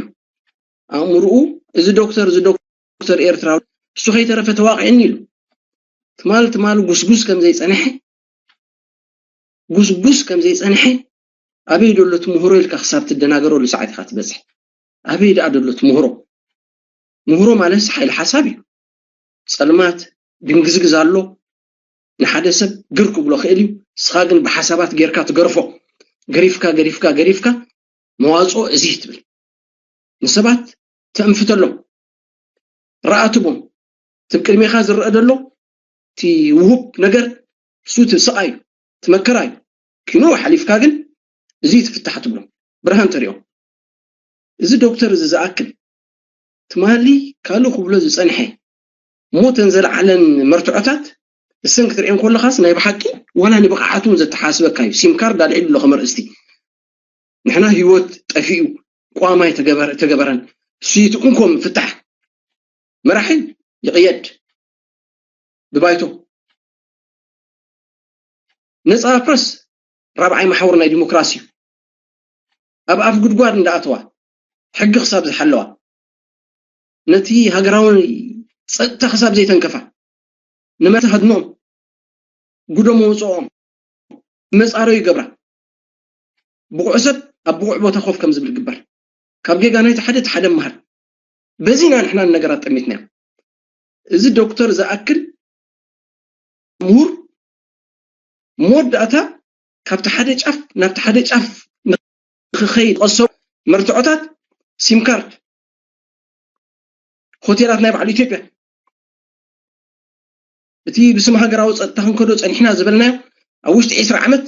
ኣእምርኡ። እዚ ዶክተር እዚ ዶክተር ኤርትራዊ እሱ ከይተረፈ ተዋቂዕኒ ኢሉ ትማል ትማል ጉስጉስ ከም ዘይፀንሐ ጉስጉስ ከም ዘይፀንሐ ኣበይ ደሎ ትምህሮ ኢልካ ክሳብ ትደናገረሉ ሰዓት ኢካ ትበፅሕ። ኣበይ ደኣ ደሎ ትምህሮ? ምህሮ ማለት ሓይሊ ሓሳብ እዩ። ፀልማት ድንግዝግዝ ኣሎ። ንሓደ ሰብ ግር ክብሎ ክእል እዩ። ንስኻ ግን ብሓሳባት ጌርካ ትገርፎ። ገሪፍካ ገሪፍካ ገሪፍካ መዋፅኦ እዚ ትብል። ንሰባት ተእንፍተሎም። ረኣ ትቦም። እቲ ቅድሜኻ ዝረአ ዘሎ እቲ ውሁብ ነገር እሱ እቲ ስቓይ እቲ መከራ እዩ። ኪኖ ሓሊፍካ ግን እዚ ትፍታሕ ትብሎ ብርሃን ተሪኦም። እዚ ዶክተር እዚ ዝኣክል ትማሊ ካልእ ክብሎ ዝጸንሐ ሞተን ዘለዓለን መርትዖታት እሰን ክትርእየን ከለኻስ ናይ ብሓቂ ዋላ ንብቕዓቱ እውን ዘተሓስበካ እዩ። ሲም ካርድ ኣልዒሉ ኣሎ ከም ኣርእስቲ። ንሕና ህይወት ጠፊኡ ቋማይ ተገበረ- ተገበረን ስይቲ እንኮም ፍታሕ መራሒ ይቕየድ ብባይቶ ነፃ ፕረስ ራብዓይ መሓውር ናይ ዲሞክራሲ እዩ። ኣብ ኣፍ ጉድጓድ እንዳኣተዋ ሕጊ ክሳብ ዝሓለዋ ነቲ ሃገራዊ ፀጥታ ክሳብ ዘይተንከፋ ንመተ ሃድኖም ጉዶ መውፅኦም መፃረዩ ይገብራ። ብቑዕ ሰብ ኣብ ብቑዕ ቦታ ኮፍ ከም ዝብል ግበር። ካብ ጌጋ ናይቲ ሓደ እቲ ሓደ መሃር። በዚ ኢና ንሕና ነገራት ጠሚትናዮ። እዚ ዶክተር ዝኣክል ምሁር መወዳእታ ካብቲ ሓደ ጫፍ ናብቲ ሓደ ጫፍ ንክኸይድ ቀሰቡ መርትዖታት ሲም ካርድ ሆቴላት ናይ በዓል ኢትዮጵያ እቲ ብስም ሃገራዊ ፀጥታ ክንከዶ ፀኒሕና ዝበልናዮ ኣብ ውሽጢ ዕስራ ዓመት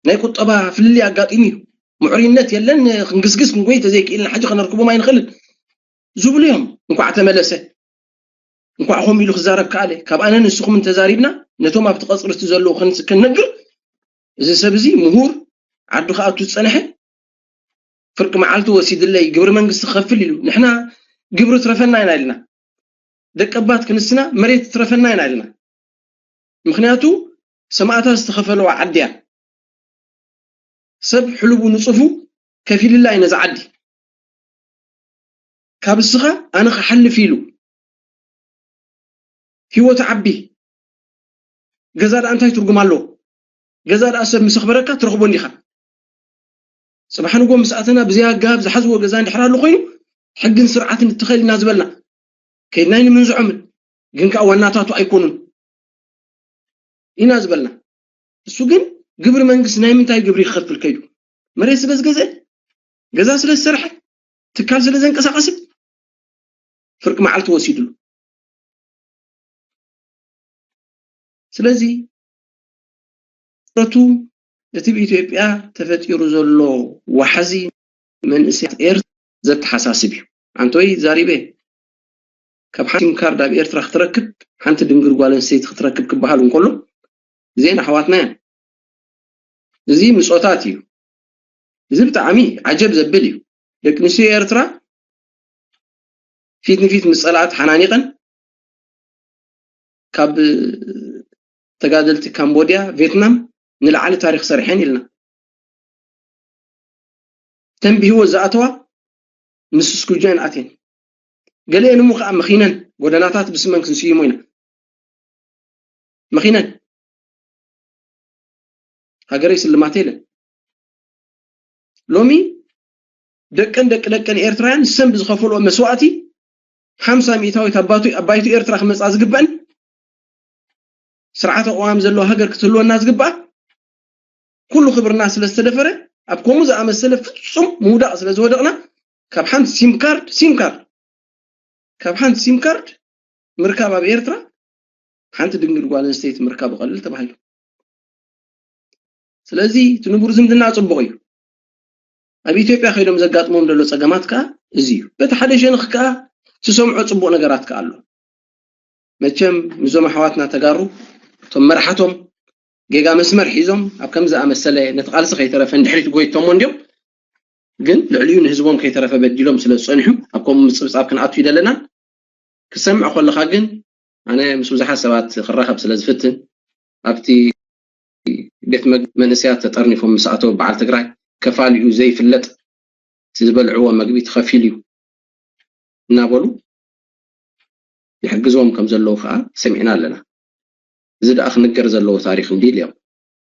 ናይ ቁጠባ ፍልልይ ኣጋጢሙ እዩ። ምዕሩይነት የለን። ክንግስግስ ክንጎይ ተዘይክኢልና ሕጂ ከነርክቦም ኣይንኽእልን ዝብሉ እዮም። እንኳዕ ተመለሰ እንኳዕ ከምኡ ኢሉ ክዛረብ ከኣለ ካብ ኣነን ንስኹምን ተዛሪብና ነቶም ኣብቲ ቀፅሪ እቲ ዘለዉ ክንስ- ክንነግር እዚ ሰብ እዚ ምሁር ዓዱ ክኣቱ ዝፀንሐ ፍርቂ መዓልቲ ወሲድለይ ግብሪ መንግስቲ ክኸፍል ኢሉ ንሕና ግብሪ ትረፈና ኢና ኢልና ደቀባት ክንስና መሬት ትረፈና ኢና ኢልና ምክንያቱ ሰማእታት ዝተኸፈለዋ ዓዲ እያ ሰብ ሕሉቡ ንፅፉ ከፊልላ እዩ ነዚ ዓዲ ካብ እስኻ ኣነ ክሓልፍ ኢሉ ህይወት ዓቢ ገዛ ደኣ እንታይ ትርጉም ኣለዎ ገዛ ደኣ ሰብ ምስ ኣኽበረካ ትረኽቦ እንዲኻ ፅባሕ ንጎ ምስ ኣተና ብዘይ ኣገባብ ዝሓዝዎ ገዛ እንድሕር ኣሎ ኮይኑ ሕግን ስርዓትን እትኸል ኢና ዝበልና ከይድና ንምንዝዖምን ግን ከዓ ዋናታቱ ኣይኮኑን ኢና ዝበልና እሱ ግን ግብሪ መንግስቲ ናይ ምንታይ ግብሪ ይኸፍል ከይዱ መሬት ስለ ዝገዘ ገዛ ስለ ዝሰርሐ ትካል ስለ ዘንቀሳቀሰ ፍርቂ መዓልቲ ወሲድሉ ስለዚ ትኩረቱ እቲ ብኢትዮጵያ ተፈጢሩ ዘሎ ዋሕዚ መንእሰያት ኤርትራ ዘተሓሳስብ እዩ ኣንቶይ ዛሪበ ካብ ሓንቲ ሲም ካርድ ኣብ ኤርትራ ክትረክብ ሓንቲ ድንግል ጓል ኣንስተይቲ ክትረክብ ክበሃል እንከሎ እዚአን ኣሕዋትና እየን እዚ ምፆታት እዩ እዚ ብጣዕሚ ዓጀብ ዘብል እዩ ደቂ ኣንስትዮ ኤርትራ ፊት ንፊት ምስ ፀላእቲ ሓናኒቐን ካብ ተጋደልቲ ካምቦድያ ቬትናም ንላዕሊ ታሪኽ ሰሪሐን ኢልና። ተንቢህዎ ዝኣተዋ ምስ ስኩጃን ኣትየን። ገሊአን እሞ ከዓ መኺነን ጎደናታት ብስመን ክንስይሞ ኢና። መኺነን ሃገረይ ስልማት የለን። ሎሚ ደቀን ደቂ ደቀን ኤርትራውያን ንሰን ብዝኸፈልኦ መስዋእቲ ሓምሳ ሚእታዊት ኣባቱ ኣባይቱ ኤርትራ ክመፃ ዝግበአን ስርዓተ ቅዋም ዘለዎ ሃገር ክትህልወና ዝግባእ ኩሉ ክብርና ስለ ዝተደፈረ ኣብ ከምኡ ዝኣመሰለ ፍጹም ምውዳቕ ስለ ዝወደቕና ካብ ሓንቲ ሲም ካርድ ሲም ካርድ ካብ ሓንቲ ሲም ካርድ ምርካብ ኣብ ኤርትራ ሓንቲ ድንግል ጓል ኣንስተይቲ ምርካብ ቀልል ተባሂሉ። ስለዚ እቲ ንቡር ዝምድና ጽቡቕ እዩ። ኣብ ኢትዮጵያ ከይዶም ዘጋጥሞም ዘሎ ጸገማት ከኣ እዚ እዩ። በቲ ሓደ ሸነኽ ከኣ ትሰምዖ ጽቡቕ ነገራት ከኣ ኣሎ። መቸም ምስዞም ኣሕዋትና ተጋሩ እቶም መርሓቶም ጌጋ መስመር ሒዞም ኣብ ከም ዝኣመሰለ ነቲ ቃልሲ ከይተረፈ ንድሕሪት ጎይቶሞ እንዲዮም። ግን ልዕሊኡ ንህዝቦም ከይተረፈ በዲሎም ስለ ዝጸንሑ ኣብ ከምኡ ምጽብጻብ ክንኣቱ ይደለና። ክሰምዕ ከለኻ ግን ኣነ ምስ ብዙሓት ሰባት ክራኸብ ስለ ዝፍትን ኣብቲ ቤት መግ- መንእሰያት ተጠርኒፎም ምስ ኣተው በዓል ትግራይ ከፋሊኡ ዘይፍለጥ እቲ ዝበልዕዎ መግቢ ተኸፊሉ እዩ እናበሉ ይሕግዝዎም ከም ዘለዉ ከዓ ሰሚዕና ኣለና። እዚ ደኣ ክንገር ዘለዎ ታሪኽ እንዲ ኢልዮም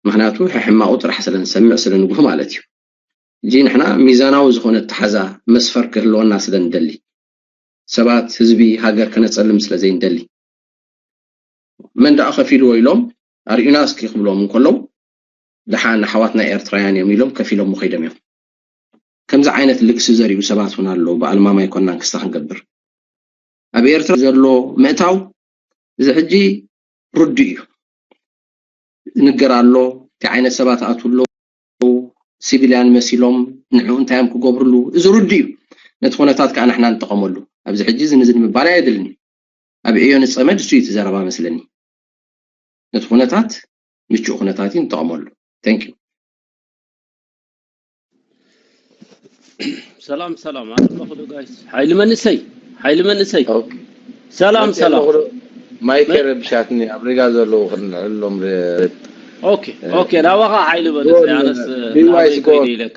ምክንያቱ ሕሕማቑ ጥራሕ ስለ ንሰምዕ ስለ ንጉህ ማለት እዩ። እጂ ንሕና ሚዛናዊ ዝኾነ ኣተሓዛ መስፈር ክህልወና ስለ ንደሊ ሰባት ህዝቢ ሃገር ከነፀልም ስለ ዘይንደሊ መን ደኣ ከፊልዎ ኢሎም ኣርእዩና እስኪ ክብሎም እንከለዉ ደሓን ኣሕዋትና ኤርትራውያን እዮም ኢሎም ከፊሎም ከይዶም እዮም። ከምዚ ዓይነት ልግሲ ዘርእዩ ሰባት እውን ኣለዉ። ብኣልማማ ኣይኮናን ክስታ ክንገብር ኣብ ኤርትራ ዘሎ ምእታው እዚ ሕጂ ርዱእ እዩ። ይንገር ኣሎ እንታይ ዓይነት ሰባት ኣትዉ ኣለዉ ሲቪልያን መሲሎም ንዕኡ እንታይ እዮም ክገብርሉ እዚ ርዱእ እዩ። ነቲ ኩነታት ከዓ ንሕና ንጠቐመሉ ኣብዚ ሕጂ እዚ ንዚ ንምባል ኣየድልን እዩ። ኣብ ዕዮ ንፀመድ እሱ እዩ እቲ ዘረባ መስለኒ። ነቲ ኩነታት ምቹእ ኩነታት እዩ ንጠቐመሉ። Thank you። ሰላም ሰላም ኣለኹ ዶ ጋይስ ሓይሊ መንእሰይ ሓይሊ መንእሰይ ሰላም ሰላም ማይክ ረብሻትኒ ኣብ ሪጋ ዘለዉ ክንልዕሎም ኦኬ ኦኬ ናባኻ ሓይሊ መንእሰይ ኣነስ ቢዋይ ናበይ ስኮር። ከይደ ኢለካ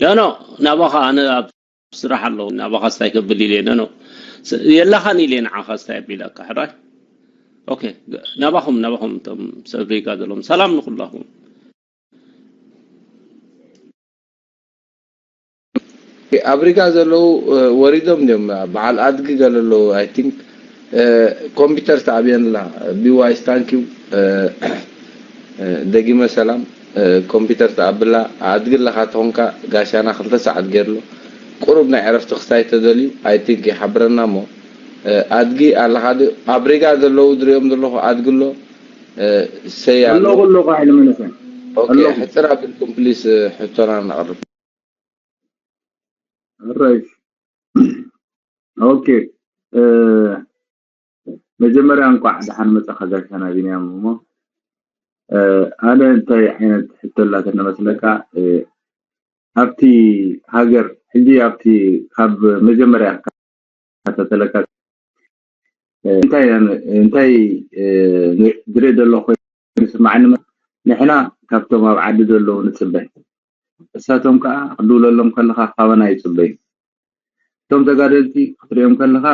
ኖ ኖ ናባኻ ኣነ ኣብ ስራሕ ኣለኹ ናባኻ ስታይ ከብል ኢለ ኖ ኖ የላኻን ኢለ ንዓኻ ስታይ ኣቢለካ ሕራይ ኦኬ ናባኹም ናባኹም እቶም ሰብ ሪጋ ዘለዎም ሰላም ንኩላኹም ኣብ ሪጋ ዘለዉ ወሪዶም እዮም በዓል ኣድጊ ገለ ኣለዉ I think ኮምፒተር ተኣብየንላ ቢዋይስ ታንኪው ደጊመ ሰላም ኮምፒተር ተኣብላ ኣድጊ ኣለኻ ተኾንካ ጋሻና ክልተ ሰዓት ገይርሎ ቁሩብ ናይ ዕረፍቲ ክስታይ ተደልዩ I think ይሓብረና እሞ ኣድጊ ኣለኻ ድ ኣብ ሪጋ ዘለዉ ድሪኦም ዘለኹ ኣድጊ ኣሎ ሰይ ኣሎ ኣለኹ ኣለኹ ሓይለ መለሰ ኦኬ ኣለኹ። ሕፅር ኣቢልኩም ፕሊስ ሕቶና እናቕርብ ራይት ኦኬ እ፣ መጀመርያ እንኳዕ ደሓን መጻኻ ጋሻና ቢንያም እሞ እ፣ ኣነ እንታይ ዓይነት ሕቶ ኣላትኒ መስለካ እ፣ ኣብቲ ሃገር ሕጂ ኣብቲ ካብ መጀመርያ ከታተለካ እንታይ እንታይ ዝርኢ ዘሎ ኮይኑ ስማዕኒ ንሕና ካብቶም ኣብ ዓዲ ዘለዉ ንፅበ እሳቶም ከዓ ክድውለሎም ከለካ ካበና ይፅበዩ እቶም ተጋደልቲ ክትሪኦም ከለካ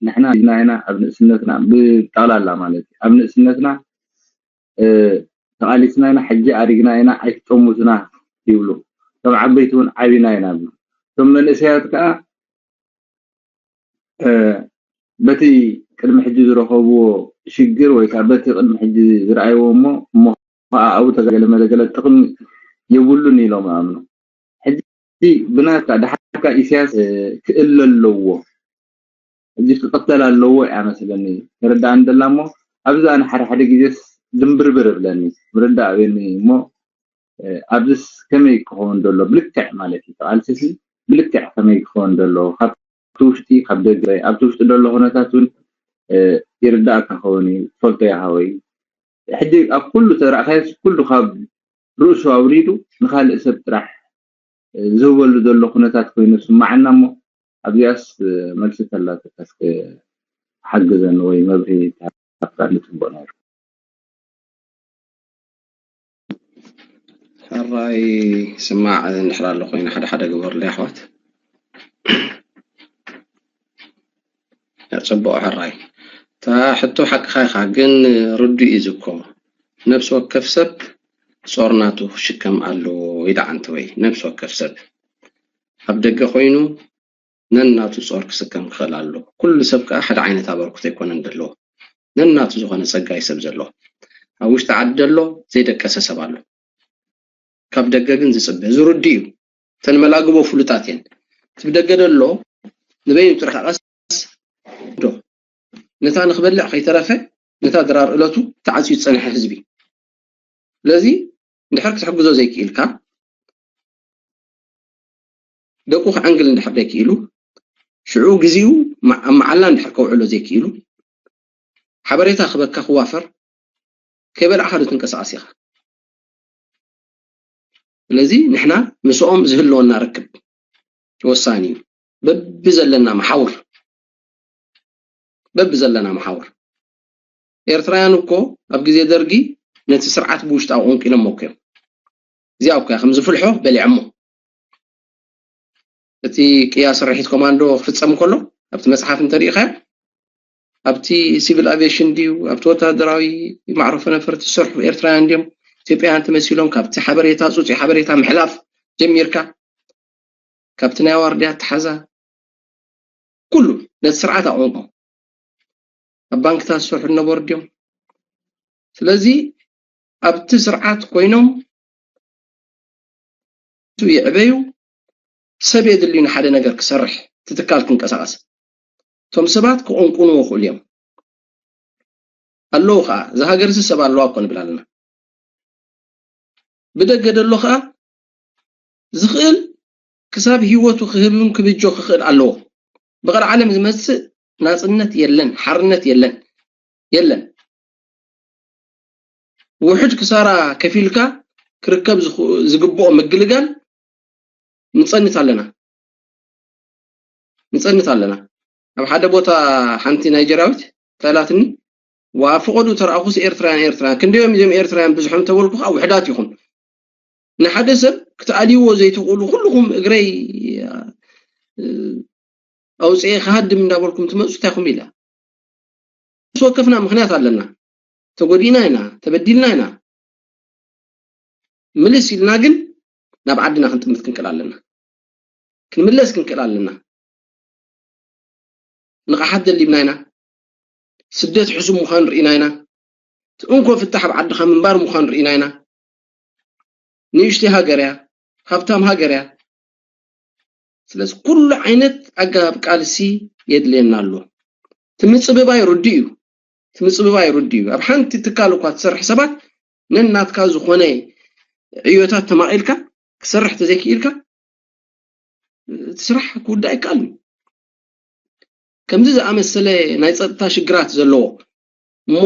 ንሕና ኢና ኣብ ንእስነትና ብጠቅላላ ማለት እዩ ኣብ ንእስነትና ተቃሊስና ኢና ሕጂ ኣሪግና ኢና ኣይትጠሙትና ይብሉ እቶም ዓበይቲ እውን ዓቢና ኢና ይብሉ እቶም መንእሰያት ከዓ በቲ ቅድሚ ሕጂ ዝረኸብዎ ሽግር ወይ ከዓ በቲ ቅድሚ ሕጂ ዝረኣይዎ እሞ እሞ ከዓ ኣብኡ ተገለ መለገለ ጥቕሚ የብሉን ኢሎም ኣምኑ ሕጂ ብናትካ ድሓርካ ኢሳያስ ክእለ ኣለዎ ሕጂ ክቕተል ኣለዎ እያ መስለኒ ተረዳእኒ ደላ እሞ ኣብዛ ንሓደ ሓደ ግዜስ ድንብርብር እብለኒ ምርዳእ ኣብኒ እሞ ኣብዚስ ከመይ ክኸውን ዘሎ ብልክዕ ማለት እዩ ተቓልሲሲ ብልክዕ ከመይ ክኸውን ዘሎ ካብቲ ውሽጢ ካብ ደገ ኣብቲ ውሽጢ ዘሎ ኩነታት እውን ይርዳእካ ከውን እዩ ትፈልጦ ይሃወይ ሕጂ ኣብ ኩሉ ተራእካዮስ ኩሉ ካብ ርእሱ ኣውሪዱ ንካልእ ሰብ ጥራሕ ዝህበሉ ዘሎ ኩነታት ኮይኑ ስማዓና እሞ ኣብዚኣስ መልሲ ተላትካ እስከ ሓግዘኒ ወይ መብርሂ ተሃብካኒ ፅቡቅ ነይሩ። ሕራይ ስማዕ እንድሕር ኣሎ ኮይኑ ሓደ ሓደ ግበሩለይ ኣሕዋት። ጽቡቕ ሕራይ። እታ ሕቶ ሓቅኻ ኢኻ፣ ግን ርዱእ እዩ ዝኮ። ነብሲ ወከፍ ሰብ ጾር ናቱ ክሽከም ኣለዎ ኢላ ዓንተወይ። ነብሲ ወከፍ ሰብ ኣብ ደገ ኮይኑ ነናቱ ጾር ክስከም ክኽእል ኣለዎ። ኩሉ ሰብ ከኣ ሓደ ዓይነት ኣበርክቶ ኣይኮነን ዘለዎ። ነናቱ ዝኾነ ጸጋ እዩ ሰብ ዘለዎ። ኣብ ውሽጢ ዓዲ ዘሎ ዘይደቀሰ ሰብ ኣሎ። ካብ ደገ ግን ዝጽበ። እዚ ርዱእ እዩ። እተን መላግቦ ፍሉጣት እየን። እቲ ብደገ ዘሎ ንበይኑ ጥራሕ ቀስ ዶ ነታ ንኽበልዕ ከይተረፈ ነታ ድራር እለቱ ተዓጽዩ ዝጸንሐ ህዝቢ። ስለዚ እንድሕር ክትሕግዞ ዘይክኢልካ፣ ደቁ ክዕንግል እንድሕር ዘይክኢሉ፣ ሽዑ ግዜኡ መ-፣ ኣብ መዓላ እንድሕር ከውዕሎ ዘይክኢሉ፣ ሓበሬታ ክበካ ክዋፈር፣ ከይበላዕካ ዶ ትንቀሳቐስ ኢኻ? ስለዚ ንሕና ምስኦም ዝህልወና ርክብ ወሳኒ እዩ። በብዘለና መሓውር፣ በብዘለና መሓውር። ኤርትራውያን እኮ ኣብ ግዜ ደርጊ ነቲ ስርዓት ብውሽጢ ኣቆንቂሎሞ እኮ እዮም። እዚኣ እኮ እያ ከም ዝፍልሖ በሊዖሞ። እቲ ቅያ ስርሒት ኮማንዶ ክፍጸም ከሎ ኣብቲ መጽሓፍ እንተሪኢኻዮ፣ ኣብቲ ሲቪል ኣቪዬሽን ድዩ፣ ኣብቲ ወታደራዊ ማዕረፎ ነፈርቲ ዝሰርሑ ኤርትራውያን ድዮም፣ ኢትዮጵያውያን ተመሲሎም ካብቲ ሓበሬታ፣ ጽጹይ ሓበሬታ ምሕላፍ ጀሚርካ፣ ካብቲ ናይ ዋርድያ ኣተሓዛ፣ ኩሉ ነቲ ስርዓት ኣቑሞ ኣብ ባንክታት ዝሰርሑ ዝነበሩ ድዮም? ስለዚ ኣብቲ ስርዓት ኮይኖም ይዕበዩ፣ ሰብ የድልዩ ንሓደ ነገር ክሰርሕ፣ እቲ ትካል ክንቀሳቐስ። እቶም ሰባት ክቕንቁንዎ ይኽእሉ እዮም። ኣለዉ ኸዓ፣ እዛ ሃገር እዚ ሰብ ኣለዋ እኮ ንብል ኣለና። ብደገ ዘሎ ኸዓ ዝኽእል ክሳብ ህይወቱ ክህብን ክብጆ ክኽእል ኣለዎ። ብቐልዓለም ዝመጽእ ናጽነት የለን፣ ሓርነት የለን፣ የለን። ውሑድ ክሳራ ከፊልካ ክርከብ ዝኽ-፣ ዝግብኦ ምግልጋል ንጸንት ኣለና፣ ንጸንት ኣለና። ኣብ ሓደ ቦታ ሓንቲ ናይጀርያዊት እንታይ ኢላትኒ፣ "ዋ፣ ፈቐዱ ተረኣኹስ ኤርትራውያን፣ ኤርትራውያን፣ ክንደዮም እዞም ኤርትራውያን ብዝሖም?" ተበልኩ፣ ከዓ ውሕዳት ኢኹም። ንሓደ ሰብ ክትኣልይዎ ዘይትኽእሉ፣ ኩልኹም እግረይ፣ እ፣ ኣውፅኤ ክሃድም እንዳበልኩም ትመፁ እንታይ ኢኹም ኢላ። ምስ ወከፍና ምኽንያት ኣለና። ተጎዲእና ኢና፣ ተበዲልና ኢና። ምልስ ኢልና ግን ናብ ዓድና ክንጥምት ክንክእል ኣለና። ክንምለስ ክንክእል ኣለና። ንቕሓት ደሊብና ኢና። ስደት ሕሱም ምዃኑ ርኢና ኢና። እቲ እንኮ ፍታሕ ኣብ ዓድኻ ምንባር ምዃኑ ርኢና ኢና። ንእሽተይ ሃገር እያ፣ ሃብታም ሃገር እያ። ስለዚ ኩሉ ዓይነት ኣገባብ ቃልሲ የድልየና ኣሎ። እቲ ምጽብባይ ርዱእ እዩ። እቲ ምጽብባይ ርዱእ እዩ። ኣብ ሓንቲ ትካል እኳ ትሰርሕ ሰባት ነናትካ ዝኾነ ዕዮታት ተማቒልካ ክሰርሕ ተዘይክኢልካ እቲ ስራሕ ክውዳእ ኣይከኣልን እዩ። ከምዚ ዝኣመሰለ ናይ ጸጥታ ሽግራት ዘለዎ እሞ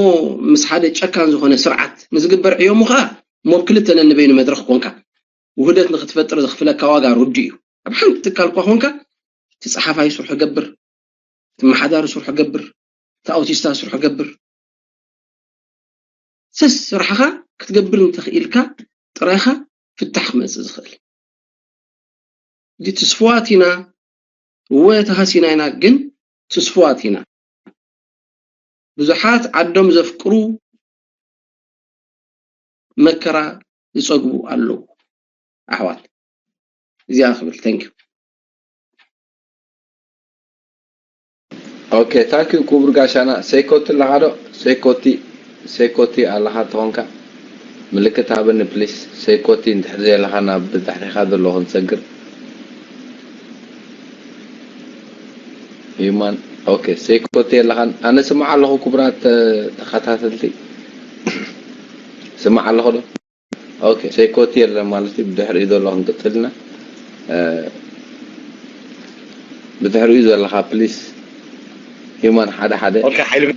ምስ ሓደ ጨካን ዝኾነ ስርዓት ንዝግበር ዕዮ እሞ ኸዓ እሞ ኣብ ክልተ ነንበይኑ መድረኽ ኮንካ ውህደት ንኽትፈጥር ዘኽፍለካ ዋጋ ርዱእ እዩ። ኣብ ሓንቲ ትካል እኳ ኮንካ እቲ ጸሓፋይ ስርሑ ገብር፣ እቲ መሓዳሪ ስርሑ ገብር፣ እቲ ኣውቲስታ ስርሑ ገብር። ሰስ ስራሕኻ ክትገብር እንተኽኢልካ ጥራይኻ ፍታሕ ክመጽእ ዝኽእል። እዚ ትስፉዋት ኢና፣ እወ ተሃሲና ኢና፣ ግን ትስፉዋት ኢና። ብዙሓት ዓዶም ዘፍቅሩ መከራ ዝጸግቡ ኣለዉ ኣሕዋት። እዚኣ ክብል። Thank you። ኦኬ፣ thank you ክቡር ጋሻና። ሴኮቲ ኣለኻ ዶ? ሴኮቲ፣ ሴኮቲ ኣለኻ ተኾንካ ምልክት ሃበኒ ፕሊስ። ሴኮቲ እንድሕር ዘየለኻ ናብ ብድሕሪኻ ዘሎ ክንሰግር። ሂዩማን፣ ኦኬ፣ ሴኮቲ የለኻን። ኣነ ስማዕ ኣለኹ ክቡራት ተ-፣ ተኸታተልቲ። ስማዕ ኣለኹ ዶ? ኦኬ፣ ሴኮቲ የለን ማለት እዩ። ብድሕሪኡ ዘሎ ክንቅጽል ኢና። እ፣ ብድሕሪኡ ዘለኻ ፕሊስ ሂዩማን ሓደ ሓደ። ኦኬ፣ ሓይሊ መ-፣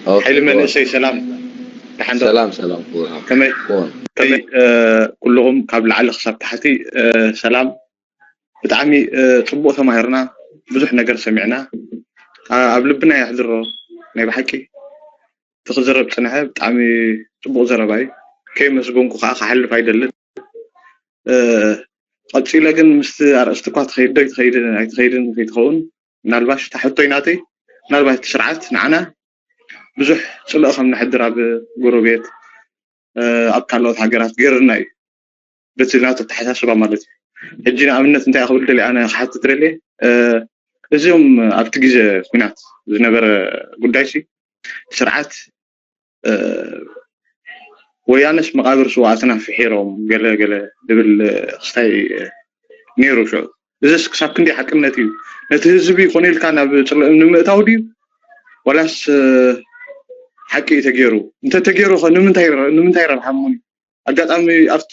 ኦኬ፣ ሓይሊ ኩወን። መንእሰይ ሰላም። ደሓን ዶ? ሰላም፣ ሰላም፣ ኩወን። ከመይ? ኩወን። ከመይ፣ እ፣ ኩልኹም ካብ ላዕሊ ክሳብ ታሕቲ፣ እ፣ ሰላም። ብጣዕሚ፣ እ፣ ጽቡቕ ተማሂርና፣ ብዙሕ ነገር ሰሚዕና። ኣ-፣ ኣብ ልብና የሕድሮ ናይ ብሓቂ። እቲ ክዝረብ ጽንሐ ብጣዕሚ ጽቡቕ ዘረባ እዩ። ከየመስገንኩ ከኣ ክሓልፍ ኣይደልን። ቀፂለ ግን ምስቲ ኣርእስቲ እኳ ትኸይድ ዶ ኣይትኸይድን ኣይትኸውን፣ ምናልባሽ እታ ሕቶይ ናተይ፣ ምናልባት እቲ ስርዓት ንዓና ብዙሕ ፅልኦ ከም ነሕድር ኣብ ጎረቤት ኣብ ካልኦት ሃገራት ገይርና እዩ፣ በቲ ናቱ ኣተሓሳስባ ማለት እዩ። ሕጂ ንኣብነት እንታይ ክብል ደሊ ኣነ ክሓትት ደሊ፣ እዚኦም ኣብቲ ግዜ ኩናት ዝነበረ ጉዳይ ሲ ስርዓት ወያነስ መቓብር ስውኣትና ፍሒሮም ገለ ገለ ዝብል ክስታይ ነይሩ። ሽዑ እዚስ ክሳብ ክንደይ ሓቅነት እዩ? ነቲ ህዝቢ ኮነ ኢልካ ናብ ፅልእም ንምእታው ድዩ ዋላስ ሓቂ እዩ ተገይሩ? እንተተገይሩ ኸ ንምንታይ ረብሓ ምኑ? ኣጋጣሚ ኣብቲ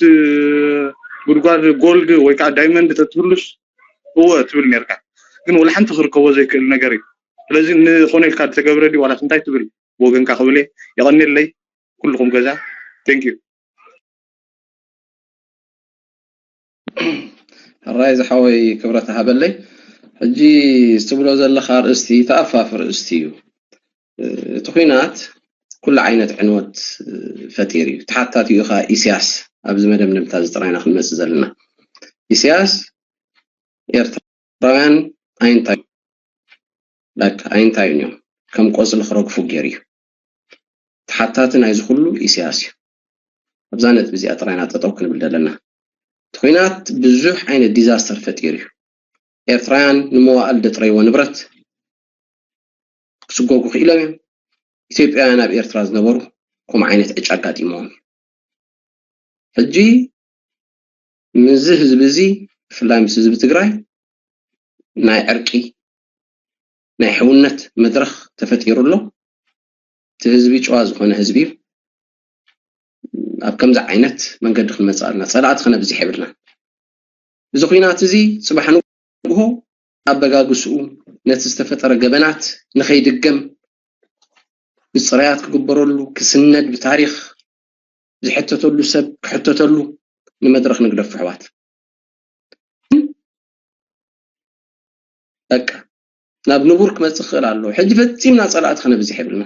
ጉድጓድ ጎልድ ወይ ከዓ ዳይመንድ ተትህሉስ እወ ትብል ነርካ፣ ግን ወላ ሓንቲ ክርከቦ ዘይክእል ነገር እዩ። ስለዚ ንኾነ ኢልካ ዝተገብረ ድዩ ዋላስ እንታይ ትብል? ብወገንካ ክብል እየ። የቐንየለይ ኩልኹም ገዛ። Thank you። ሕራይ ዝሓወይ ክብረት ሃበለይ። ሕጂ ዝትብሎ ዘለኻ ኣርእስቲ ተኣፋፍ ኣርእስቲ እዩ። እቲ ኹናት ኩሉ ዓይነት ዕንወት ፈጢሩ እዩ። ተሓታቲኡ ኸዓ ኢስያስ ኣብዚ መደምደምታ እዚ ጥራይና ክንመጽእ ዘለና። ኢስያስ ኤርትራውያን ኣይንታዩ በቃ ኣይንታዩን እዮም ከም ቆጽሊ ክረግፉ ገይሩ እዩ። ተሓታቲ ናይዚ ኩሉ ኢስያስ እዩ። ኣብዛ ነጥቢ እዚኣ ጥራይና ጠጠው ክንብል ዘለና። እቲ ኹናት ብዙሕ ዓይነት ዲዛስተር ፈጢሩ እዩ። ኤርትራውያን ንመዋእል ደጥረይዎ ንብረት ክስጎጉ ክኢሎም እዮም። ኢትዮጵያውያን ኣብ ኤርትራ ዝነበሩ ከምኡ ዓይነት ዕጫ ኣጋጢሞዎም እዩ። ሕጂ ምስዚ ህዝቢ እዚ ብፍላይ ምስ ህዝቢ ትግራይ ናይ ዕርቂ ናይ ሕውነት መድረኽ ተፈጢሩ ኣሎ። እቲ ህዝቢ ጭዋ ዝኾነ ህዝቢ እዩ። ኣብ ከምዚ ዓይነት መንገዲ ክንመፅእ ኣለና። ፀላእቲ ከነብዝሕ የብልና። እዚ ኹናት እዚ ፅባሕ ንግሆ ኣበጋግስኡ ነቲ ዝተፈጠረ ገበናት ንኸይድገም ብፅራያት ክግበረሉ ክስነድ ብታሪክ ዝሕተተሉ ሰብ ክሕተተሉ ንመድረክ ንግደፉ ኣሕዋት። በቃ ናብ ንቡር ክመፅእ ክኽእል ኣለዎ። ሕጂ ፈፂምና ፀላእቲ ከነብዝሕ የብልና።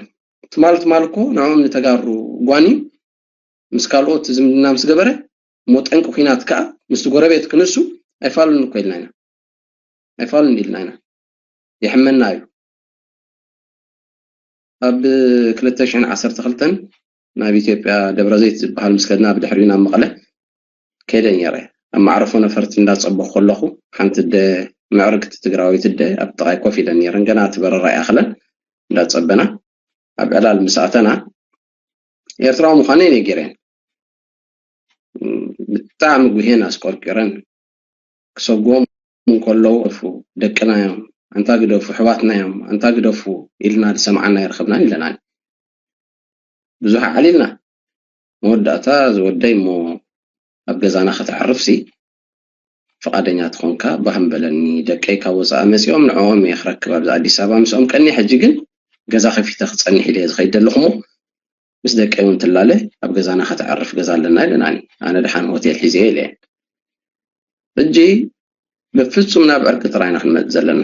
ትማል ትማል እኮ ንዕኦም ንተጋሩ ጓኒ ምስ ካልኦት ዝምድና ምስ ገበረ እሞ ጠንቂ ኲናት ከዓ ምስቲ ጎረቤት ክንሱ ኣይፋሉን እኮ ኢልና ኢና። ኣይፋሉን ኢልና ኢና። የሕመና እዩ። ኣብ ክልተ ሽሕን ዓሰርተ ክልተን ናብ ኢትዮጵያ ደብረ ዘይት ዝበሃል ምስ ከድና ብድሕሪኡ ናብ መቐለ ከይደ ነይረ። ኣብ መዕረፎ ነፈርቲ እንዳፀበኹ ከለኹ ሓንቲ ኣደ ምዕርግቲ ትግራወይቲ ኣደ ኣብ ጥቓይ ኮፍ ኢለን ነይረን። ገና እቲ በረራ ኣይኣኸለን እንዳፀበና ኣብ ዕላል ምስ ኣተና ኤርትራዊ ምዃነይ ነጊረን። ብጣዕሚ ጉሄን ኣስቆርቂረን ክሰጉዎም እንከለዉ እፉ ደቅና እዮም ኣንታ ግደፉ ኣሕዋትና እዮም ኣንታ ግደፉ ኢልና ዝሰምዓና ኣይረኸብናን ኢለናን። ብዙሕ ኣዕሊልና መወዳእታ ዝወደይ እሞ ኣብ ገዛና ከተዕርፍሲ ፍቓደኛ ተኾንካ ባህም በለኒ ደቀይ ካብ ወፃኢ መፂኦም ንዕኦም እየ ክረክብ ኣብዚ ኣዲስ ኣበባ ምስኦም ቀኒ ሕጂ ግን ገዛ ከፊተ ክፀንሕ ኢለ ዝኸይድ ዘለኹ እሞ ምስ ደቀይ እውን ትላለ ኣብ ገዛና ከተዕርፍ ገዛ ኣለና ኢለናኒ ኣነ ደሓን ሆቴል ሒዘ ኢለ ሕጂ በፍፁም ናብ ዕርቂ ጥራይና ክንመፅ ዘለና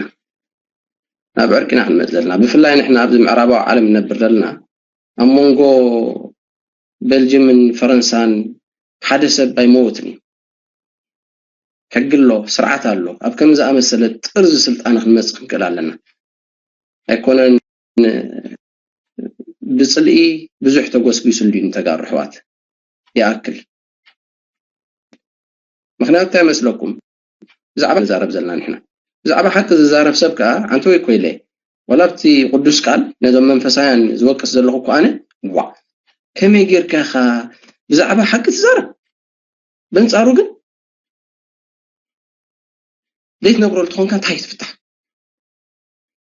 ናብ ዕርቂና ክንመፅ ዘለና ብፍላይ ንሕና ኣብዚ ምዕራባዊ ዓለም ንነብር ዘለና ኣብ መንጎ ቤልጅምን ፈረንሳን ሓደ ሰብ ኣይመውትን እዩ ሕጊ ኣሎ ስርዓት ኣሎ ኣብ ከም ዝኣመሰለ ጥርዚ ስልጣን ክንመፅእ ክንክእል ኣለና ኣይኮነን ብፅልኢ ብዙሕ ተጎስጒስሉ እዩ ንተጋሩ ኣሕዋት ይኣክል ምክንያቱ እንታይ መስለኩም ብዛዕባ ንዛረብ ዘለና ንሕና ብዛዕባ ሓቂ ዝዛረብ ሰብ ከዓ ኣንተ ወይ ኮይለ ዋላ ኣብቲ ቅዱስ ቃል ነዞም መንፈሳውያን ዝወቅስ ዘለኹ እኮ ኣነ ዋ ከመይ ጌርካ ኢኻ ብዛዕባ ሓቂ ትዛረብ በንፃሩ ግን ዘይትነግረሉ ተኾንካ እንታይ ትፍታሕ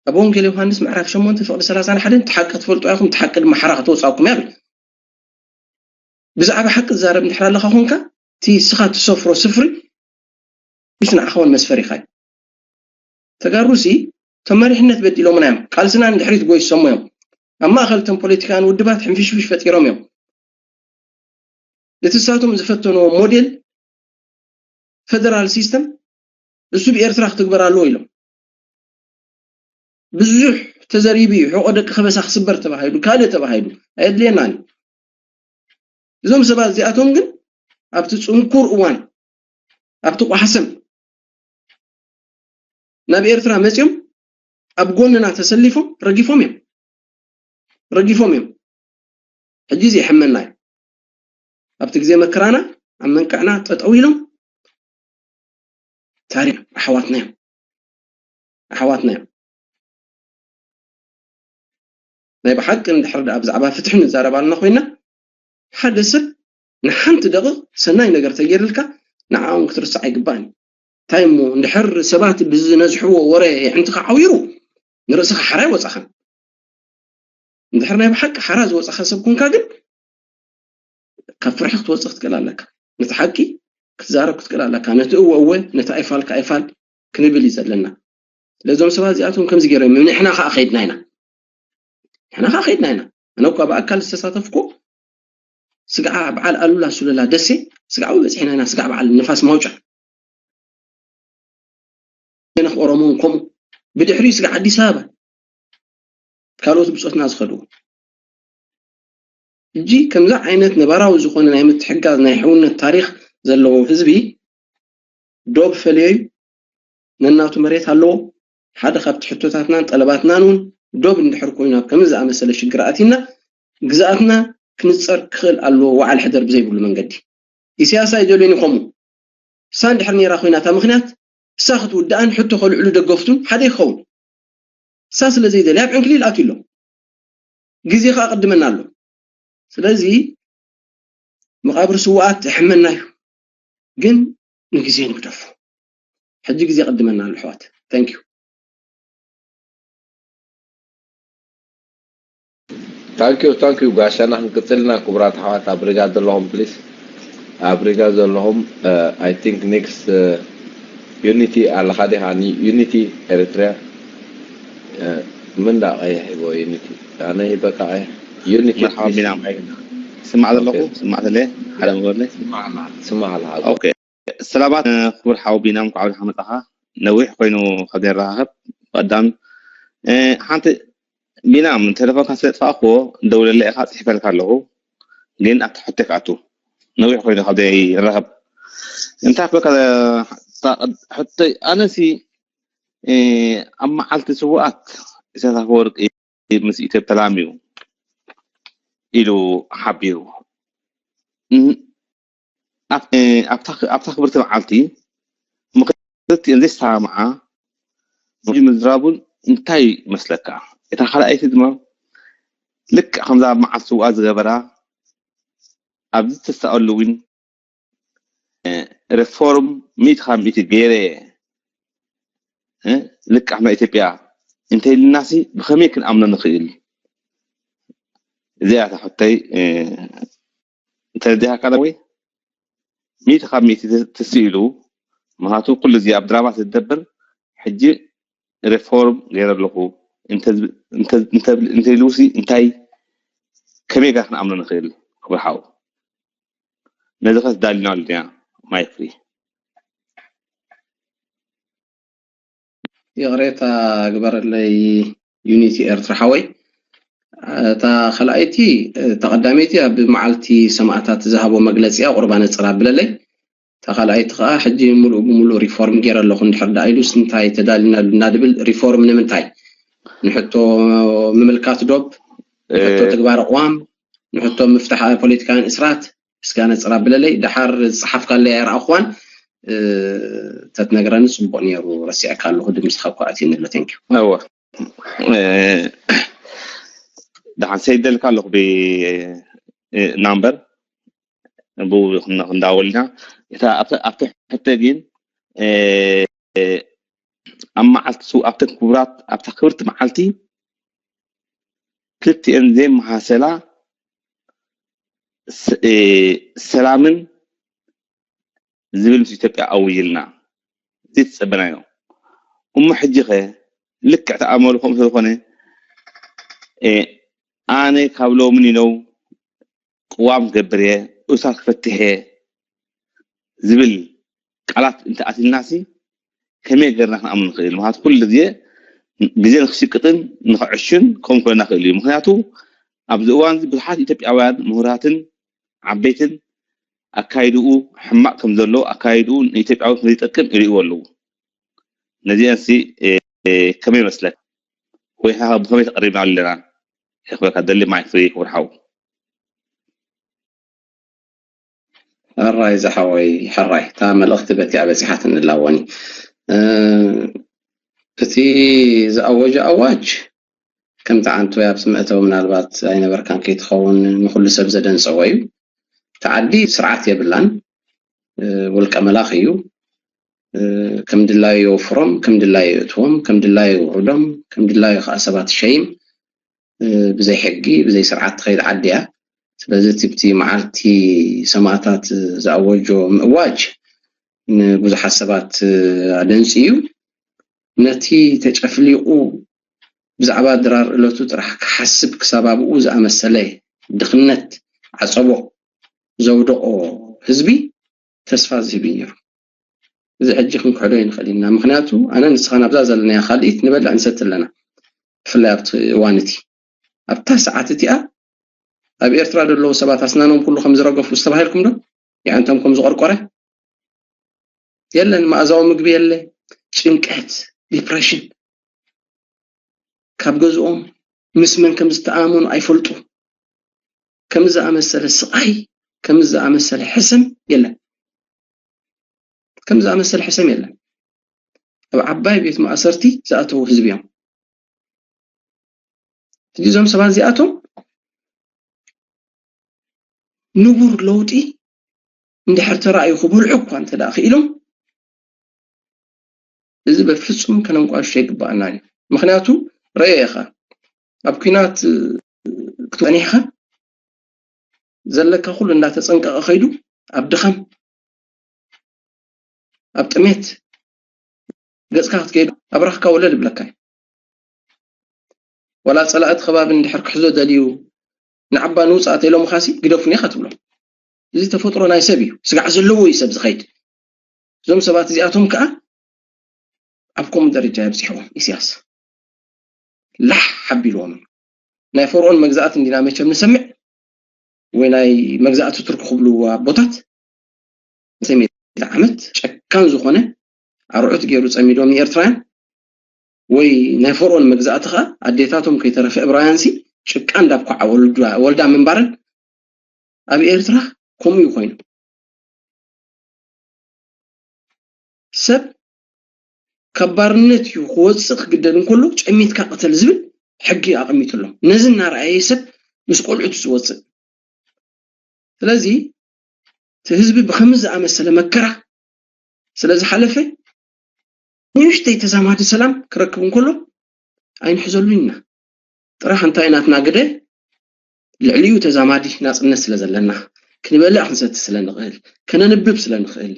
ኣብ ወንጌል ዮሃንስ ምዕራፍ ሸሞንተ ፍቕዲ ሰላሳን ሓደን እቲ ሓቂ ክትፈልጡ ኢኹም እቲ ሓቂ ድማ ሓራ ከተውፃእኩም እያ ብዛዕባ ሓቂ ትዛረብ እንድሕር ኣለኻ ኮንካ እቲ ስኻ ትሰፍሮ ስፍሪ ምስ ንዓኻ እውን መስፈሪኻ እዩ ተጋሩ ሲ እቶም መሪሕነት በዲሎምና እዮም ቃልስና ንድሕሪት ጎይሶሞ እዮም ኣብ ማእኸል እቶም ፖለቲካን ውድባት ሕንፍሽፍሽ ፈጢሮም እዮም እቲ ሳቶም ዝፈተንዎ ሞዴል ፈደራል ሲስተም እሱ ብኤርትራ ክትግበር ኣለዎ ኢሎም ብዙሕ ተዘሪቡ እዩ ሕቆ ደቂ ከበሳ ክስበር ተባሂሉ ካልእ ተባሂሉ ኣየድልየናን እዩ እዞም ሰባት እዚኣቶም ግን ኣብቲ ፅንኩር እዋን ኣብቲ ቋሕሰም ናብ ኤርትራ መጺኦም ኣብ ጎንና ተሰሊፎም ረጊፎም እዮም ረጊፎም እዮም። ሕጂ እዚ የሕመና እዩ። ኣብቲ ግዜ መከራና ኣብ መንቀዕና ጠጠው ኢሎም ታሪኽ ኣሕዋትና እዮም ኣሕዋትና እዮም። ናይ ብሓቂ እንድሕር ደኣ ብዛዕባ ፍትሒ ንዛረብ ኣለና ኮይና ሓደ ሰብ ንሓንቲ ደቂቕ ሰናይ ነገር ተገይርልካ ንዓ እውን ክትርስዕ ኣይግባእን እዩ። እንታይ እሞ እንድሕር ሰባት ብዝነዝሕዎ ወረ የዕንትኻ ዓዊሩ ንርእስኻ ሓራ ኣይወጻኻን። እንድሕር ናይ ብሓቂ ሓራ ዝወጻኻ ሰብ ኮንካ ግን ካብ ፍርሒ ክትወጽእ ክትክእል ኣለካ። ነቲ ሓቂ ክትዛረብ ክትክእል ኣለካ። ነቲ እወ እወ ነቲ ኣይፋልካ ኣይፋል ክንብል እዩ ዘለና። ስለዞም ሰባት እዚኣቶም ከምዚ ገይሮም እዮም። ንሕና ከዓ ከይድና ኢና ንሕና ከዓ ከይድና ኢና። ኣነ እኳ ብኣካል ዝተሳተፍኩ ስግዓ በዓል ኣሉላ ሱለላ ደሴ ስግዓ በፂሕና ኢና። ስግዓ በዓል ንፋስ ማውጫ ገነኽ ኦሮሞን ከምኡ ብድሕሪኡ ስግዓ ኣዲስ ኣበባ ካልኦት ብፆትና ዝኸድዎ ሕጂ ከምዚ ዓይነት ነባራዊ ዝኾነ ናይ ምትሕጋዝ ናይ ሕውነት ታሪኽ ዘለዎ ህዝቢ ዶብ ፈልዮዩ ነናቱ መሬት ኣለዎ። ሓደ ካብቲ ሕቶታትናን ጠለባትናን እውን ዶብ እንድሕር ኮይኑ ኣብ ከምዚ ዝኣመሰለ ሽግር ኣቲና ግዝኣትና ክንፀር ክኽእል ኣለዎ። ወዓል ሕደር ብዘይብሉ መንገዲ ኢሳያስ ኣይደልዮን እዩ። ከምኡ እሳ እንድሕር ነይራ ኮይና እታ ምኽንያት እሳ ክትውድኣን ሕቶ ከልዕሉ ደገፍቱን ሓደ ይኸውን። እሳ ስለ ዘይደልያ ኣብ ዕንክሊል ኣትዩ ኣሎ። ግዜ ከዓ ቅድመና ኣሎ። ስለዚ መቓብር ስውኣት የሕመና እዩ፣ ግን ንግዜ ንግደፎ። ሕጂ ግዜ ቅድመና ኣሎ ኣሕዋት። Thank you። Thank you, thank you ጋሻና። ክንቅፅልና ክቡራት ኣሕዋት ኣብ ሪጋ ዘለኹም please ኣብ ሪጋ ዘለኹም I think next Unity ኣለኻ ዲኻ? Unity ኤርትራ ምን ዳ ቀይሕ ይቦ Unity ኣነ ይበቃ ቀይሕ Unity መርሓባ ቢናም ስማዕ ዘለኹ ስማዕ ተለ ሓደ መበለ ስማዕ ኣለኻ ኦኬ ሰላማት ክቡር ሓው ቢናም እንኳዕ ብደሓን መጻኻ ነዊሕ ኮይኑ ካብ ዘይረኻኸብ ቀዳም ሓንቲ ቢናም ቴሌፎንካ ስለ ጥፋእክዎ ደውለለ ኢኻ ጽሒፈልካ ኣለኹ ግን ኣብቲ ሕቶይ ክኣቱ ነዊሕ ኮይኑ ካብ ዘይረኸብ እንታይ ክበልካ ሕቶይ ኣነሲ ኣብ መዓልቲ ስውኣት ኢሳያስ ኣፈወርቂ ምስ ኢትዮጵያ ተላምዩ ኢሉ ሓቢሩ ኣብታ ክብርቲ መዓልቲ ምክልቲኤን ዘይሰማምዓ ምዝራቡን እንታይ ይመስለካ? እታ ካልኣይቲ ድማ ልክዕ ከምዛ ኣብ መዓልቲ ስውኣ ዝገበራ ኣብዚ ተሳኣሉ እውን ሬፎርም ሚእቲ ካብ ሚእቲ ገይረ እየ ልክዕ ናይ ኢትዮጵያ እንተይልናሲ ብኸመይ ክንኣምኖ ንኽእል? እዚኣ እታ ሕቶይ ተረዲኻካ ወይ ሚእቲ ካብ ሚእቲ ተስኢሉ ምክንያቱ ኩሉ እዚ ኣብ ድራማ ዝደብር ሕጂ ሬፎርም ገይረ ኣለኹ እንተይልውሲ እንታይ ከመይ ጋ ክንኣምኖ ንኽእል ክብሓው ነዚ ኸስ ዳሊና ኣለና ማይ ፍሪ ይቕሬታ ግበረለይ ዩኒቲ ኤርትራ ሓወይ። እታ ካልኣይቲ እታ ቀዳመይቲ ኣብ መዓልቲ ሰማእታት ዝሃቦ መግለፂ እያ ቁርባ ነፅር ኣብለለይ። እታ ካልኣይቲ ከዓ ሕጂ ሙሉእ ብሙሉእ ሪፎርም ገይረ ኣለኹ እንድሕር ደኣ ኢሉስ እንታይ ተዳሊና ኣሉ እናድብል ሪፎርም ንምንታይ? ንሕቶ ምምልካት ዶብ፣ ንሕቶ ትግባረ ቅዋም፣ ንሕቶ ምፍታሕ ፖለቲካውያን እስራት እስካ ነፅር ኣብለለይ። ደሓር ዝፀሓፍካለይ ኣይረኣኹዋን ተትነግረኒ ፅቡቅ ነይሩ። ረሲዐካ ኣለኹ ድምፅካ እኳ ኣትዩኒ ኣሎ። Thank you። እወ ደሓን ሰይደልካ ኣለኹ ብ ናምበር ብኡ ክንዳወልና እታ ኣብቲ ሕተ ግን ኣብ መዓልቲ ኣብተን ክቡራት ኣብታ ክብርቲ መዓልቲ ክልቲኤን ዘይመሃሰላ ሰላምን ዝብል ምስ ኢትዮጵያ ኣውጅልና እዚ ትጸበናዮ እሞ ሕጂ ኸ ልክዕ ተኣመሉ ከምኡ ስለዝኾነ ኣነ ካብ ሎምን ኢለው ቅዋም ክገብር እየ እሳት ክፈትሕ እየ ዝብል ቃላት እንተኣትልናሲ ከመይ ገርና ክንኣምን ንኽእል? ምክንያቱ ኩሉ ግዜ ግዜ ንክሽቅጥን ንክዕሹን ከምኡ ክኮና ክእል እዩ። ምክንያቱ ኣብዚ እዋን እዚ ብዙሓት ኢትዮጵያውያን ምሁራትን ዓበይትን ኣካይድኡ ሕማቕ ከም ዘሎ፣ ኣካይድኡ ንኢትዮጵያዊ ከም ዘይጠቅም ይርእይዎ ኣለዉ። ነዚኣንሲ ከመይ ይመስለካ? ወይ ብኸመይ ተቐሪብና ኣለና? የኽበካ ደሊ ማይክ ፍሪ ወርሓው። ሕራይ ዝሓወይ ሕራይ፣ እታ መልእኽቲ በቲኣ በፂሓትኒ ኣላ። ወኒ እቲ ዝኣወጀ ኣዋጅ ከምቲ ዓንቱ ኣብቲ መእተዊ ምናልባት ኣይነበርካን ከይትኸውን ንኹሉ ሰብ ዘደንፀዎ እዩ። እቲ ዓዲ ስርዓት የብላን። ውልቀ መላኽ እዩ። ከም ድላዩ የወፍሮም፣ ከም ድላዩ የእትዎም፣ ከም ድላዩ የውርዶም፣ ከም ድላዩ ከዓ ሰባት ሸይም ብዘይ ሕጊ ብዘይ ስርዓት ትኸይድ ዓዲ እያ። ስለዚ እቲ ብቲ መዓልቲ ሰማእታት ዝኣወጆ ምእዋጅ ንብዙሓት ሰባት ኣደንፂ እዩ። ነቲ ተጨፍሊቑ ብዛዕባ ድራር እለቱ ጥራሕ ክሓስብ ክሳብ ኣብኡ ዝኣመሰለ ድኽነት ዓፀቦ ዘውደቖ ህዝቢ ተስፋ ዝህብ እዩ ነይሩ። እዚ ሕጂ ክንክሕዶ ይንኽእል ኢና። ምክንያቱ ኣነ ንስኻ ናብዛ ዘለናያ ካልኢት ንበልዕ ንሰቲ ኣለና። ብፍላይ ኣብቲ እዋን እቲ ኣብታ ሰዓት እቲኣ ኣብ ኤርትራ ዘለዉ ሰባት ኣስናኖም ኩሉ ከም ዝረገፉ ዝተባሂልኩም ዶ? የዕንቶም ከም ዝቆርቆረ የለን። መኣዛዊ ምግቢ የለ። ጭንቀት፣ ዲፕሬሽን፣ ካብ ገዝኦም ምስ መን ከም ዝተኣመኑ ኣይፈልጡ። ከም ዝኣመሰለ ስቓይ፣ ከም ዝኣመሰለ ሕሰም የለን። ከም ዝኣመሰለ ሕሰም የለን። ኣብ ዓባይ ቤት ማእሰርቲ ዝኣተዉ ህዝቢ እዮም። ሕጂ እዞም ሰባት እዚኣቶም ንቡር ለውጢ እንድሕር ተራእዩ ክበልዑ እኳ እንተ ደኣ ክኢሎም፣ እዚ በፍጹም ከነንቋሽሾ ኣይግባኣናን እዩ። ምክንያቱ ረእየ ኢኻ፣ ኣብ ኲናት ክትጸኒሕኻ ዘለካ ኩሉ እንዳተጸንቀቐ ከይዱ ኣብ ድኻም ኣብ ጥሜት ገጽካ ክትከይዱ ኣብራኽካ ወለል ይብለካ እዩ። ዋላ ጸላእቲ ከባቢ እንድሕር ክሕዞ ደልዩ ንዓባ ንውጻእ ተኢሎምኻሲ ግደፉኒ ኢኻ ትብሎም። እዚ ተፈጥሮ ናይ ሰብ እዩ። ስጋዕ ዘለዎ እዩ ሰብ ዝኸይድ። እዞም ሰባት እዚኣቶም ከዓ ኣብ ከምኡ ደረጃ የብፅሕዎም ኢሳያስ። ላሕ ሓቢልዎም እዩ። ናይ ፈርኦን መግዛእቲ እንዲና መቸም ንሰምዕ ወይ ናይ መግዛእቲ ቱርክ ክብሉ ኣቦታት ሰሜት ዓመት ጨካን ዝኾነ ኣርዑት ገይሩ ጸሚዶም ንኤርትራውያን ወይ ናይ ፈርኦን መግዛእቲ ከዓ ኣዴታቶም ከይተረፈ እብራውያን ሲ ጭቃ እንዳብኳዓ ወልዳ ምንባረን ኣብ ኤርትራ ከምኡ እዩ ኮይኑ። ሰብ ካብ ባርነት እዩ ክወፅእ ክግደድ እንከሎ ጨሚትካ ቅተል ዝብል ሕጊ ኣቐሚጡ ኣሎ። ነዚ እናረኣየ ሰብ ምስ ቆልዑት ዝወፅእ። ስለዚ እቲ ህዝቢ ብከምዚ ዝኣመሰለ መከራ ስለ ዝሓለፈ ንእሽተይ ተዛማዲ ሰላም ክረክብ እንከሎ ኣይንሕዘሉን ኢና። ጥራሕ እንታይ ናትና ግደ ልዕሊኡ ተዛማዲ ናፅነት ስለ ዘለና ክንበልዕ ክንሰቲ ስለ ንኽእል ከነንብብ ስለ ንኽእል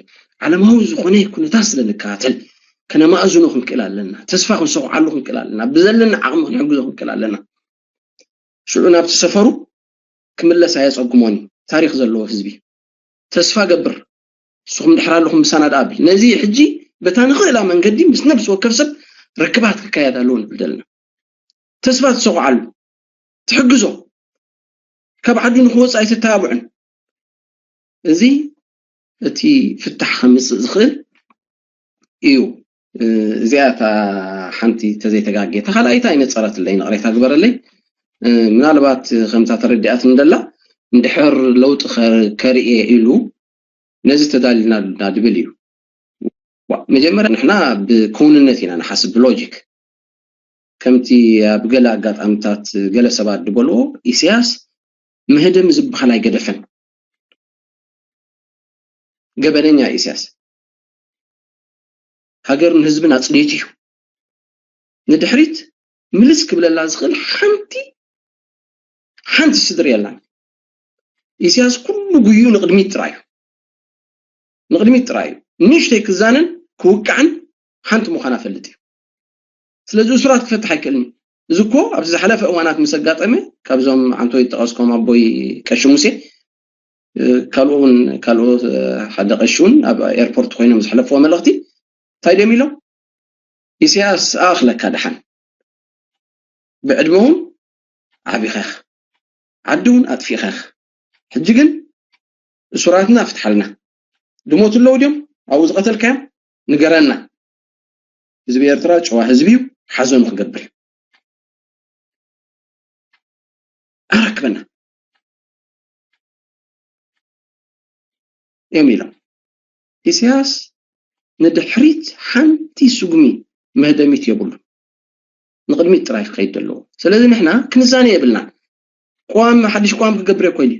ዓለማዊ ዝኾነ ኩነታት ስለ ንከታተል ከነማእዝኖ ክንክእል ኣለና። ተስፋ ክንሰኹዓሉ ክንክእል ኣለና። ብዘለና ዓቕሚ ክንሕግዞ ክንክእል ኣለና። ሽዑ ናብቲ ሰፈሩ ክምለስ ኣየፀግሞን እዩ። ታሪክ ዘለዎ ህዝቢ ተስፋ ገብር ንስኹም ድሕር ኣለኹም ምሳና ደኣ ብል። ነዚ ሕጂ በታ ንኽእላ መንገዲ ምስ ነብሲ ወከፍ ሰብ ርክባት ክካየድ ኣለዎ ንብል ዘለና። ተስፋ ትሰኹዓሉ፣ ትሕግዞ፣ ካብ ዓዱ ንክወፅእ ኣይትተባብዑን። እዚ እቲ ፍታሕ ከምፅእ ዝኽእል እዩ። እዚኣ እታ ሓንቲ ተዘይተጋጌ እታ ካልኣይቲ ኣይነፀረትለይ፣ ንቕሬታ ግበረለይ። ምናልባት ከምታ ተረዲኣት እንደላ እንድሕር ለውጢ ከርእየ ኢሉ ነዚ ተዳሊና ድብል እዩ። መጀመርያ ንሕና ብክውንነት ኢና ንሓስብ ብሎጂክ። ከምቲ ኣብ ገለ ኣጋጣሚታት ገለ ሰባት ዝበልዎ ኢሳያስ መህደሚ ዝበሃል ኣይገደፈን። ገበነኛ ኢሳያስ ሃገርን ህዝብን ኣፅሊቱ እዩ። ንድሕሪት ምልስ ክብለላ ዝኽእል ሓንቲ ሓንቲ ስድሪ የላን። ኢሳያስ ኩሉ ጉዩ ንቕድሚት ጥራይ እዩ። ንቕድሚት ጥራይ እዩ። ንእሽተይ ክዛነን ክውቃዕን ሓንቲ ምዃና ፈልጥ እዩ። ስለዚ እሱራት ክፈትሕ ኣይክእልን እዩ። እዚ እኮ ኣብዚ ዝሓለፈ እዋናት ምስ ኣጋጠመ ካብዞም ዓንቶይ ዝጠቐስኮም ኣቦይ ቀሺ ሙሴ ካልኡ እውን ካልኡ ሓደ ቀሺ እውን ኣብ ኤርፖርት ኮይኖም ዝሕለፍዎ መልእኽቲ እንታይ ደም ኢሎም ኢሳያስ ኣእኽለካ ደሓን ብዕድመ እውን ዓቢኸ ዓዲ እውን ኣጥፊኸ ሕጂ ግን እሱራትና ፍትሓልና። ድሞት ኣለዉ ድዮም ኣብኡ ዝቐተልካዮም? ንገረና። ህዝቢ ኤርትራ ጨዋ ህዝቢ እዩ። ሓዘኑ ክገብር ኣረክበና እዮም ኢሎም። ኢሳያስ ንድሕሪት ሓንቲ ስጉሚ መህደሚት የብሉ። ንቕድሚት ጥራይ ክኸይድ ዘለዎ። ስለዚ ንሕና ክንዛነ የብልናን። ቋም ሓድሽ ቋም ክገብር እኮ ኢሉ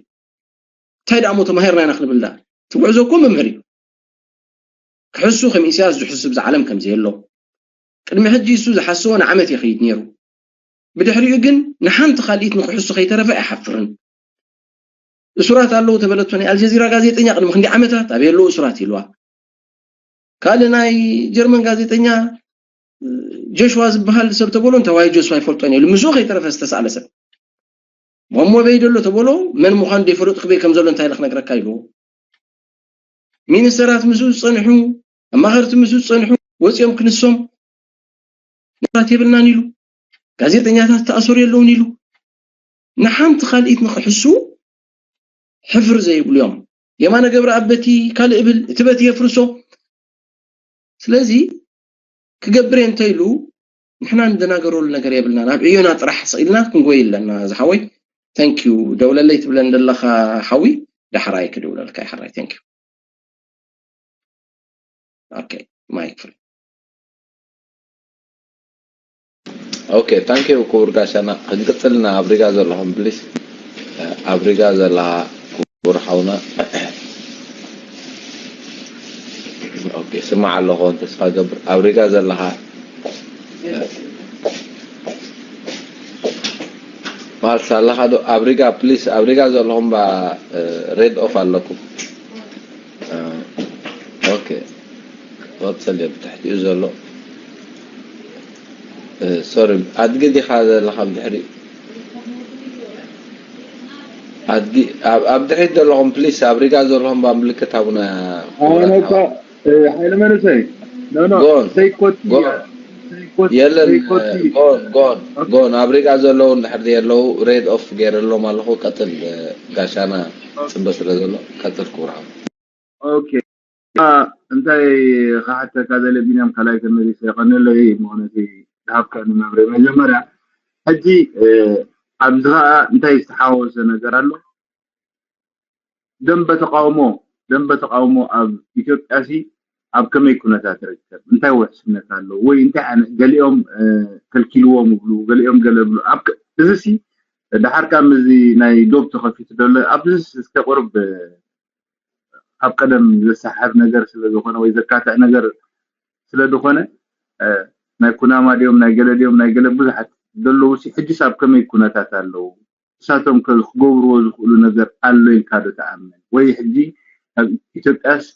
እንታይ ደኣ ሞ ተማሂርና ኢና ክንብል ደኣ እቲ ጉዕዞ እኮ መምህር እዩ። ክሕሱ ከም ኢሳያስ ዝሕሱ ብዛ ዓለም ከም ዘየሎ ቅድሚ ሕጂ እሱ ዝሓስቦ ንዓመት ይኸይድ ነይሩ። ብድሕሪኡ ግን ንሓንቲ ካልኢት ንክሕሱ ከይተረፈ ኣይሓፍርን። እሱራት ኣለዉ ተበለቶ ናይ ኣልጀዚራ ጋዜጠኛ ቅድሚ ክንዲ ዓመታት ኣበይ ኣለዉ እሱራት ኢልዋ። ካልእ ናይ ጀርመን ጋዜጠኛ ጆሽዋ ዝበሃል ሰብ ተበሎ እንተዋይ ጆሽዋ ይፈልጦን ኢሉ ምስኡ ከይተረፈ ዝተሳእለ ሰብ ሞሞ በይ ደሎ ተበሎ መን ምዃኑ ደይፈለጡ ክበይ ከም ዘሎ እንታይ ኢለ ክነግረካ ኢሉ። ሚኒስተራት ምስኡ ዝጸንሑ ኣማኸርቲ ምስኡ ዝጸንሑ ወፂኦም ክንሶም ንራት የብልናን ኢሉ። ጋዜጠኛታት ተኣሰሩ የለውን ኢሉ። ንሓንቲ ካልኢት ንክሕሱ ሕፍር ዘይብሉ እዮም። የማነ ገብረኣብ በቲ ካልእ እብል እቲ በቲ የፍርሶ። ስለዚ ክገብር እየ እንተኢሉ ንሕና ንደናገረሉ ነገር የብልናን። ኣብ ዕዮና ጥራሕ ስቕ ኢልና ክንጎይ ኣለና ዝሓወይ። Thank you ደውለለይ ትብለን ዘለኻ ሓዊ ዳሕራይ ክድውለልካ ይሓራይ። Thank you okay ማይክ ፍሪ okay thank you ክቡር ጋሻና ክንቅፅልና ኣብ ሪጋ ዘለኹም please ኣብ ሪጋ ዘለኻ ክቡር ሓውና okay ስማዕ ኣለኹ ተስፋ ገብር ኣብ ሪጋ ዘለኻ ማልስ ኣለኻ ዶ ኣብ ሪጋ please ኣብ ሪጋ ዘለኹም ባ red off ኣለኩም okay ወፀል ብትሕቲኡ ዘሎ sorry ኣድጊ ዲኻ ዘለኻ ብድሕሪ ኣድጊ ኣብ ድሕሪት ዘለኹም please ኣብ ሪጋ ዘለኹም ባ ምልክት ሃቡና ሓይለ መንእሰይ የለን ጎን ጎን ኣብ ሪጋ ዘለዉ እንድሕር የለዉ red off ገይረሎም ኣለኹ ቀፅል ጋሻና ፅበ ስለ ዘሎ ቀፅል ክቡር ሓው okay እንታይ ክሓተካ ደለ ቢንያም ካልኣይ ተመሊሰ የቐንለይ ምኾነቲ ዝሃብካኒ መብረ መጀመርያ ሕጂ ኣብዚ ከዓ እንታይ ዝተሓወሰ ነገር ኣሎ ደንበ ተቃውሞ ደንበ ተቃውሞ ኣብ ኢትዮጵያ ሲ ኣብ ከመይ ኩነታት ይርከብ እንታይ ውሕስነት ኣለዎ ወይ እንታይ ዓይነት ገሊኦም ከልኪልዎም ይብሉ ገሊኦም ገለ ብሉ እዚ ሲ ደሓር ካብ እዚ ናይ ዶብ ተኸፊቱ ዘሎ ኣብዚ እስከ ቁርብ ካብ ቀደም ዘሰሓብ ነገር ስለ ዝኾነ ወይ ዘካትዕ ነገር ስለ ዝኾነ ናይ ኩናማ ድዮም ናይ ገለ ድዮም ናይ ገለ ብዙሓት ዘለዉ ሲ ሕጅስ ኣብ ከመይ ኩነታት ኣለዉ እሳቶም ከ ክገብርዎ ዝኽእሉ ነገር ኣሎ ኢልካ ዶ ትኣምን ወይ ሕጂ ኣብ ኢትዮጵያስ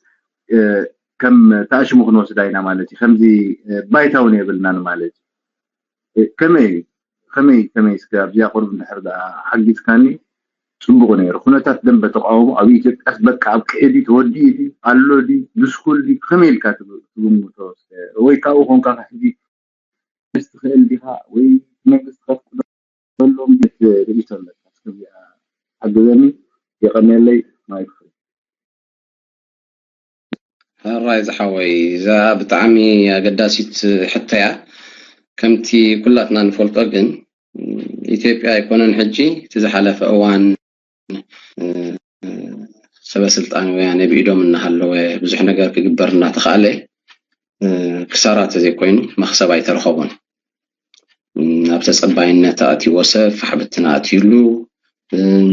ከም ተኣሽሙ ክንወስዳ ኢና ማለት እዩ ከምዚ ባይታ እውን የብልናን ማለት እዩ ከመይ ከመይ ከመይ እስከ ኣብዚኣ ቁርብ እንድሕር ደኣ ሓጊዝካኒ ፅቡቅ ነይሩ ኩነታት ደንበ ተቃውሞ ኣብ ኢትዮጵያስ በቃ ኣብ ቅዒ ድዩ ተወዲኡ ድዩ ኣሎ ድዩ ብስኩል ድዩ ከመይ ኢልካ ትግምቶ ወይ ካብኡ ኮንካ ሕጂ ትኽእል ዲኻ ወይ መንግስቲ ከፍቅዶ ዘለዎም ቤት ርእይቶ ኣለካ እስከዚኣ ሓግዘኒ የቀንየለይ ማይክ ሕራይ ዝሓወይ እዛ ብጣዕሚ ኣገዳሲት ሕቶ እያ ከምቲ ኩላትና ንፈልጦ ግን ኢትዮጵያ ኣይኮነን ሕጂ እቲ ዝሓለፈ እዋን ሰበ ስልጣን ወያነ ብኢዶም እናሃለወ ብዙሕ ነገር ክግበር እናተኻእለ ክሳራ ተዘይኮይኑ መኽሰብ ኣይተረኸቦን ኣብ ተፀባይነት ኣእትዎ ሰብ ፋሕብትን ኣእትዩሉ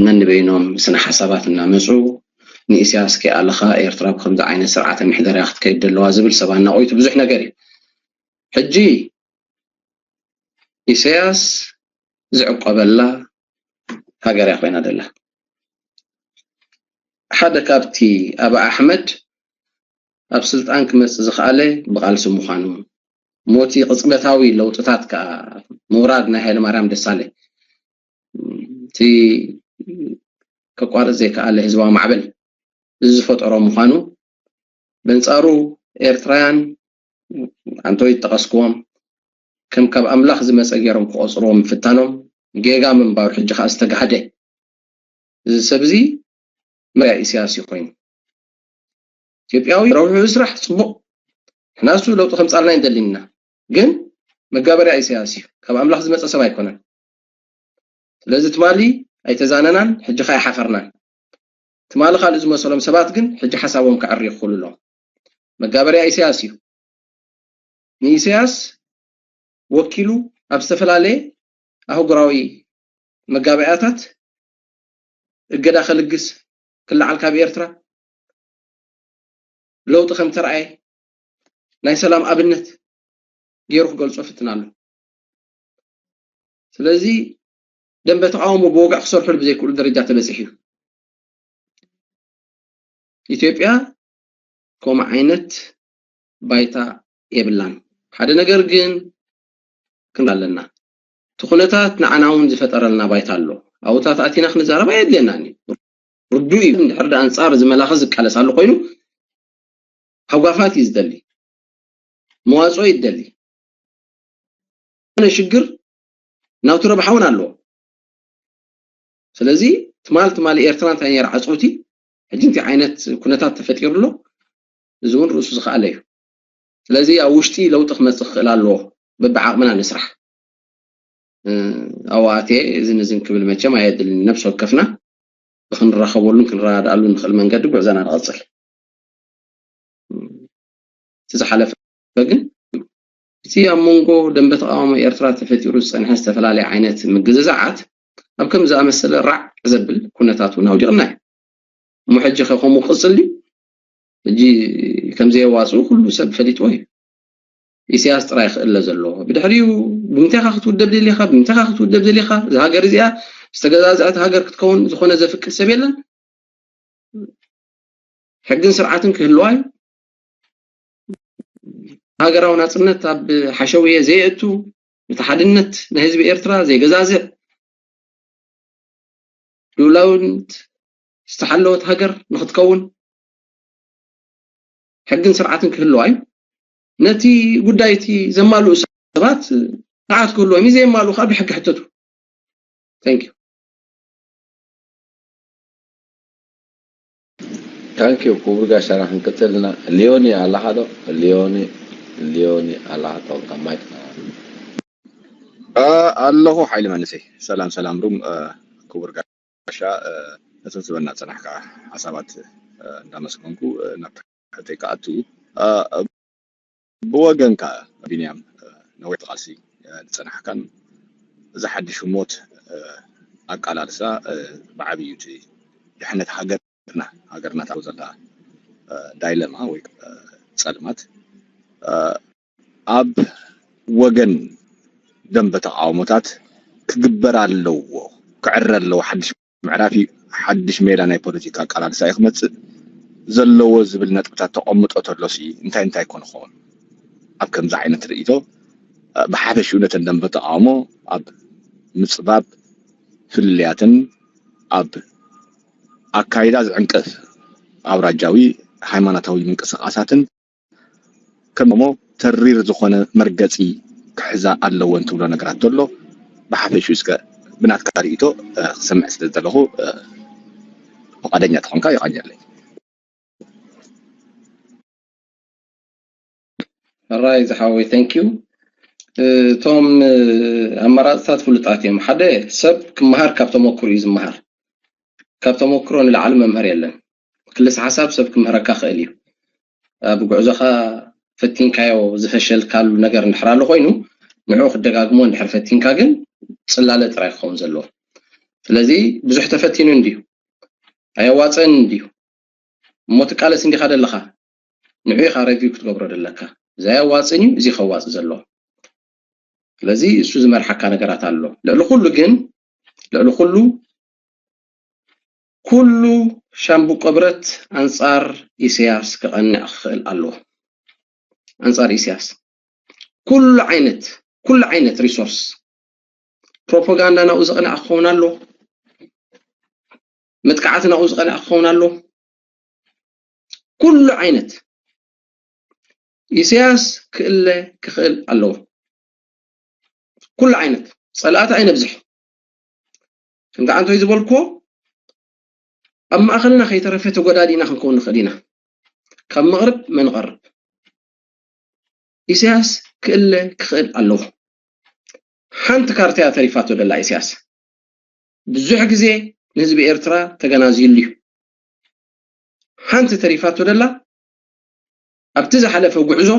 ነንበይኖም ስነ ሓሳባት እናመፁ ንኢሳያስ ከይኣለኻ ኤርትራ ብከምዚ ዓይነት ስርዓተ ምሕደርያ ክትከይድ ዘለዋ ዝብል ሰብ ኣናቆይቱ ብዙሕ ነገር እዩ ሕጂ ኢሳያስ ዝዕቆበላ ሃገር እያ ኮይና ዘላ ሓደ ካብቲ ኣብ ኣሕመድ ኣብ ስልጣን ክመፅእ ዝኸኣለ ብቓልሲ ምዃኑ ሞቲ ቅፅበታዊ ለውጥታት ከዓ ምውራድ ናይ ሃይለማርያም ደሳለኝ እቲ ከቋርፅ ዘይከኣለ ህዝባዊ ማዕበል እዚ ዝፈጠሮ ምዃኑ በንፃሩ ኤርትራውያን ኣንተወይ ዝጠቐስክዎም ከም ካብ ኣምላኽ ዝመፀ ገይሮም ክቆፅርዎ ምፍታኖም ጌጋ ምንባሩ ሕጂ ከዓ ዝተጋህደ እዚ ሰብ እዚ መጋበርያ ኢሳያስ እዩ ኮይኑ። ኢትዮጵያዊ ረብሑ ስራሕ ጽቡቕ፣ ንሕና እሱ ለውጢ ከምጻልና እንደሊና፣ ግን መጋበርያ ኢሳያስ እዩ፣ ካብ ኣምላኽ ዝመጸ ሰብ ኣይኮነን። ስለዚ ትማሊ ኣይተዛነናን፣ ሕጂ ከኣ ኣይሓፈርናን። ትማሊ ካልእ ዝመሰሎም ሰባት ግን ሕጂ ሓሳቦም ከዕሪ ይኽእሉ ኣለዉ። መጋበርያ ኢሳያስ እዩ። ንኢሳያስ ወኪሉ ኣብ ዝተፈላለየ ኣህጉራዊ መጋበያታት እገዳ ከልግስ፣ ክለዓል ካብ ኤርትራ ለውጢ ከም ተረኣየ ናይ ሰላም ኣብነት ገይሩ ክገልጾ ፍትን ኣሎ። ስለዚ ደንበ ተቃውሞ ብወግዒ ክሰርሑሉ ብዘይክእሉ ደረጃ ተበጺሑ እዩ። ኢትዮጵያ ከምኡ ዓይነት ባይታ የብላን። ሓደ ነገር ግን ክንብል ኣለና። እቲ ኩነታት ንዓና እውን ዝፈጠረልና ባይታ ኣሎ። ኣብኡ ኣቲና ክንዛረብ ኣየድልየናን እዩ። ርዱእ እዩ። እንድሕር ደኣ ኣንጻር እዚ መላኺ ዝቃለስ ኣሎ ኮይኑ ሃጓፋት እዩ ዝደሊ፣ መዋጽኦ እዩ ዝደሊ። ዝኾነ ሽግር ናቱ ረብሓ እውን ኣለዎ። ስለዚ ትማል ትማሊ ኤርትራ እንታይ ነይራ ዕጽውቲ፣ ሕጂ እንታይ ዓይነት ኩነታት ተፈጢሩ ኣሎ፣ እዚ እውን ርእሱ ዝኸኣለ እዩ። ስለዚ ኣብ ውሽጢ ለውጢ ክመጽእ ክኽእል ኣለዎ። በብዓቕምና ንስራሕ። እ፣ ኣብኡ ኣትየ እዝን እዝን ክብል መቸም ኣየድልን። ነብሲ ወከፍና ብክንራኸበሉን ክንረዳድኣሉን ንኽእል መንገዲ ጉዕዞና ንቐጽል። እቲ ዝሓለፈ ግን እቲ ኣብ መንጎ ደንበ ተቃውሞ ኤርትራ ተፈጢሩ ዝጸንሐ ዝተፈላለየ ዓይነት ምግዝዛዓት ኣብ ከም ዝኣመሰለ ራዕ ዘብል ኩነታት እውን ኣውዲቕና እዩ። እሞ ሕጂ ከ ከምኡ ክቕጽል ድዩ? ሕጂ ከም ዘየዋጽኡ ኩሉ ሰብ ፈሊጥዎ እዩ። ኢሳያስ ጥራይ ክእለ ዘለዎ። ብድሕሪኡ ብምንታይ ኢኻ ክትውደብ ደሊኻ? ብምንታይ ኢኻ ክትውደብ ደሊኻ? እዛ ሃገር እዚኣ ዝተገዛዝዐት ሃገር ክትከውን ዝኾነ ዘፍቅድ ሰብ የለን። ሕግን ስርዓትን ክህልዋ እዩ። ሃገራዊ ናጽነት ኣብ ሓሸውየ ዘየእቱ፣ ነቲ ሓድነት ናይ ህዝቢ ኤርትራ ዘይገዛዝዕ፣ ልኡላውነት ዝተሓለወት ሃገር ንኽትከውን ሕግን ስርዓትን ክህልዋ እዩ። ነቲ ጉዳይ እቲ ዘማልኡ ሰባት ስርዓት ክህልዎም እዩ፣ ዘየማልኡ ከዓ ብሕጊ ሕተቱ። Thank you። Thank you ክቡር ጋሻና። ክንቅጽል ኢና። ሊዮኒ ኣለኻ ዶ? ሊዮኒ፣ ሊዮኒ ኣለኻ ዶ? ካብ ማይክ አ፣ ኣለኹ ሓይሊ መንእሰይ። ሰላም ሰላም ሩም፣ አ፣ ክቡር ጋሻ፣ አ፣ ነቶም ትበና ጸናሕካ ሓሳባት፣ አ፣ እንዳመስገንኩ፣ አ፣ ናብ ትሕተይ ክኣቱ። አ፣ ብወገንካ ቢንያም፣ አ፣ ነዊሕ ቃልሲ፣ አ፣ ዝጸናሕካን እዚ ሓድሽ ህሞት፣ አ፣ ኣቃላልሳ፣ አ፣ ብዓብዩ እቲ ድሕነት ሃገርና፣ ሃገርና ታው ዘላ፣ አ፣ ዳይለማ ወይ፣ አ፣ ጸልማት፣ አ፣ ኣብ ወገን ደንበ ተቃውሞታት ክግበር ኣለዎ፣ ክዕረ ኣለዎ፣ ሓድሽ ምዕራፍ እዩ፣ ሓድሽ ሜላ ናይ ፖለቲካ ኣቃላልሳ እዩ ክመጽእ ዘለዎ ዝብል ነጥብታት ተቐምጦ ተሎሲ እንታይ እንታይ ኮን ኸውን? ኣብ ከምዚ ዓይነት ርእይቶ፣ አ፣ ብሓፈሽኡ ነተን ደንበ ተቃውሞ ኣብ ምጽባብ ፍልልያትን ኣብ ኣካይዳ ዝዕንቅፍ ኣውራጃዊ ሃይማኖታዊ ምንቅስቃሳትን ከም እሞ ተሪር ዝኾነ መርገጺ ክሕዛ ኣለወን ትብሎ ነገራት ተሎ ብሓፈሽኡ እስከ ብናትካ ርእይቶ፣ እ፣ ክሰምዕ ስለ ዝደለኹ፣ እ፣ ፍቓደኛ ተኾንካ ይቐንየለይ። ሕራይ ዝሓወይ፣ thank you። እ፣ እቶም፣ እ፣ ኣማራፅታት ፍሉጣት እዮም። ሓደ ሰብ ክመሃር ካብ ተመክሮ እዩ ዝመሃር። ካብ ተመክሮ ንላዕሊ መምህር የለን። ክልስ ሓሳብ ሰብ ክምህረካ ክእል እዩ። ኣብ ጉዕዞኻ ፈቲንካዮ ዝፈሸልካሉ ነገር እንድሕር ኣሎ ኮይኑ ንዕኡ ክደጋግሞ እንድሕር ፈቲንካ ግን ጽላለ ጥራይ ክኸውን ዘለዎ። ስለዚ ብዙሕ ተፈቲኑ እንድዩ፣ ኣየዋፅእን እንድዩ እሞ ትቃለስ እንዲኻ ደለኻ። ንዑ ኢኻ ረቪው ክትገብሮ ደለካ። እዚ ኣየዋፅእን እዩ፣ እዚ ከዋፅእ ዘለዎ። ስለዚ እሱ ዝመርሓካ ነገራት ኣሎ። ልዕሊ ኩሉ ግን ልዕሊ ኩሉ ኩሉ ሻምብቆ ብረት ኣንጻር ኢሳያስ ክቐንዕ ክኽእል ኣለዎ። ኣንጻር ኢሳያስ ኩሉ ዓይነት ኩሉ ዓይነት ሪሶርስ ፕሮፓጋንዳ ናብኡ ዝቐንዕ ክኸውን ኣለዎ። መጥቃዕቲ ናብኡ ዝቐንዕ ክኸውን ኣለዎ። ኩሉ ዓይነት ኢሳያስ ክእለ ክኽእል ኣለዎ። ኩሉ ዓይነት ጸላእቲ ኣይነብዝሕ። ከምቲ ዓንቶይ ዝበልክዎ ኣብ ማእኸልና ከይተረፈ ተጎዳዲና ክንከውን ንኽእል ኢና። ካብ መቕርብ መንቐርብ ኢሳያስ ክእለ ክኽእል ኣለዎ። ሓንቲ ካርታ እያ ተሪፋቶ ደላ ኢሳያስ። ብዙሕ ግዜ ንህዝቢ ኤርትራ ተገናዝዩሉ እዩ። ሓንቲ ተሪፋቶ ደላ ኣብቲ ዝሓለፈ ጉዕዞ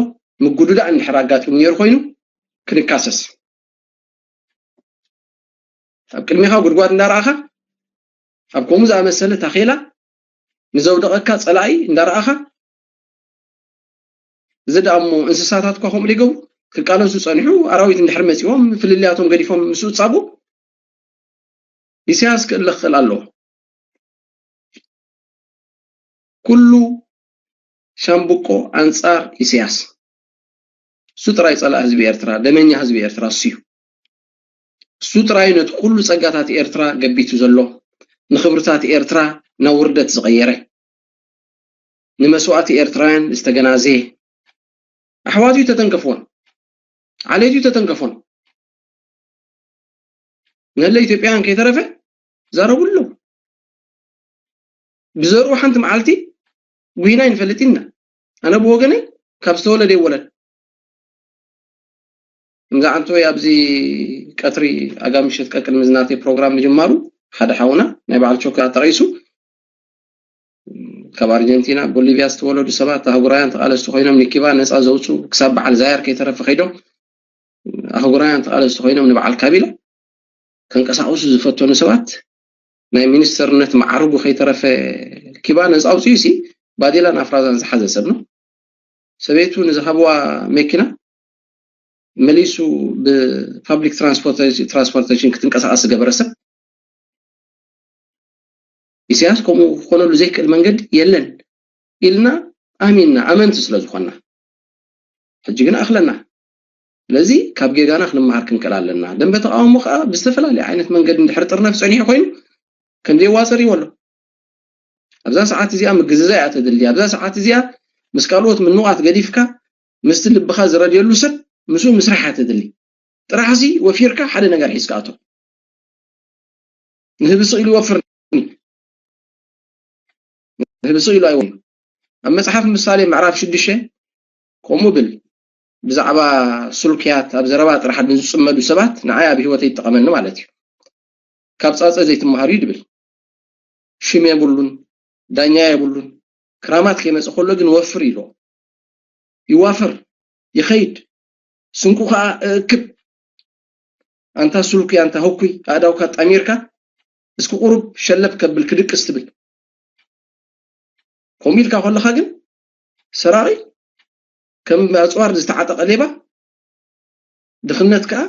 ምጉድዳእ እንድሕር ኣጋጢሙ ነይሩ ኮይኑ ክንካሰስ፣ ኣብ ቅድሚኻ ጉድጓድ እንዳረኣኻ፣ ኣብ ከምኡ ዝኣመሰለ ታኼላ ንዘውደቐካ ጸላኢ እንዳረኣኻ፣ እዚ ደኣ እሞ እንስሳታት እኳ ከምኡ ዶ ይገብሩ? ክቃለሱ ጸኒሑ፣ ኣራዊት እንድሕር መጺኦም ፍልልያቶም ገዲፎም ምስኡ ጻቡ። ኢሳያስ ክእለ ክኽእል ኣለዎ። ኩሉ ሻምብቆ ኣንጻር ኢሳያስ። እሱ ጥራይ ጸላእ ህዝቢ ኤርትራ፣ ደመኛ ህዝቢ ኤርትራ እሱ እዩ። እሱ ጥራይ ነቲ ኩሉ ጸጋታት ኤርትራ ገቢቱ ዘሎ፣ ንኽብርታት ኤርትራ ናብ ውርደት ዝቐየረ፣ ንመስዋእቲ ኤርትራውያን ዝተገናዘየ። ኣሕዋቱ ተተንከፍዎን፣ ዓሌቱ ተተንከፎን። ንለ ኢትዮጵያውያን ከይተረፈ ዛረቡ ኣለዉ። ብዘርኡ ሓንቲ መዓልቲ ጉሂና ይንፈልጥ ኢና። ኣነ ብወገነይ ካብ ዝተወለደ ይወለድ። እምዛ ዓንቶ ኣብዚ ቀትሪ ኣጋ ምሸት ቀቅድሚ ዝናተይ ፕሮግራም ምጅማሩ ሓደ ሓውና ናይ በዓል ቾካ ተቐይሱ ካብ ኣርጀንቲና፣ ቦሊቪያ ዝተወለዱ ሰባት ኣህጉራውያን ተቓለስቲ ኮይኖም ንኪባ ነፃ ዘውፅኡ ክሳብ በዓል ዛያር ከይተረፈ ከይዶም ኣህጉራውያን ተቓለስቲ ኮይኖም ንበዓል ካቢላ ከንቀሳቕሱ ዝፈተኑ ሰባት ናይ ሚኒስተርነት መዓርጉ ከይተረፈ ኪባ ነፃ ኣውፅኡ ሲ ባዴላን ኣፍራዛን ዝሓዘ ሰብ ነው። ሰበይቱ ንዝሃብዋ መኪና መሊሱ ብፓብሊክ ትራንስፖርቴሽን ክትንቀሳቐስ ዝገበረ ሰብ ኢሳያስ ከምኡ ክኾነሉ ዘይክእል መንገዲ የለን ኢልና ኣሚንና ኣመንቲ ስለ ዝኾንና ሕጂ ግን ኣኽለና። ስለዚ ካብ ጌጋና ክንመሃር ክንክእል ኣለና። ደንበ ተቃውሞ ከዓ ብዝተፈላለየ ዓይነት መንገዲ እንድሕር ጥርነፍ ፀኒሑ ኮይኑ ከም ዘየዋፀር ይወሎ ኣብዛ ሰዓት እዚኣ ምግዝዛ እያ ተድሊ። ኣብዛ ሰዓት እዚኣ ምስ ካልኦት ምንዋት ገዲፍካ ምስቲ ልብኻ ዝረድየሉ ሰብ ምስኡ ምስራሕ እያ ተድሊ። ጥራሕሲ ወፊርካ ሓደ ነገር ሒዝካ ኣቶ ንህብስቕ ኢሉ ይወፍር ንህብስቕ ኢሉ ኣይወ ኣብ መጽሓፍ ምሳሌ ምዕራፍ ሽዱሽተ ከምኡ ብል ብዛዕባ ስሉክያት ኣብ ዘረባ ጥራሕ ንዝጽመዱ ሰባት ንዓይ ኣብ ህይወተይ ይጠቐመኒ ማለት እዩ። ካብ ጻጸ ዘይትመሃሩ እዩ ድብል። ሽም የብሉን፣ ዳኛ የብሉን። ክራማት ከይመጸ ከሎ ግን ወፍር ኢሎ ይዋፈር ይኸይድ። ስንቁ ከዓ እእክብ ኣንታ ስሉኪ ኣንታ ህኩይ ኣእዳውካ ጣሚርካ እስኪ ቁሩብ ሸለብ ከብል ክድቅስ ትብል። ከምኡ ኢልካ ከለኻ ግን ሰራቒ ከም ኣፅዋር ዝተዓጠቐ ሌባ ድኽነት ከዓ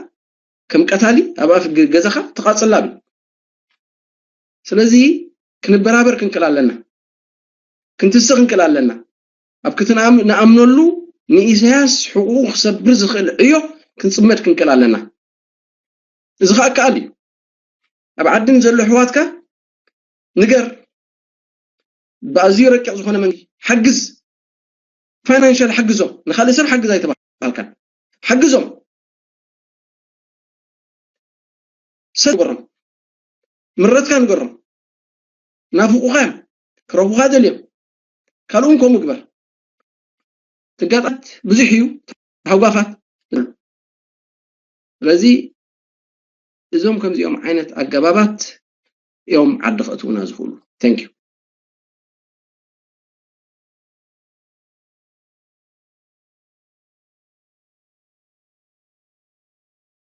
ከም ቀታሊ ኣብ ኣፍ ገዛኻ ትቓፅላ ብል። ስለዚ ክንበራበር ክንክእል ኣለና፣ ክንትስእ ክንክእል ኣለና። ኣብ ክትንኣም ንኣምነሉ ንኢሳያስ ሕቑኡ ክሰብር ዝኽእል ዕዮ ክንፅመድ ክንክእል ኣለና። እዚ ከዓ ከኣል እዩ። ኣብ ዓድን ዘሎ ኣሕዋትካ ንገር፣ ብኣዝዩ ረቂቕ ዝኾነ መንገዲ ሓግዝ፣ ፋይናንሻል ሓግዞም። ንካልእ ሰብ ሓግዝ ኣይተባሃልካን፣ ሓግዞም። ሰብ ንገሮም፣ ምረትካ ንገሮም። ናፍቑኻ እዮም፣ ክረኽቡኻ ደልዮም። ካልኡን ከምኡ ግበር። ትጋጣት ብዙሕ እዩ፣ ተሃጓፋት። ስለዚ እዞም ከምዚኦም ዓይነት ኣገባባት እዮም ዓዲ ከእትውና ዝኽእሉ። Thank you።